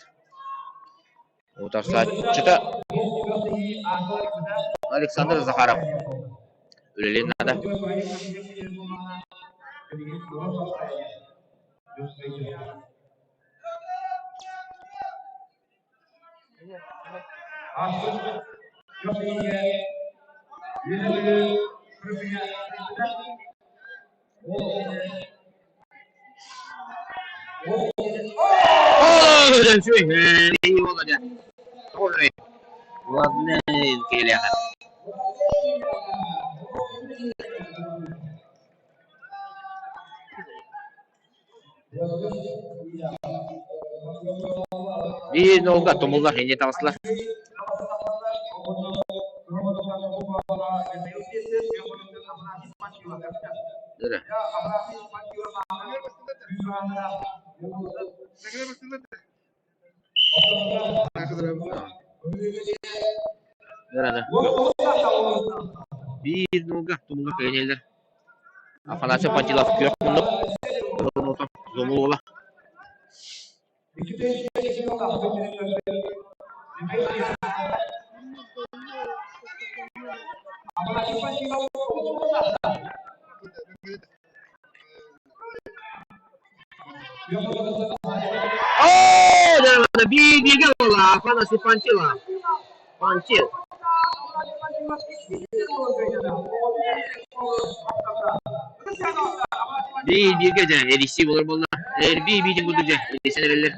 Утарсааччыта Александр Захаров үлэлиэн наада. Биир нолга тумуллар инньэ таҕыстылар. Биир нолга тумуллар кэлэнэллэр. Афанасий Пантелов күөх муннук, Зомул уола. Оо, биир-бииргэ буолла Афанасий Пантелов. Пантел. Биир-бииргэ дьэ эрийсии буолар буолла. Эрбии биитин курдук дьэ эрийсэн эрэллэр.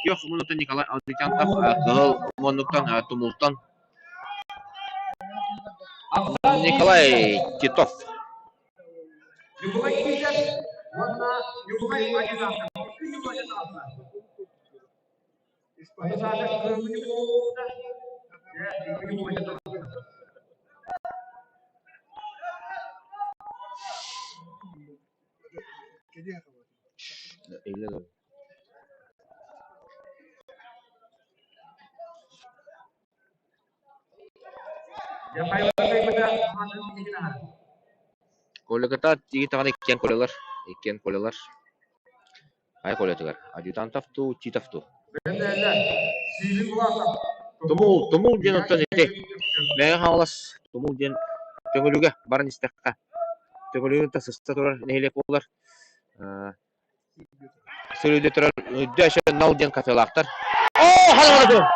Күөх муннуктан Николай Алдыкянтов, Кыһыл муннуктан Тумултан Николай Титов. Коляката тиги таҕаны иккиэн колялар, иккиэн колялар. Хайа колятыгар? Адъютантов дуу, Титов дуу? Тумул, Тумул диэн оттон ити Мэҥэ Хаҥалас Тумул диэн Төҥүлүгэ баран истэххэ, Төҥүлүнү сыста турар нэһилиэк буолар. Сырыыда турар Дөшө Нал диэн кафелаахтар. Оо, хараҕа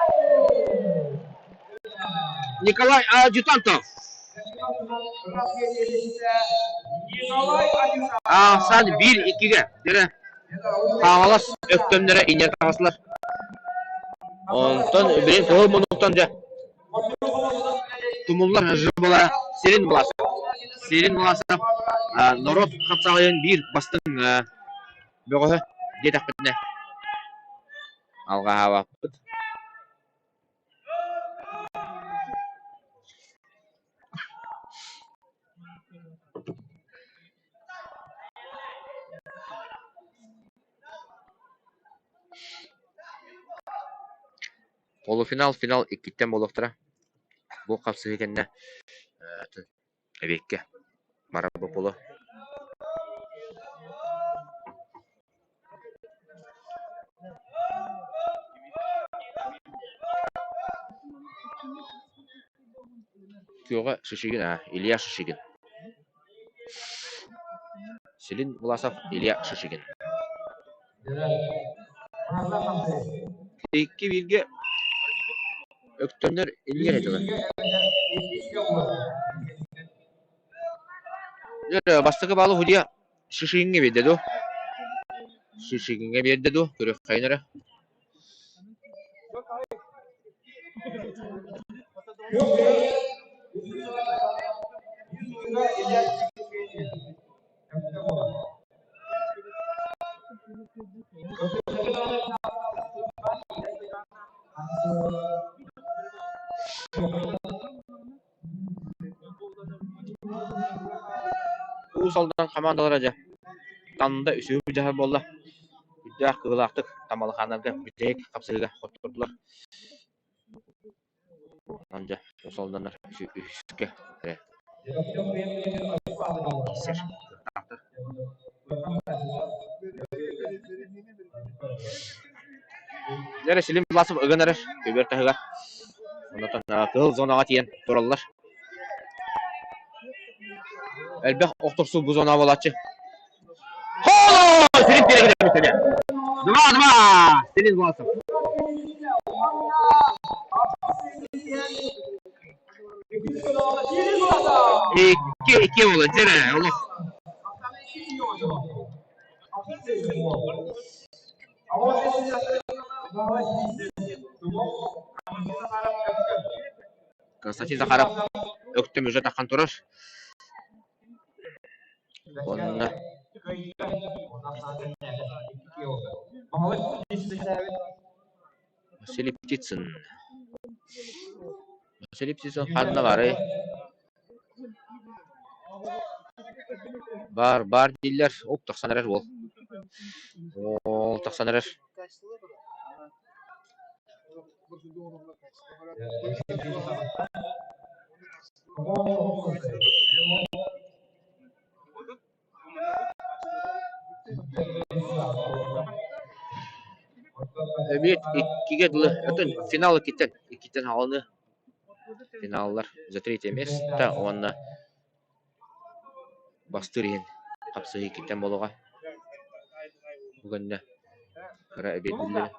Николай Адъютантов. Аахсан биир иккигэ дэрэ Хаҥалас өктөмнөрө инньэ таҕыстылар. Онтон билин кыһыл муннуктан дьэ. Тумуллар жыбыла Сирин Власов. Сирин Власов норуот хапсаҕайын биир бастыҥ бөҕөһө диэтэхпитинэ алҕаһаабаппыт. Полуфинал, финал иккиттэн буолуохтара. Бу хапсыһыы кэннэ эбиэккэ барар буолуо. Күөҕэ Шишигин, Илья Шишигин. Селин Власов, Илья Шишигин. Икки бииргэ Өктөннөр иннигэр этилэр. Бастакы баалы судьуйа Шишигиҥҥэ биэрдэ дуо? Шишигиҥҥэ биэрдэ дуо? Көрүөххэйин эрэ. Уус Алдан хамаандалара дьэ Танда үсүһү былдьаһар буолла. Үрдээх кыһыылаахтык Тамалакааннарга бүтэһик хапсыһыыга хоттордулар. Онон дьэ Уус Алданнар үһүскэ эрэ киирсэр кыахтаахтар. Дьэ Селим Власов ыган эрэр көбүөр таһыгар. Онтон кыһыл зонаҕа тиийэн тураллар. Элбэх охторсуу бу зонаҕа буолааччы. Селим тиэрэ Два, два! Селим Власов. Икки, икки буолла, дьэ олох. Константин Захаров Өктөм уже таххан турар. Уонна Василий Птицын. Василий Птицын ханна барый? Баар, баар дииллэр, ол тахсан эрэр уол. Ол тахсан эрэр. Эбиэт иккигэ дылы, оттон финал иккиттэн, иккиттэн хаалыны Финаллар за третье место уонна бастыыр иһин хапсыһыы иккиттэн буолуоҕа. Бу кэннэ кыра эбиэт биллэрэ.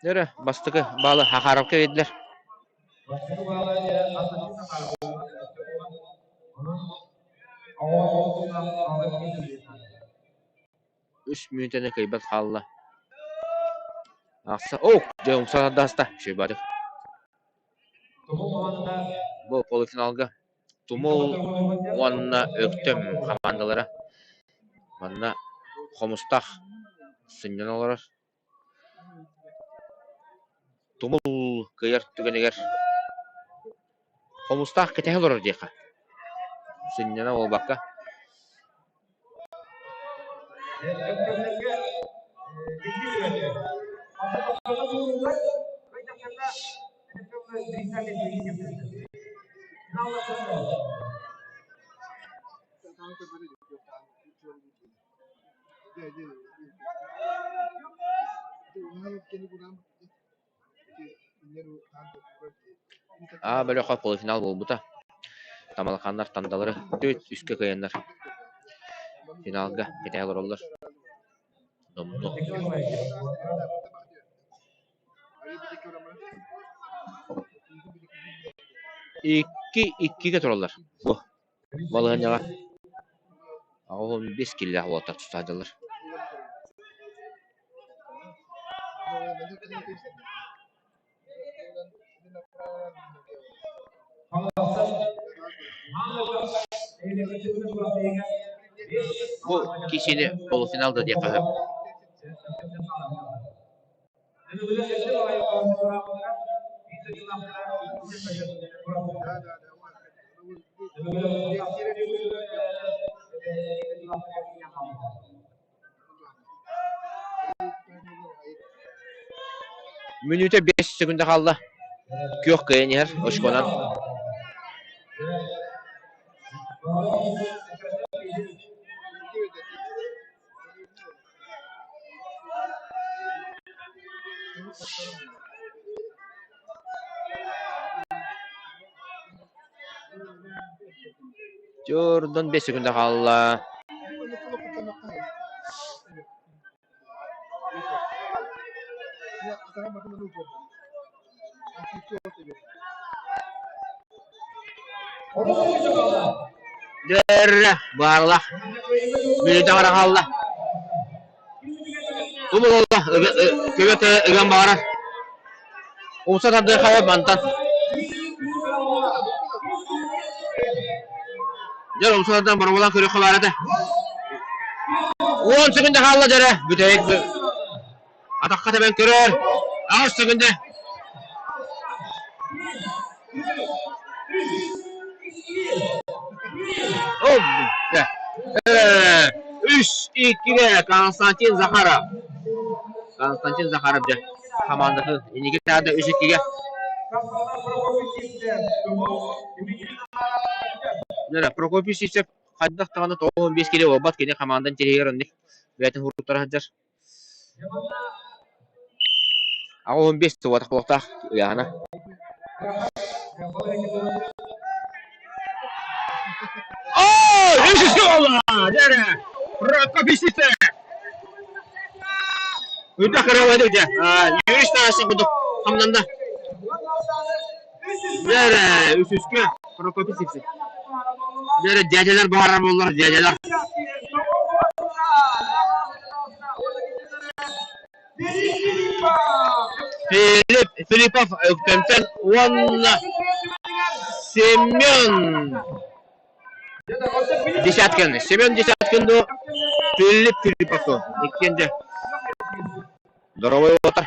Эрэ бастакы баалы Хахаровка биэрдилэр. Үс мүнүүтэни кыайбат хаалла. Ахса, о, дьэ умса тардаста, үчүгэй Бу полуфиналга Тумул уонна Өктөм хамаандалара манна Хомустаах сынньана олорор. Тумул кыайар түгэнигэр Хомустаах кэтэһэ олорор диэххэ, сынньана буолбакка. А бөлөххө полуфинал буолбута. Тамалакааннар Тандалары 4-3-кэ кыайаннар финалга кэтэһэ олороллор. Номнуо. 2-2-гэ тураллар. Бу балаһыанньаҕа 85 киилэлээх уолаттар туста сылдьаллар. Бу киһини полуфинал да диэххэ сөп. Мүнүүтэ 5 секунда хаалла. Күөх кыайан иһэр очконан. Дьордон 5 секунда хаалла. Дөррө, баарлах. Мүнүүтэ бара хаалла. Бу буолла, көбө ыган баҕарар. Умса тардыы хайа мантан. Дьэ, умса тардан боруобалаан көрүөххэ баар этэ. 10 секунда хаалла дьэрэ. Бүтэһик атахха тэбэн көрөр. 8 секунда. Үс иккигэ Константин Захаров. Константин Захаров дьэ хамаандатын инники таһаарда үс иккигэ. Прокопий Сивцев хайдах даҕаны 95 кило буолбат кини хамаандан тириһигэр оннук бэйэтин хуруттара сылдьар. 85 туотах буолуохтаах ыйааһына. О, үс буолла! Прокопий Сивцев! Үрдэх кыралады дьэ. Юрий Старостин курдук хамнанна. Дьэ, үсүскэ Прокопий Сивцев. Дьэ, дядялар баарар буоллар, дядялар. Филипп Филиппов Өктөмтөн уонна Семен Десяткин. Семен Десяткин дуо Филипп Филиппов дуо иккиэн дьэ здоровый уолаттар.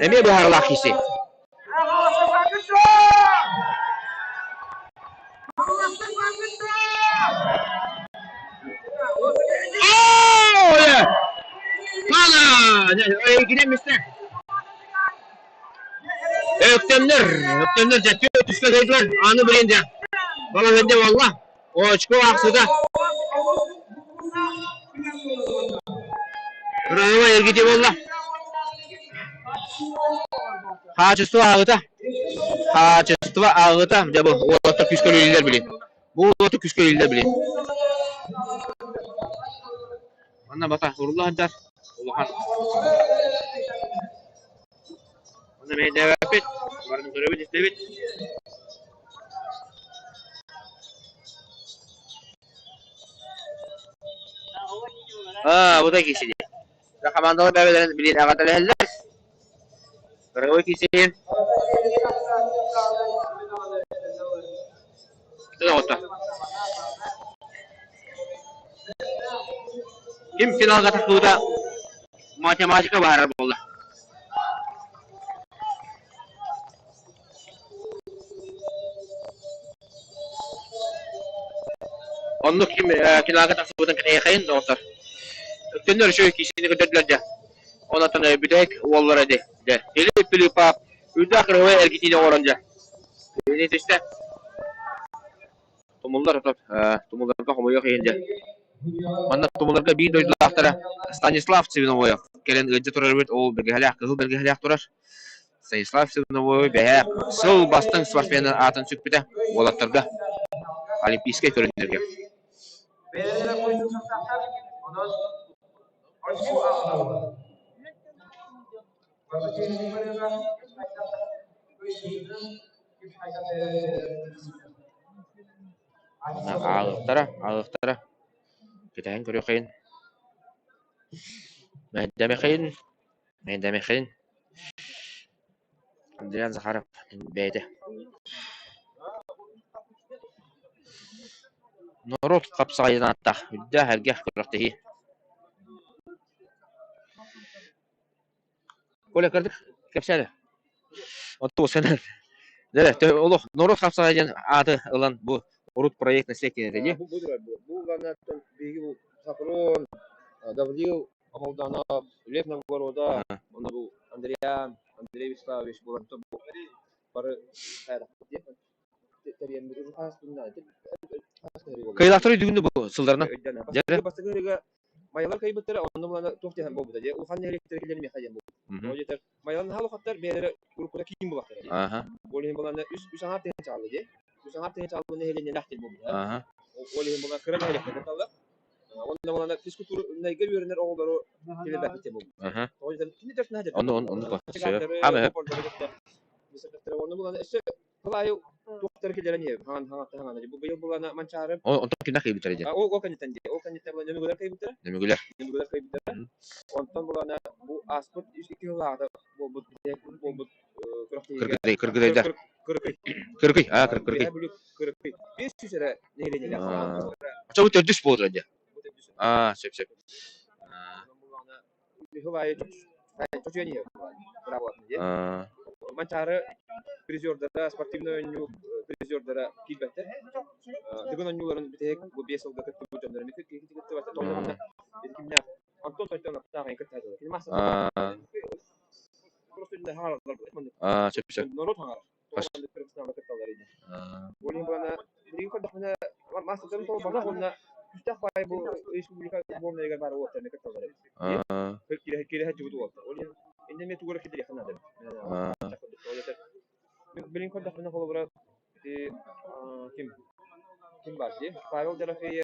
Эмиэ быһаарылаах киси. Өктөмнөр, өктөмнөр дьэ түскэ кыйдылар, аны билин дьэ. Балаһыанньа буолла. Очко аахсыта. Кыраһыба эргити буолла. Хаачыстыба ааҕыта. Хаачыстыба ааҕыта. Дьэ бу уолаттар күүскэ үлэлииллэр билин. Бу уолаттар күүскэ үлэлииллэр билин. Манна бата урулла сылдьар. Улахан. Манна мэйдээбэппит. Барытын көрөбүт, истэбит. Аа, бу да киси дии. Командалар бэйэлэрин билин эҕэрдэлэһэллэр. Дорогой киси. Ким финалга тахсыбыта математика баара буолла. Оннук ким финалга тахсыбытын кэтэһиэхэйин доҕоттор. Өктөннөр үчүгэй киисини көрдөрдүлэр дьэ. Онон бүтэһик уоллара дии. Дьэ, Филипп Филиппов үрдээх кыраһыабай эргитиини оҥорон дьэ. Кини түстэ. Тумуллар тумулларга хомойуох иһин дьэ. Манна тумулларга биир дойдулаахтара Станислав Свиновоев кэлэн ыалдьа турар эбит, ол бэргэһэлээх, кыһыл бэргэһэлээх турар. Станислав Свиновоев бэһээ сыл бастыҥ спортсменын аатын сүкпүтэ уолаттарга олимпийскай көрүҥнэргэ. Ааҕыахтара, ааҕыахтара, кэтэһэн көрүөххэйин. Мэһэйдэмэхэйин, мэһэйдэмэхэйин. Андриан Захаров бэйэтэ. Норуот хапсаҕайын ааттаах, үрдээх эргэх күрэхтэһии. Коля, кырдьык, кэпсээ эрэ. Оттон сэнэр. Дьэ, олох норуот хапсаҕайа диэн ааты ылан бу урут проект наследие этэ дии. Бу бу ганнаттан биһиги бу Сафрон, Гаврил Омолдонов, Лев Новгородов, уонна бу Андриан, Андрей Вячеславович булан бу бары Кыайыылаахтар өйдүүгүн да бу сылларынан? Дьэ Бастакы ырыга Майалар кыайбыттара, онно булана туох диэн буолбута дии, улахан нэһилиэктэр кэлэр миэхэ диэн буолбут. Ол диэтэр Майалар наһаа улахаттар бэйэлэрэ уруккута киин булахтара дии. Ол иһин булана үс аҥаар тыһыынча хаалла дии. Үс аҥаар тыһыынча хаалла нэһилиэнньэлээх диэн буолбута. Ол иһин булана кыра нэһилиэктэр кыталлар. Онно булана физкультурнайга үөрэнэр оҕолору киллэрбэппит диэн буолбут. Ол иһин кини төрт наһаа Ону оннук сөп. Хаама Онно булана өссө Кылаайы туохтары киллэрэн иһэбин, хаҥан хаҥаттан хаҥана дии. Бу быйыл булана Манчаары. Онтон кимнээх кыайбыттара диэн? Ол кэнниттэн дии. Ол кэнниттэн булана Нөмүгүлэр кыайбыттара. Нөмүгүлэр. Нөмүгүлэр кыайбыттара. Онтон булана бу ааспыт 2 сыллааҕыта буолбут буолбут күрэхтэһиигэ Кыргыдай, кыргыдайдар. Кырыкый. Кырыкый, аа кырыкый. Кырыкый. 500 эрэ нэһилиэнньэлээх. Оччо бу төрдүс буолар дии. Аа, сөп сөп. Сыл аайы чочуйан иһэр быраабылатын диэн. Манчаары призердара, спортивнай оонньуу призердара киирбэттэр. Дыгын оонньууларын бүтэһик бу 5 сылга кыттыбыт дьоннор эмиэ кыттыбаттар. Тоҕо ити кимнээх Антон Тойтон аттаах кыттаатылар. Кини маастар просто хаҥараллар. Сөп сөп. Норуот хаҥарар. Павел Дорофеев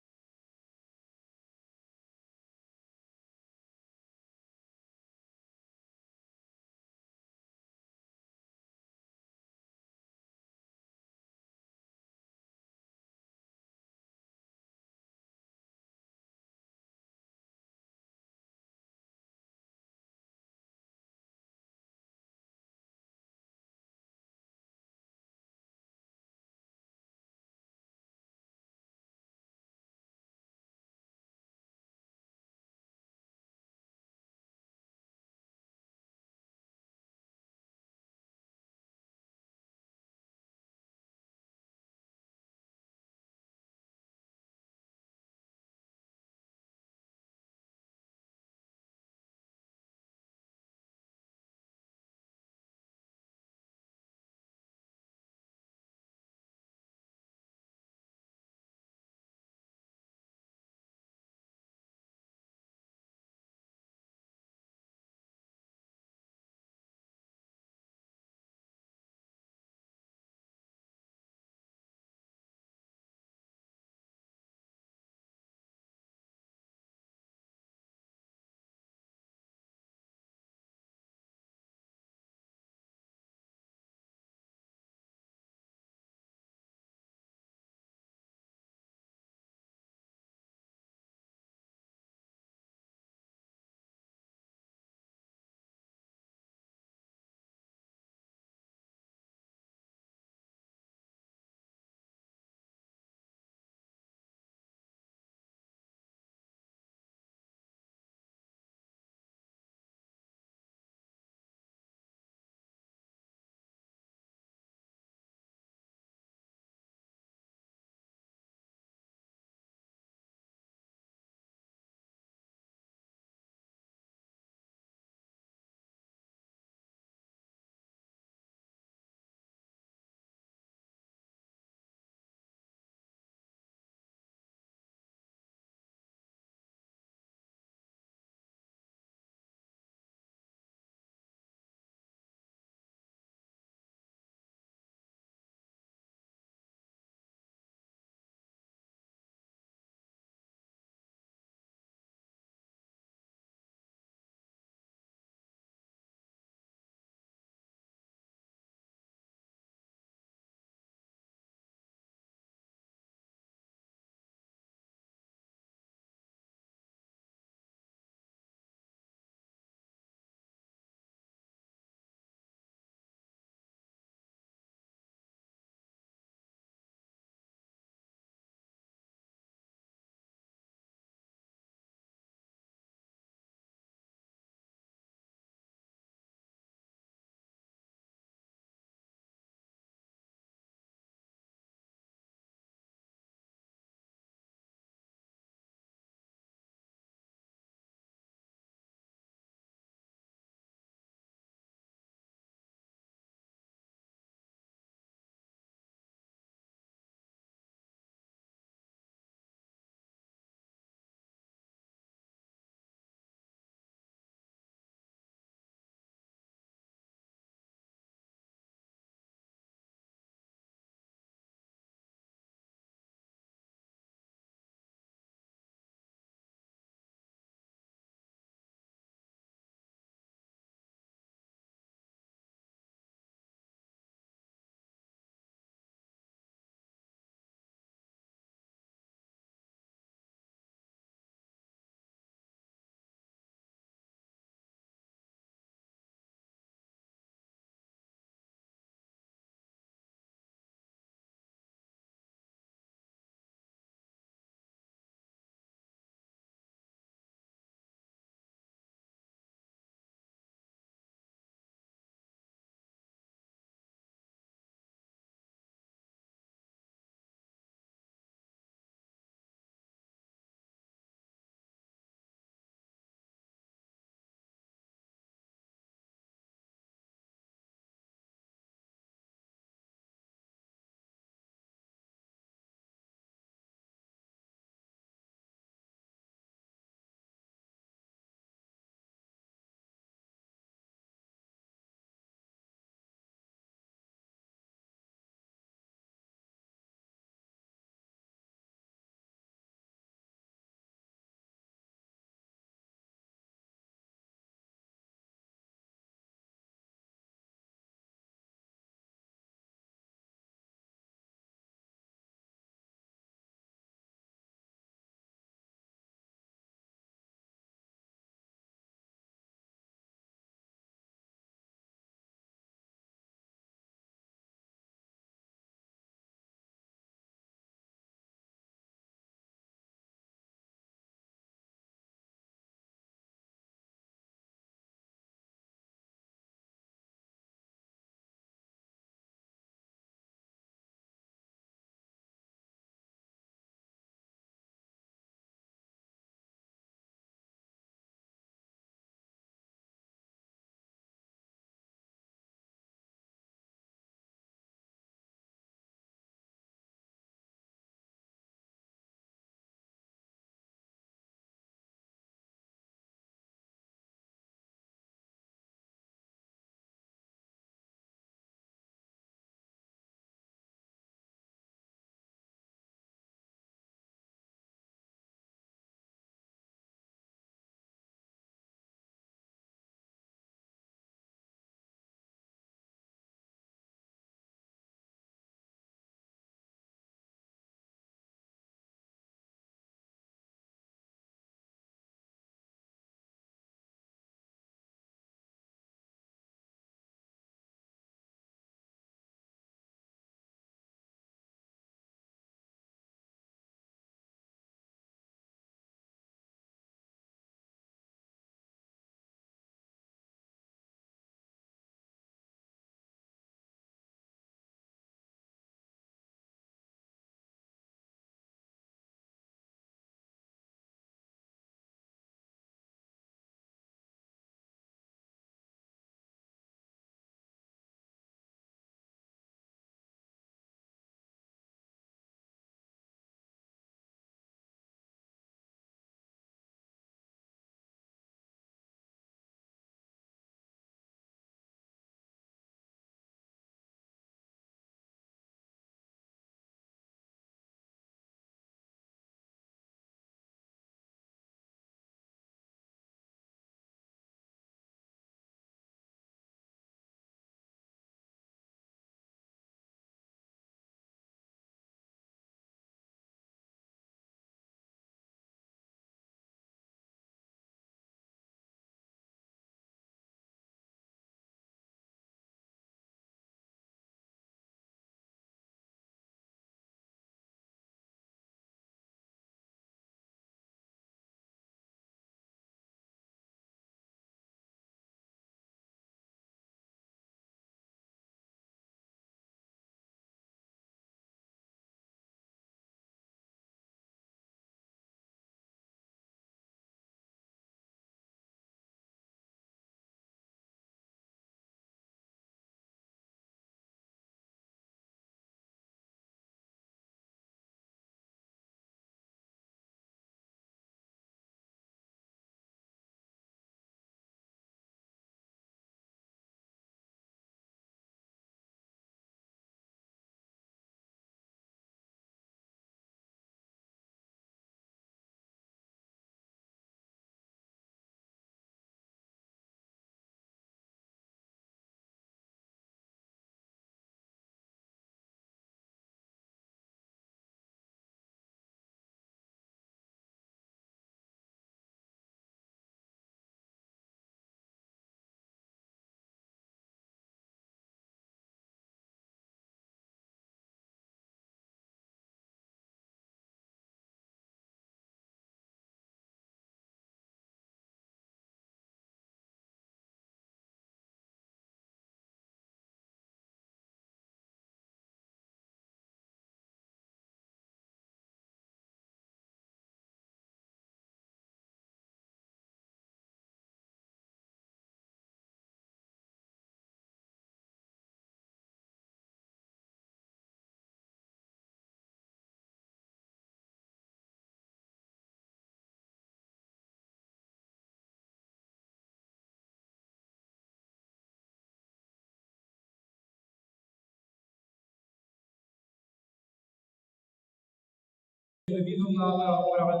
биир сыллааҕы үөрэҕин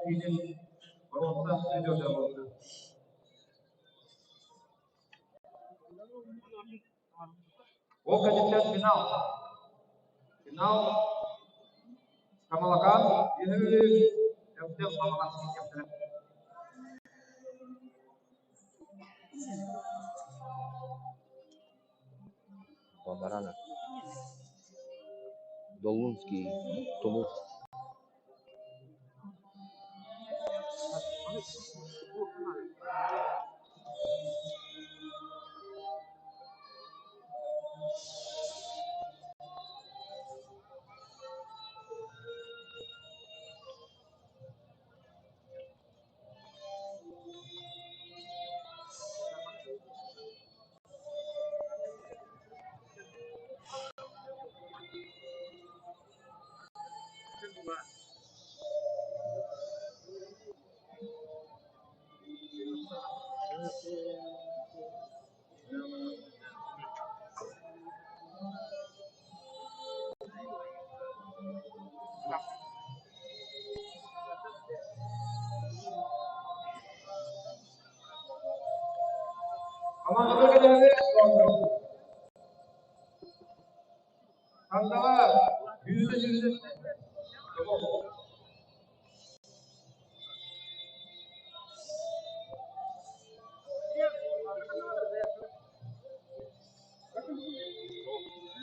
күрэхтэһиитин боруонса призердара буолла. Ол кэнниттэн финал. Финал Камалакаан Үһү Өктөм Хаҥалас киирсиэхтэрэ. Бабарана Долунский Тумул Хандаҕа бүүрдэ сүүрдэ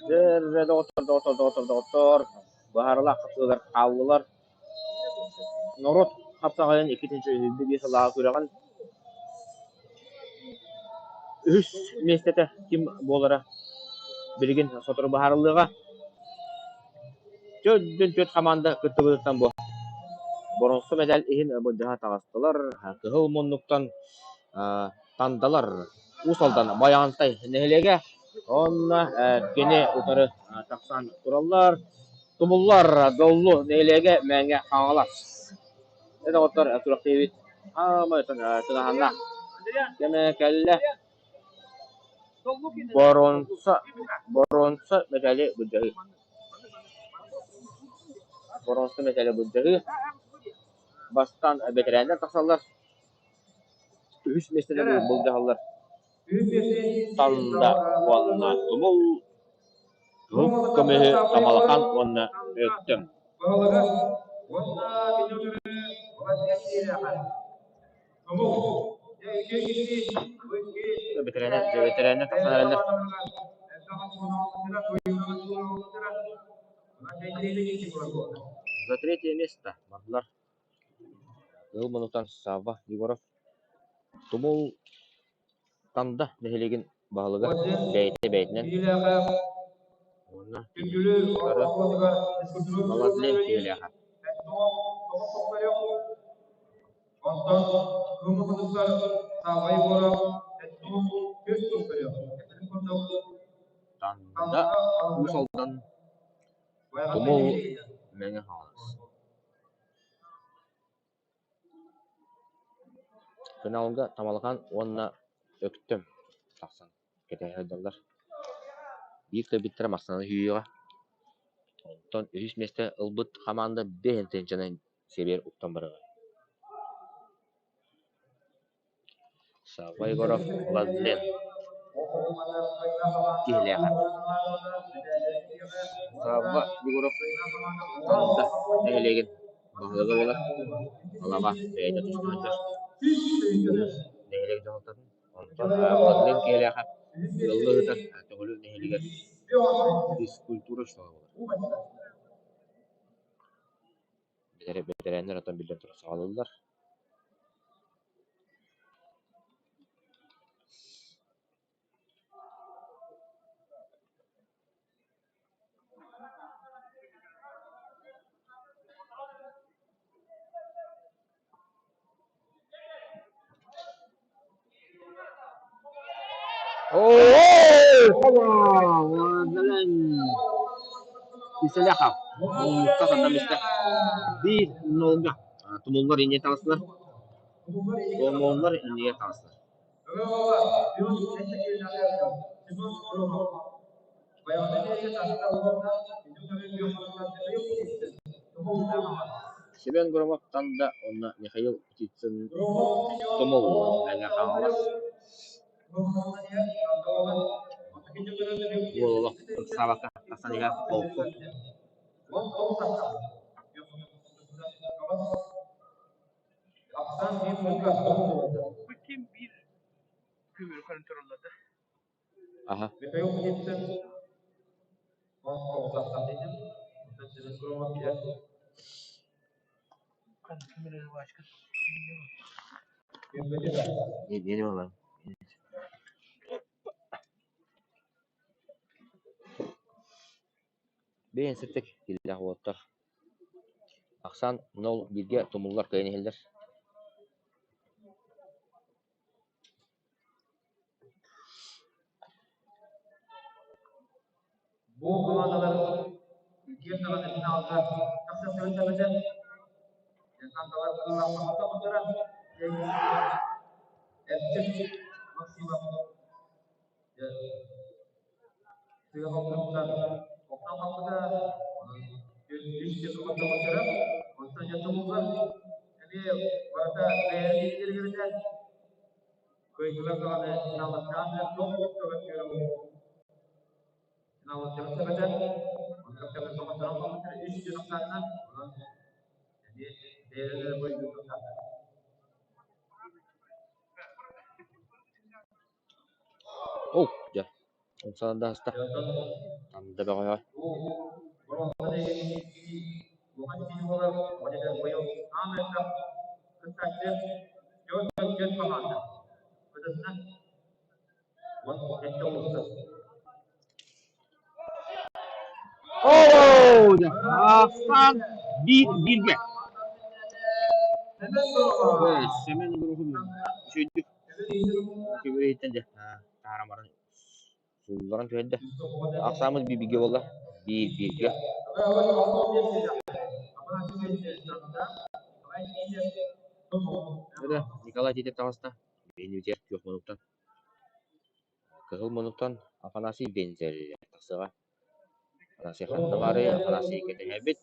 Дьэ, доҕоттор, доҕоттор, доҕоттор, доҕоттор, быһаарылаах хапсыылар хааллылар. Норуот хапсаҕайын иккитинчи үһү биэс сыллааҕы күрэҕин үһүс миэстэтэ ким буолара билигин сотору быһаарыллыаҕа. Төрдүн түөрт хамаанда кыттыбытыттан бу боруонса мэтээл иһин былдьаһа таҕыстылар. Кыһыл муннуктан Тандалар, Уус Алдан Байаҕантай нэһилиэгэ уонна кини утары тахсан тураллар. Тумуллар Доллу нэһилиэгэ Мэҥэ Хаҥалас. Дьэ доҕоттор күрэхтэһиибит хаамай тыҥаһаннаах кэмэ кэллэ. Боруонса боруонса мэтээли былдьаһыы. Боруонса мэтээли былдьаһыы. Бастаан бэтэрээннэр тахсаллар. Үһүс миэстэлэри былдьаһаллар. Танда уонна Тумул, Кыһыл көмүһү Тамалакаан уонна Өктөм. Бэтэрээннэр, бэтэрээннэр тахсан эрэллэр. За третье место бардылар Ыал муннуктан Савва Егоров Тумул Танда нэһилиэгин баһылыга бэйэтэ бэйэтинэн уонна утары Владлен Киһилээхэ Онтон кыыммытыгар Савва Егоров Танда Уус Алдан Тумул Мэҥэ Хаҥалас Финалга Тамалакаан уонна Өктөм тахсан кэтэһэ сылдьаллар. Биир кэлбиттэрэ массыынаны сүүйүөҕэ. Онтон үһүс миэстэ ылбыт хамаанда биэс тыһыынчанан сибиэр уктан барыаҕа. Савва Егоров, Владлен Киһилээхэ Савва Егоров Танда нэһилиэгин баһылыга буолар, Алаба бэйэтэ туста сылдьар нэһилиэк дьаһалтатын. Онтон Владлен Киһилээхэ ыаллыы сытар Төҥүлү нэһилиэгэр физкультура учуутала буолар. Бэтэрээннэр оттон биллэн турар саҕалыыллар. Киселяхов муннукка Биир нолга тумуллар инньэ таҕыстылар. Тумуллар иннигэр таҕыстылар. Семен Громов Танда уонна Михаил Птицын Тумул Мэҥэ Хаҥалас Уол олох ыксаабакка тахсан иһэр холку. Бу ким биир көмүрү көрөн тураллар да? Аха. Ханна көмүрү бачка. Не буолар. Бэйэн сырдык киллээх уолаттар Ахсаан нол бииргэ тумуллар кыайан иһэллэр. Бу командалар киэҥ даҕаны финалга тахсыахтарын сөп этэ. Десанталар кыыллаахтара Эрчим Максимов тыа холкутуттан охтон хаалбыта, онон үс сир хотторбуттара. Онтон дьэ тумуллар эмиэ барыта бэйэлэрин илиилэригэр этэ. Кыайдылар даҕаны финалластаан туох көмөттүөрэ финалластарын сөп этэ. Онтон көмө хотторон хаалбыттара үс сир ахсаанынан. Онон эмиэ бэйэлэрин эрэ буруйдуохтаахтар. Оо, дьэ, умсанан да аста. Анда бөҕөҕө. Оо, дьэ, ахсаан биир бииргэ. Сэмэн Грохов үчүгэйдик Көбүрүһүттэн дьэ таһааран баран суулларан түһэрдэ. Ахсааммыт биир-бииргэ буолла. Биир-бииргэ. Эрэ Николай Титов таҕыста. Биһиги күөх муннуктан. Кыһыл муннуктан Афанасий Вензель тахсыаҕа. Афанасий ханна баарый? Афанасий кэтэһэбит.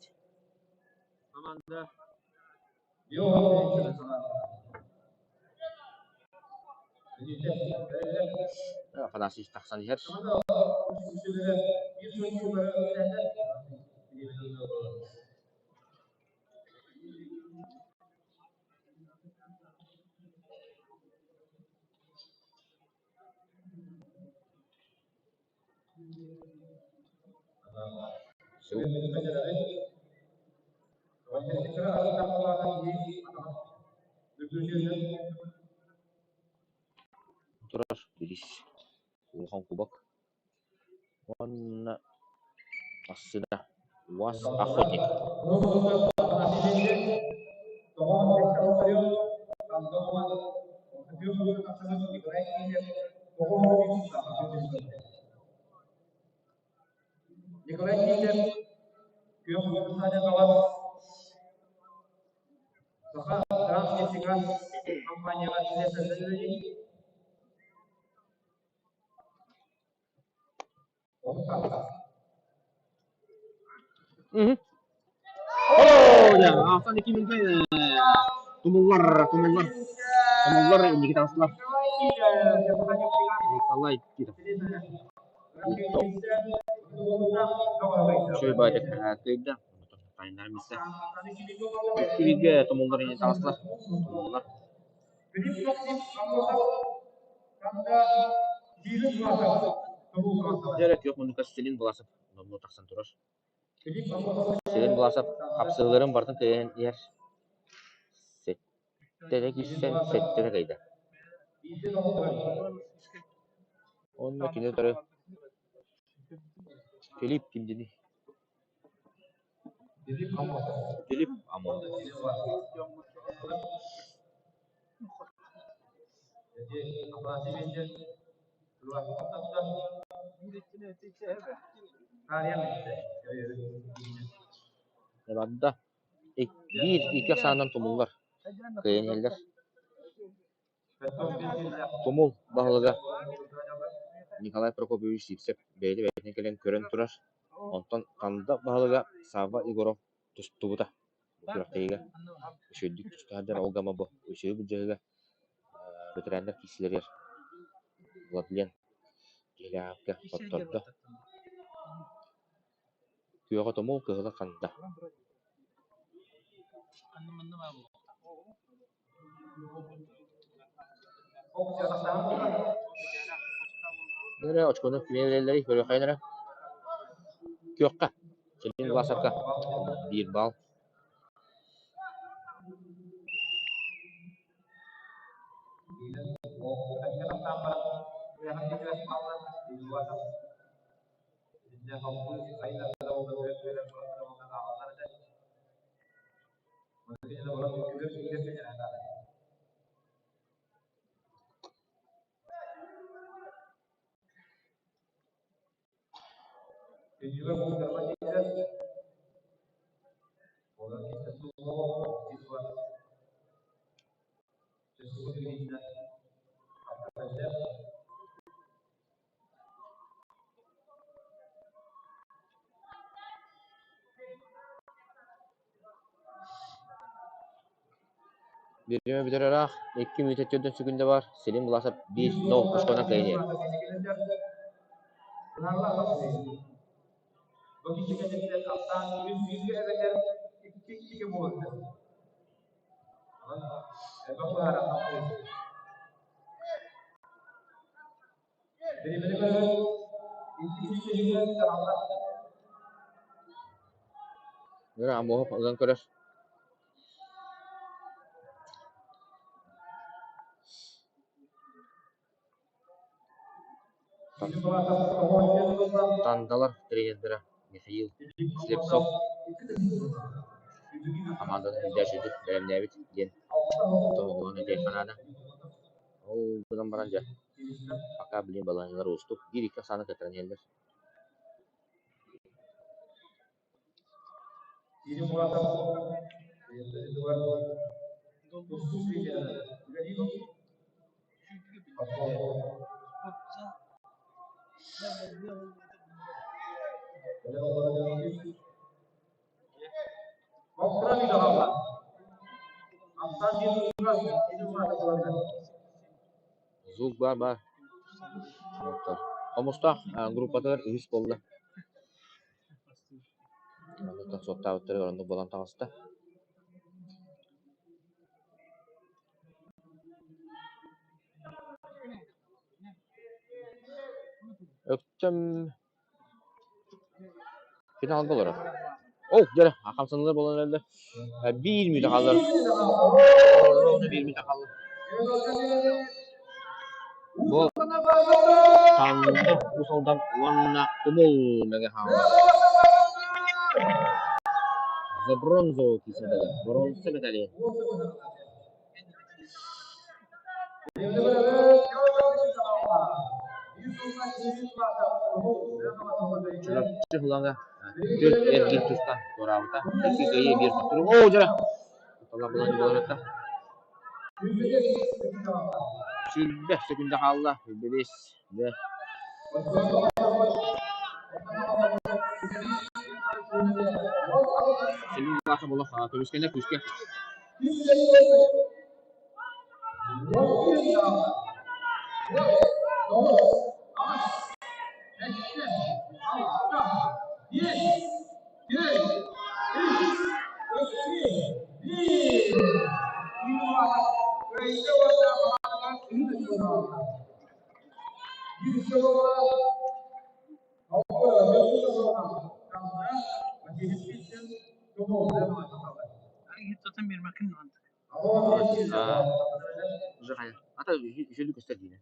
Афанасий тахсан иһэр. Турар билис улахан кубок уонна массыына УАЗ охотник. Николай Титов күөх Садикова Саха Транснефтегаз компанияҕа слесарынан үлэлиир. Алтан икки мүнүүтэ тумуллар, тумуллар, тумуллар инники таҕыстылар. Николай Титов. Үчүгэй баҕайытык кыайда. Тайнар миссе. Икки бииргэ тумуллар инники таҕыстылар. Тумуллар. Дьэ эрэ күөх муннукка Селин Власов номнуо тахсан турар. Селин Власов хапсыһыыларын барытын кыайан иһэр. Сэттэтэ киирсэн, сэттэтэ кыайда. Уонна кини утары Филипп ким диний? Филипп Амон. Барда. Биир икки ахсаанынан тумуллар. Кыайан иһэллэр. Тумул баһылыга Николай Прокопьевич Сивцев бэйэтэ бэйэтинэн кэлэн көрөн турар. Онтон Танда баһылыга Савва Егоров тустубута. Күрэхтэһиигэ үчүгэйдик тустаһар ол гама бу үчүгэй былдьаһыыга ветераннар киирсиилэригэр Владлен Киһилээххэ хоттордо. Күөҕэ тумул, кыһыла ханда. Эрэ очкону кимиэ биэрэллэрий көрүөххэйин эрэ. Күөххэ Селин Власовка биир балл. Бириэмэ бүтэр ыраах, 2 мүнүүтэ 4 секунда баар, Селин Власов 1-0 очконан кыайан иһэр. Амуһов ылан көрөр. Тандалар тренердэрэ Михаил Слепцов хамаандатын илдьэ үчүгэйдик бэлэмнээбит диэн тоһоҕолоон этиэххэ наада. Ол гынан баран дьэ, пока билигин балаһыанньалар уустук, биир-икки ахсааны кыттан иһэллэр. Звук баар баар. Хомустаах группатыгар үһүс буолла. Оннуктан суоттаабыттарыгар оннук буолан таҕыста. Өктөм финалга олорор. Ол дьэ хамсаныылар буолан эрэллэр. Биир мүнүүтэ хааллар. Биир мүнүүтэ хаалла. Бу Танды Уус-Алдан уонна Тумул Мэҥэ Хаҥалас. За бронзу киирсэллэр. Боруонса мэтээли. Чурапчы Хулаҥа түөрт эргиир тустан туораабыта. Икки кыайыы биир хотторуу. Оо, дьара! Кутталлаах булан буолар этэ. Сүүрбэ секунда хаалла. Сүүрбэ дьэ. Силин баха була көмүскэнэ күүскэ. Ата үчүгэй көстөр диинэ.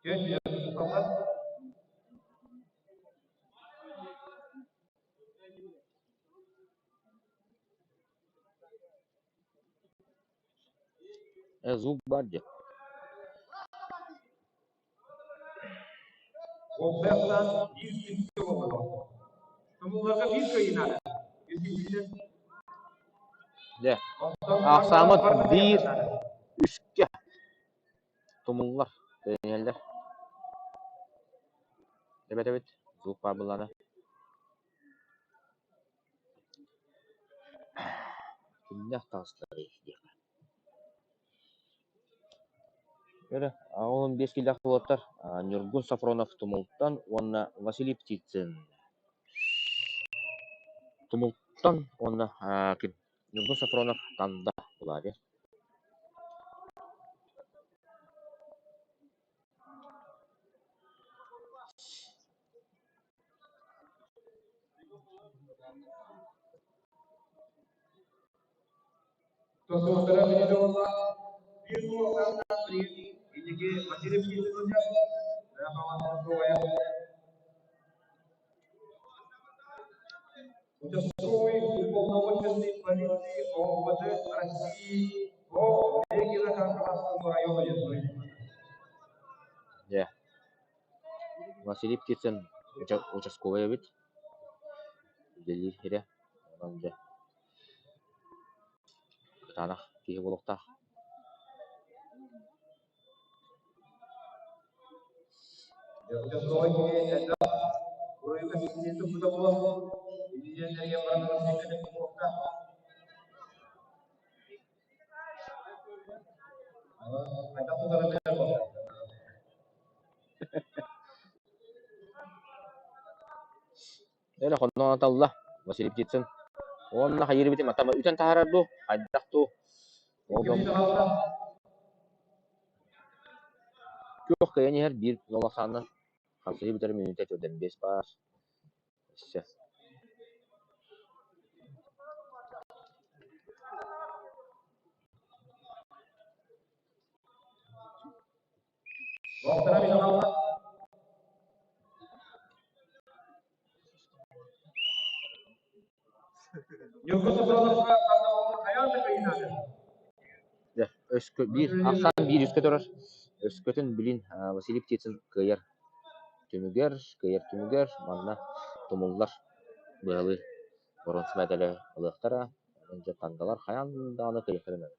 Түөрт мүнүүтэ туталлар. Звук баар дии. Уопсайынан биир күнүскэ буолла. Тумулларга биир кыайыы наада. Үс Дьэ, ахсааммыт биир үскэ тумуллар, тэнийэллэр. Эбэтэбит, звук баар буоллаҕына. Кимнээх таҕыстыларый диэххэ. Өрө, 15 киилээх уолаттар Ньургун Софронов Тумултан уонна Василий Птицын Тумултан уонна ким Ньургун Софронов Танда Булавер. Тосуохтара билиитэ буолла. Биир уоллаах билигин инники Василий Птицын сылдьар. Участковый уполномоченный полиции ОВД России по Легино-Кангаласскому району диэн Дьэ, Василий Птицын участковай эбит, үлэлиир сирэ, онон дьэ кытаанах киһи буолуохтаах. Участковай киһи элбэх буруйу көмүскүү туппута буолуо, инженерия баран буолуохтаах. Хайдах тутарын билэр буолла. Эрэ хонноон аталла Василий Птицын. Уонна хайыыр эбитим атама үтэн таһаарар дуу, хайдах дуу? Ол Күөх кыайан иһэр биир нолахааннан хапсыһыы бүтэр мүнүүтэ төрдөн биэс баар. Өссө. Дьэ, өскө биир ахсаан биир үскэ турар. Өскөтүн билин Василий Птицын кыайар түмүгэр, кыайар түмүгэр манна тумуллар быһалыы боруонса мэтээлэ ылыахтара. Дьэ, тандалар хайаан даҕаны кыайыахтарын наада.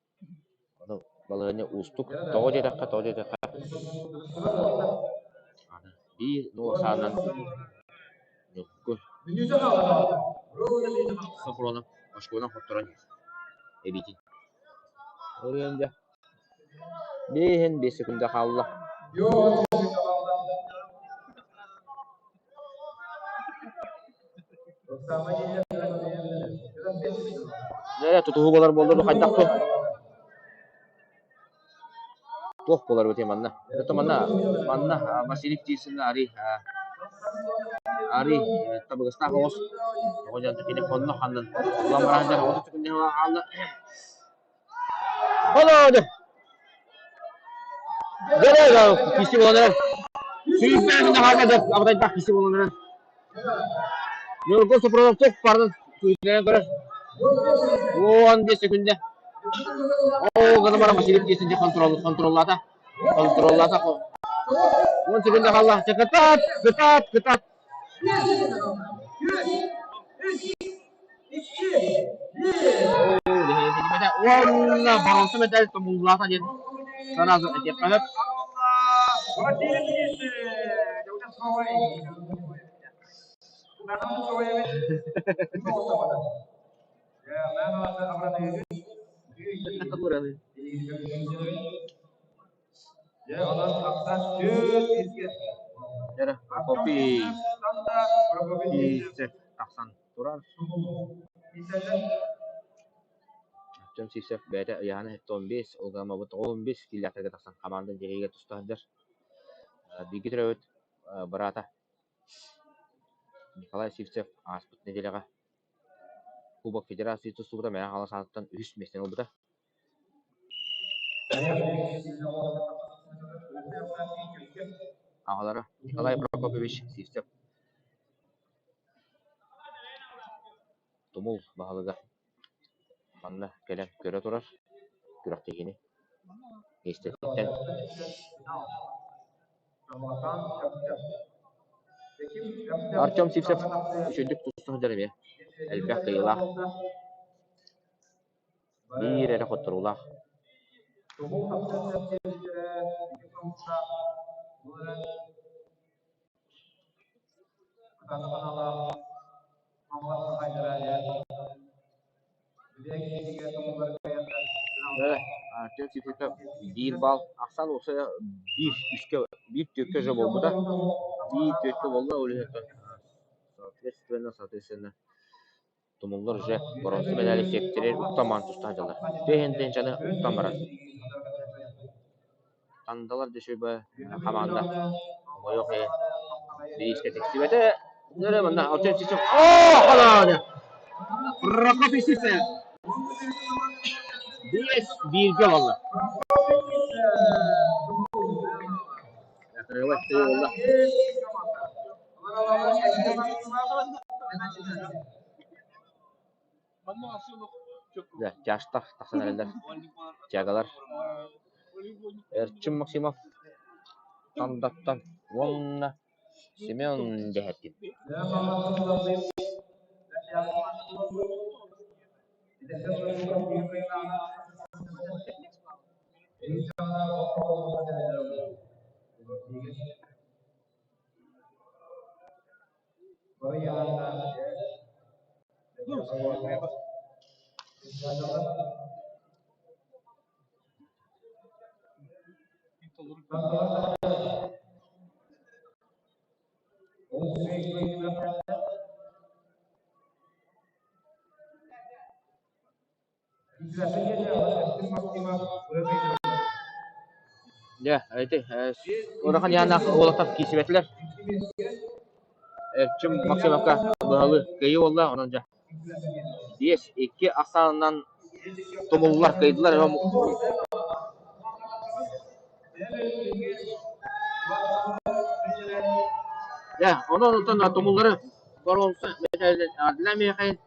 Ону балаһыанньа уустук. Тоҕо диэтэххэ, тоҕо диэтэххэ, аны биир нуосаанан Ньургун Софронов очкуонан хотторон иһэр эбиитин. Ол иһин дьэ биэһин биэс секунда хаалла. Дьэ, тутуһуу буолар буолла дуу, хайдах дуу? Туох буолар эбитий манна? Это манна, манна Василий Птицын арый арый табыгастаах оҕус. Оҕо дьон кини хонно ханнан улам баран дьон отут секунда хаалла. Болоодо! Дьэ, киси буолан эрэр. Сүүрбээн хаалла дьэ, абытайдаах киси буолан эрэр. Ньургун Супрунов туох баарын күүтүнэн көрөр. 15 секунда. Оо, гына баран Василий Птицын дьэ контрол, контроллаата. Контроллаата. 10 секунда хаалла. Кытаат, кытаат, кытаат. Уонна боруонса мэтээл тобуллаата диэн сразу этиэххэ сөп. Эрэ, Прокопий Сивцев тахсан турар. Артем Сивцев бэйэтэ ыйаһына 75, ол гынан 15 киилээхтэргэ тахсан хамаанда дьиэһигэр туста сылдьар. Бииргэ төрөөбүт быраата Николай Сивцев ааспыт нэдиэлэҕэ Кубок Федерации тустубута Мэҥэ Хаҥалас аатыттан үһүс миэстэни ылбыта. Аҕалара Николай Прокопьевич Сивцев Тумул баһылыга манна кэлэн көрө турар күрэхтэһиини миэстэтиттэн Артем Сивцев үчүгэйдик туста сылдьар эмиэ, элбэх кыайыылаах, биир эрэ хотторуулаах. Артем Сивцев биир балл ахсаан уопсайа биир үскэ биир түөркэ уже буолбута. Биир түөркэ буолла ол иһин соответственно соответственно Тумуллар уже боруонса мэдээли сиэктэригэр уктан баран туста сылдьаллар. Тыаһын тыһыынчаны уктан баран. Тандалар дешевэ хамаанда хомойуох иһин бириискэ тиксибэтэ. Нөрө манна Артем Сивцев оо халааны! Прокопий Сивцев! Биэс бииргэ буолла. Буолла. Тяжтар тахсан эрэллэр. Тягалар. Эрчим Максимов Тандаттан уонна Семен Дэһэркин. Дьэ, ити улахан Янаах уолаттар киирсибэтилэр. Эрчим Максимовка быһалыы кыайыы буолла, онон дьэ биэс икки ахсаанынан тумуллар кыайдылар. Дьэ, онон онтон тумуллары боруонса мэтээлин миэхэ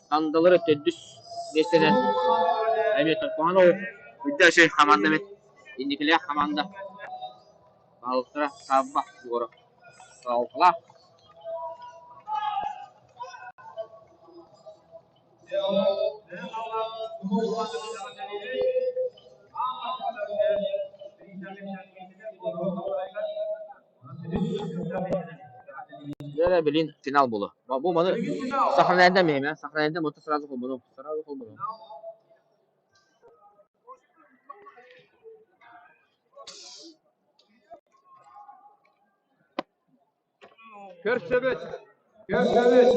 Андалары төрдүс миэстэнэн эмиэ Токоонов үрдэ үчүгэй хамаанда эбит, инникилээх хамаанда баһылыктара Савва Егоров салалталаах. Дьэ, билин финал буолуо. Бу маны сохраняйда миэмэ, сохраняйда мото сразу холбонуом, сразу холбонуом. Көрсөбүт, көрсөбүт.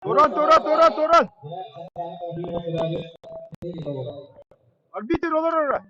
Туран, туран, туран, туран! Арбитр олорор.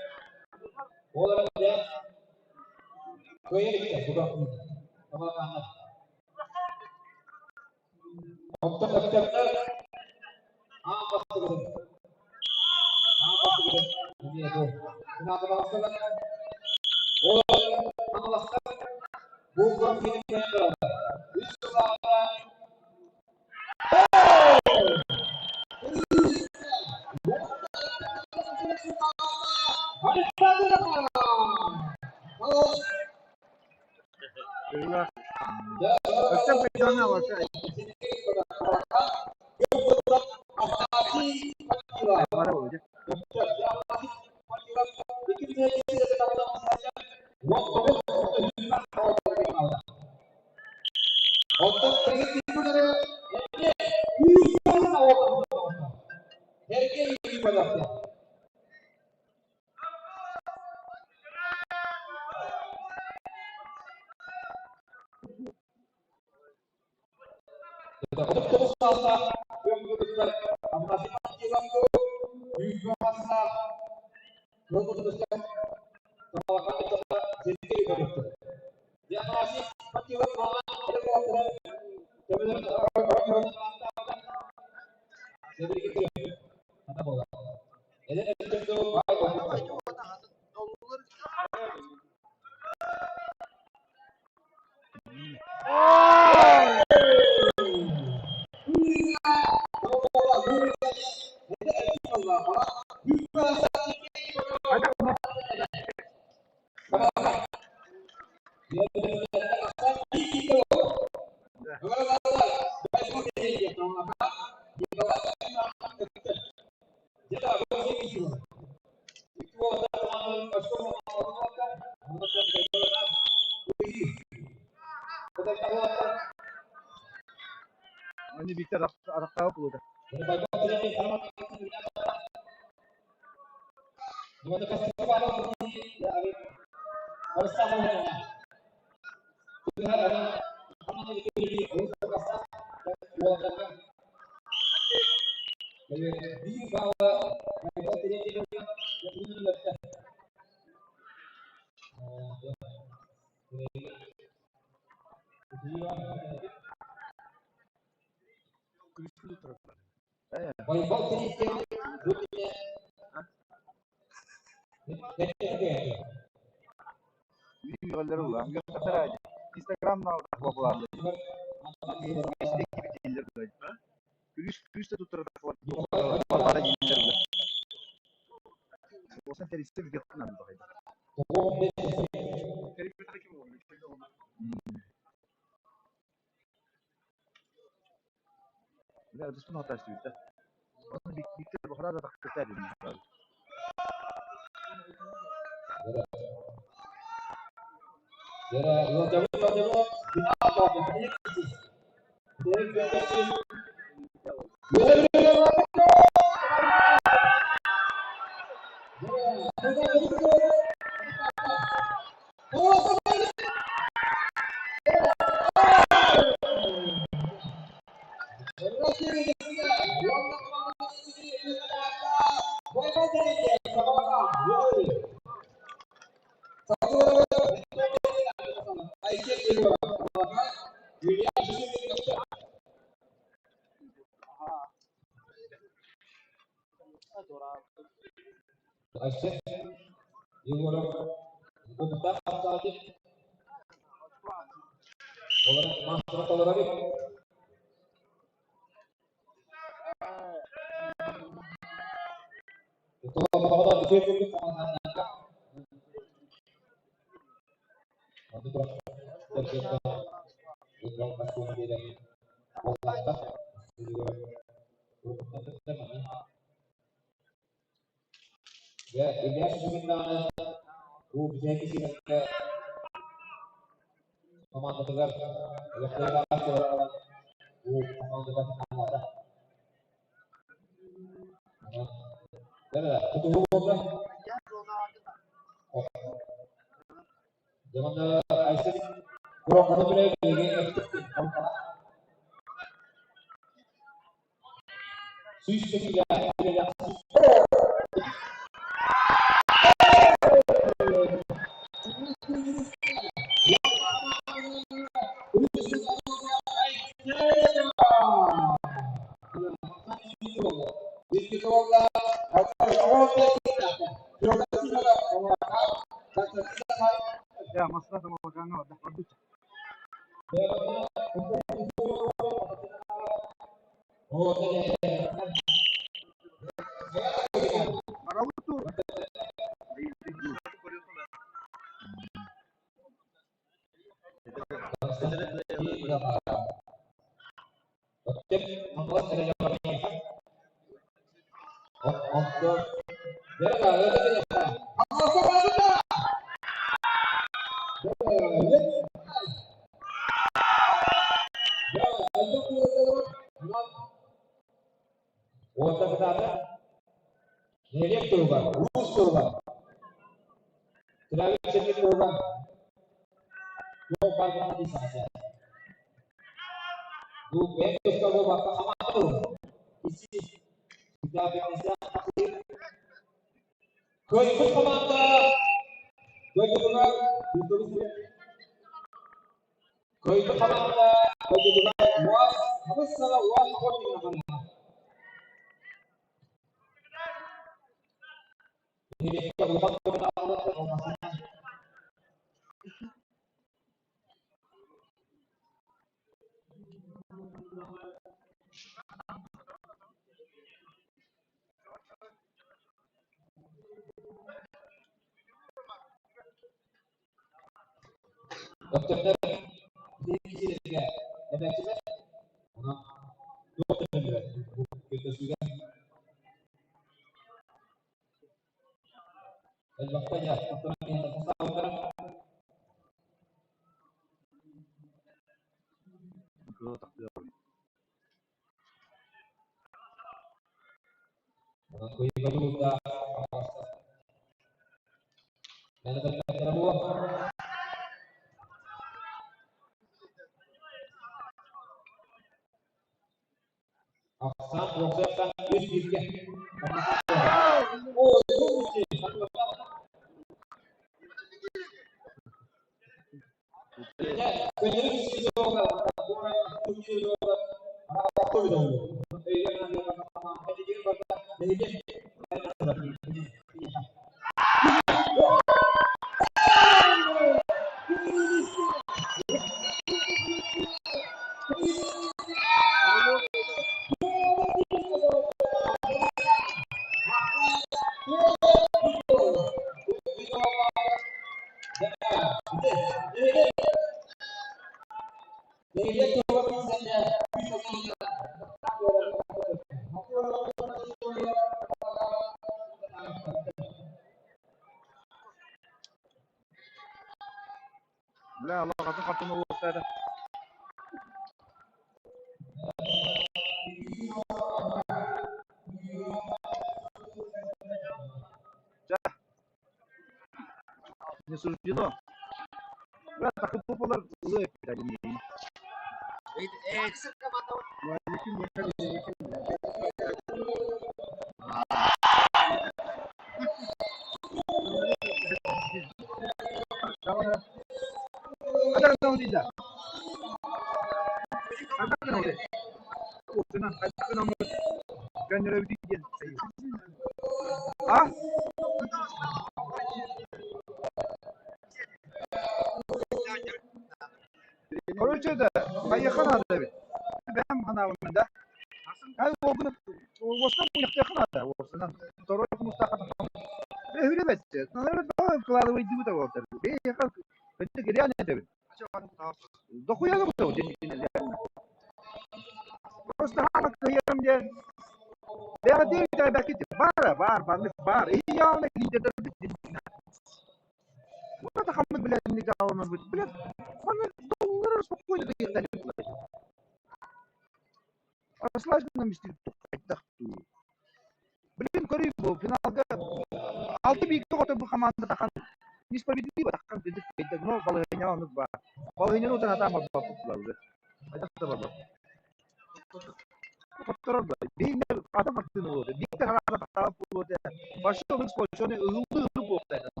атын хартыына буолуо. Биирдэ хараҕа хатаабыт буолуо этэ. Большой ылык сплоченный ыһыллыы ыһыллыы буолуохтаах этэ.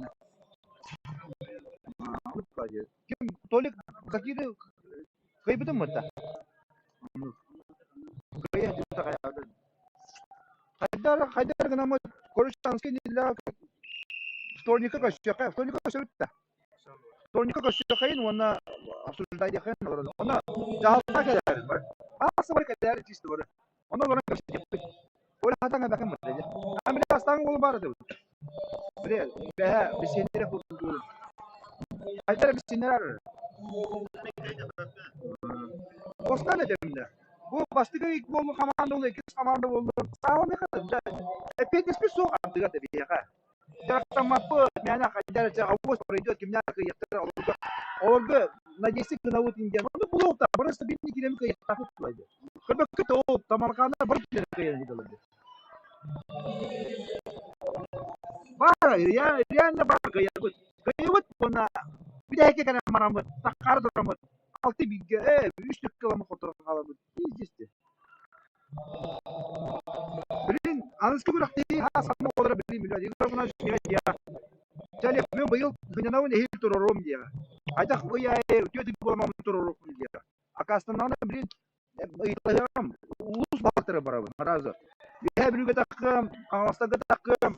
Ким Толик Закиры кыайбытын мытта. Кыайа Хайдар хайдар гынаммыт Корочанский нэдиэлэҕэ вторникка көрсүөххэ, вторникка көрсөбүт да. Вторникка көрсүөххэйин уонна обсуждайдыаххайын олорон. Онно дьаһалта кэлээр бары. Ааса бары кэлээр чисто бары. Онно олорон көрсүөхпүт. Оля хатан эбэкин бары. А бile астаҥ уолу баар этэ. Бile бэһэ бисиэннэрэ курдук. Хайдар бисиэннэр Костан этэмдэ. Бу бастакы ик буолу хамаанда буолла, иккис хамаанда буолла. Саамай эппиэтинэспит суох ардыгар да биһиэхэ. Дьарыктаммаппыт, мээнэ хайдах эрэ авось пройдет, кимнээх кыайыахтара олорго олорго надейся гынабыт диэн. Ону булуохтаах, бары стабильный кирэми кыайыахтаахпыт буолай. Көрбөккө ол Тамархаана бары кирэми кыайан ыыталлар. Баар, реально баар кыайабыт. Кыайабыт уонна бүтэһиккэ кэлэн бараммыт, таххаары тураммыт, алты бииргэ, үс төккө ылама хотторон хаалабыт. Пиздец. Билин аныгыскы күрэхтэһии хаас ханна буолара билин билбэт. Егор Иванович миэхэ диэҕэ. Чэ, мин быйыл сынньанабын эһиил туруоруом диэҕэ. Хайдах ый аайы үтүө түбүк буоламмын туруоруохпун диэҕэ. Акаастаннаҕына билин ыйыталаһыам, улуус баһылыктара барабын сразу. Үөһээ Бүлүүгэ таххыам, Хаҥаластарга таххыам,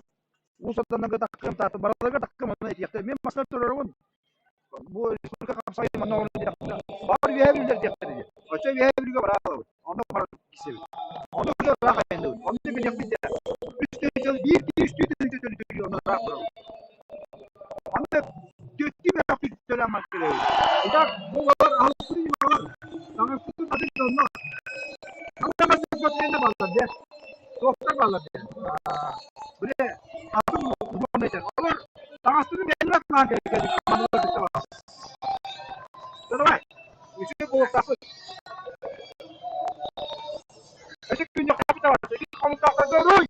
Уус Алданнарга таххыам, Таатта бараларга таххыам, онно этиэхтэрэ. Мин маска туруорабын. Бу республика хапсаҕайын манна оҥорон диэхтэрэ. Баар Үөһээ Бүлүүлэр диэхтэрэ диye. Оччо Үөһээ Бүлүүгэ бараалабыт. Онно баран киирсэбит. Онно уже ыраах айанныбыт. Онно билиэхпит дэ. Үс тыһыынча биир киһи үстүү тыһыынча төлүү онно ыраах барабыт. Аны түөттүү бөлөхпүт төлөөн баран кэлэбит. Итак, бу олор аһылыкпытын ньымалар, таҥаспытын атын дьоннор. Аны баллар дэ. Туохтар баллар дэ. Бile атын сборнайдар. Олор таҥаспытын бэйэлэрэ атылаан кэлбит. Давай. Үчүгэй буолуохтаахпыт. Өсө күннэхтээхпит давай. Ити хомуктаахтарга уруй!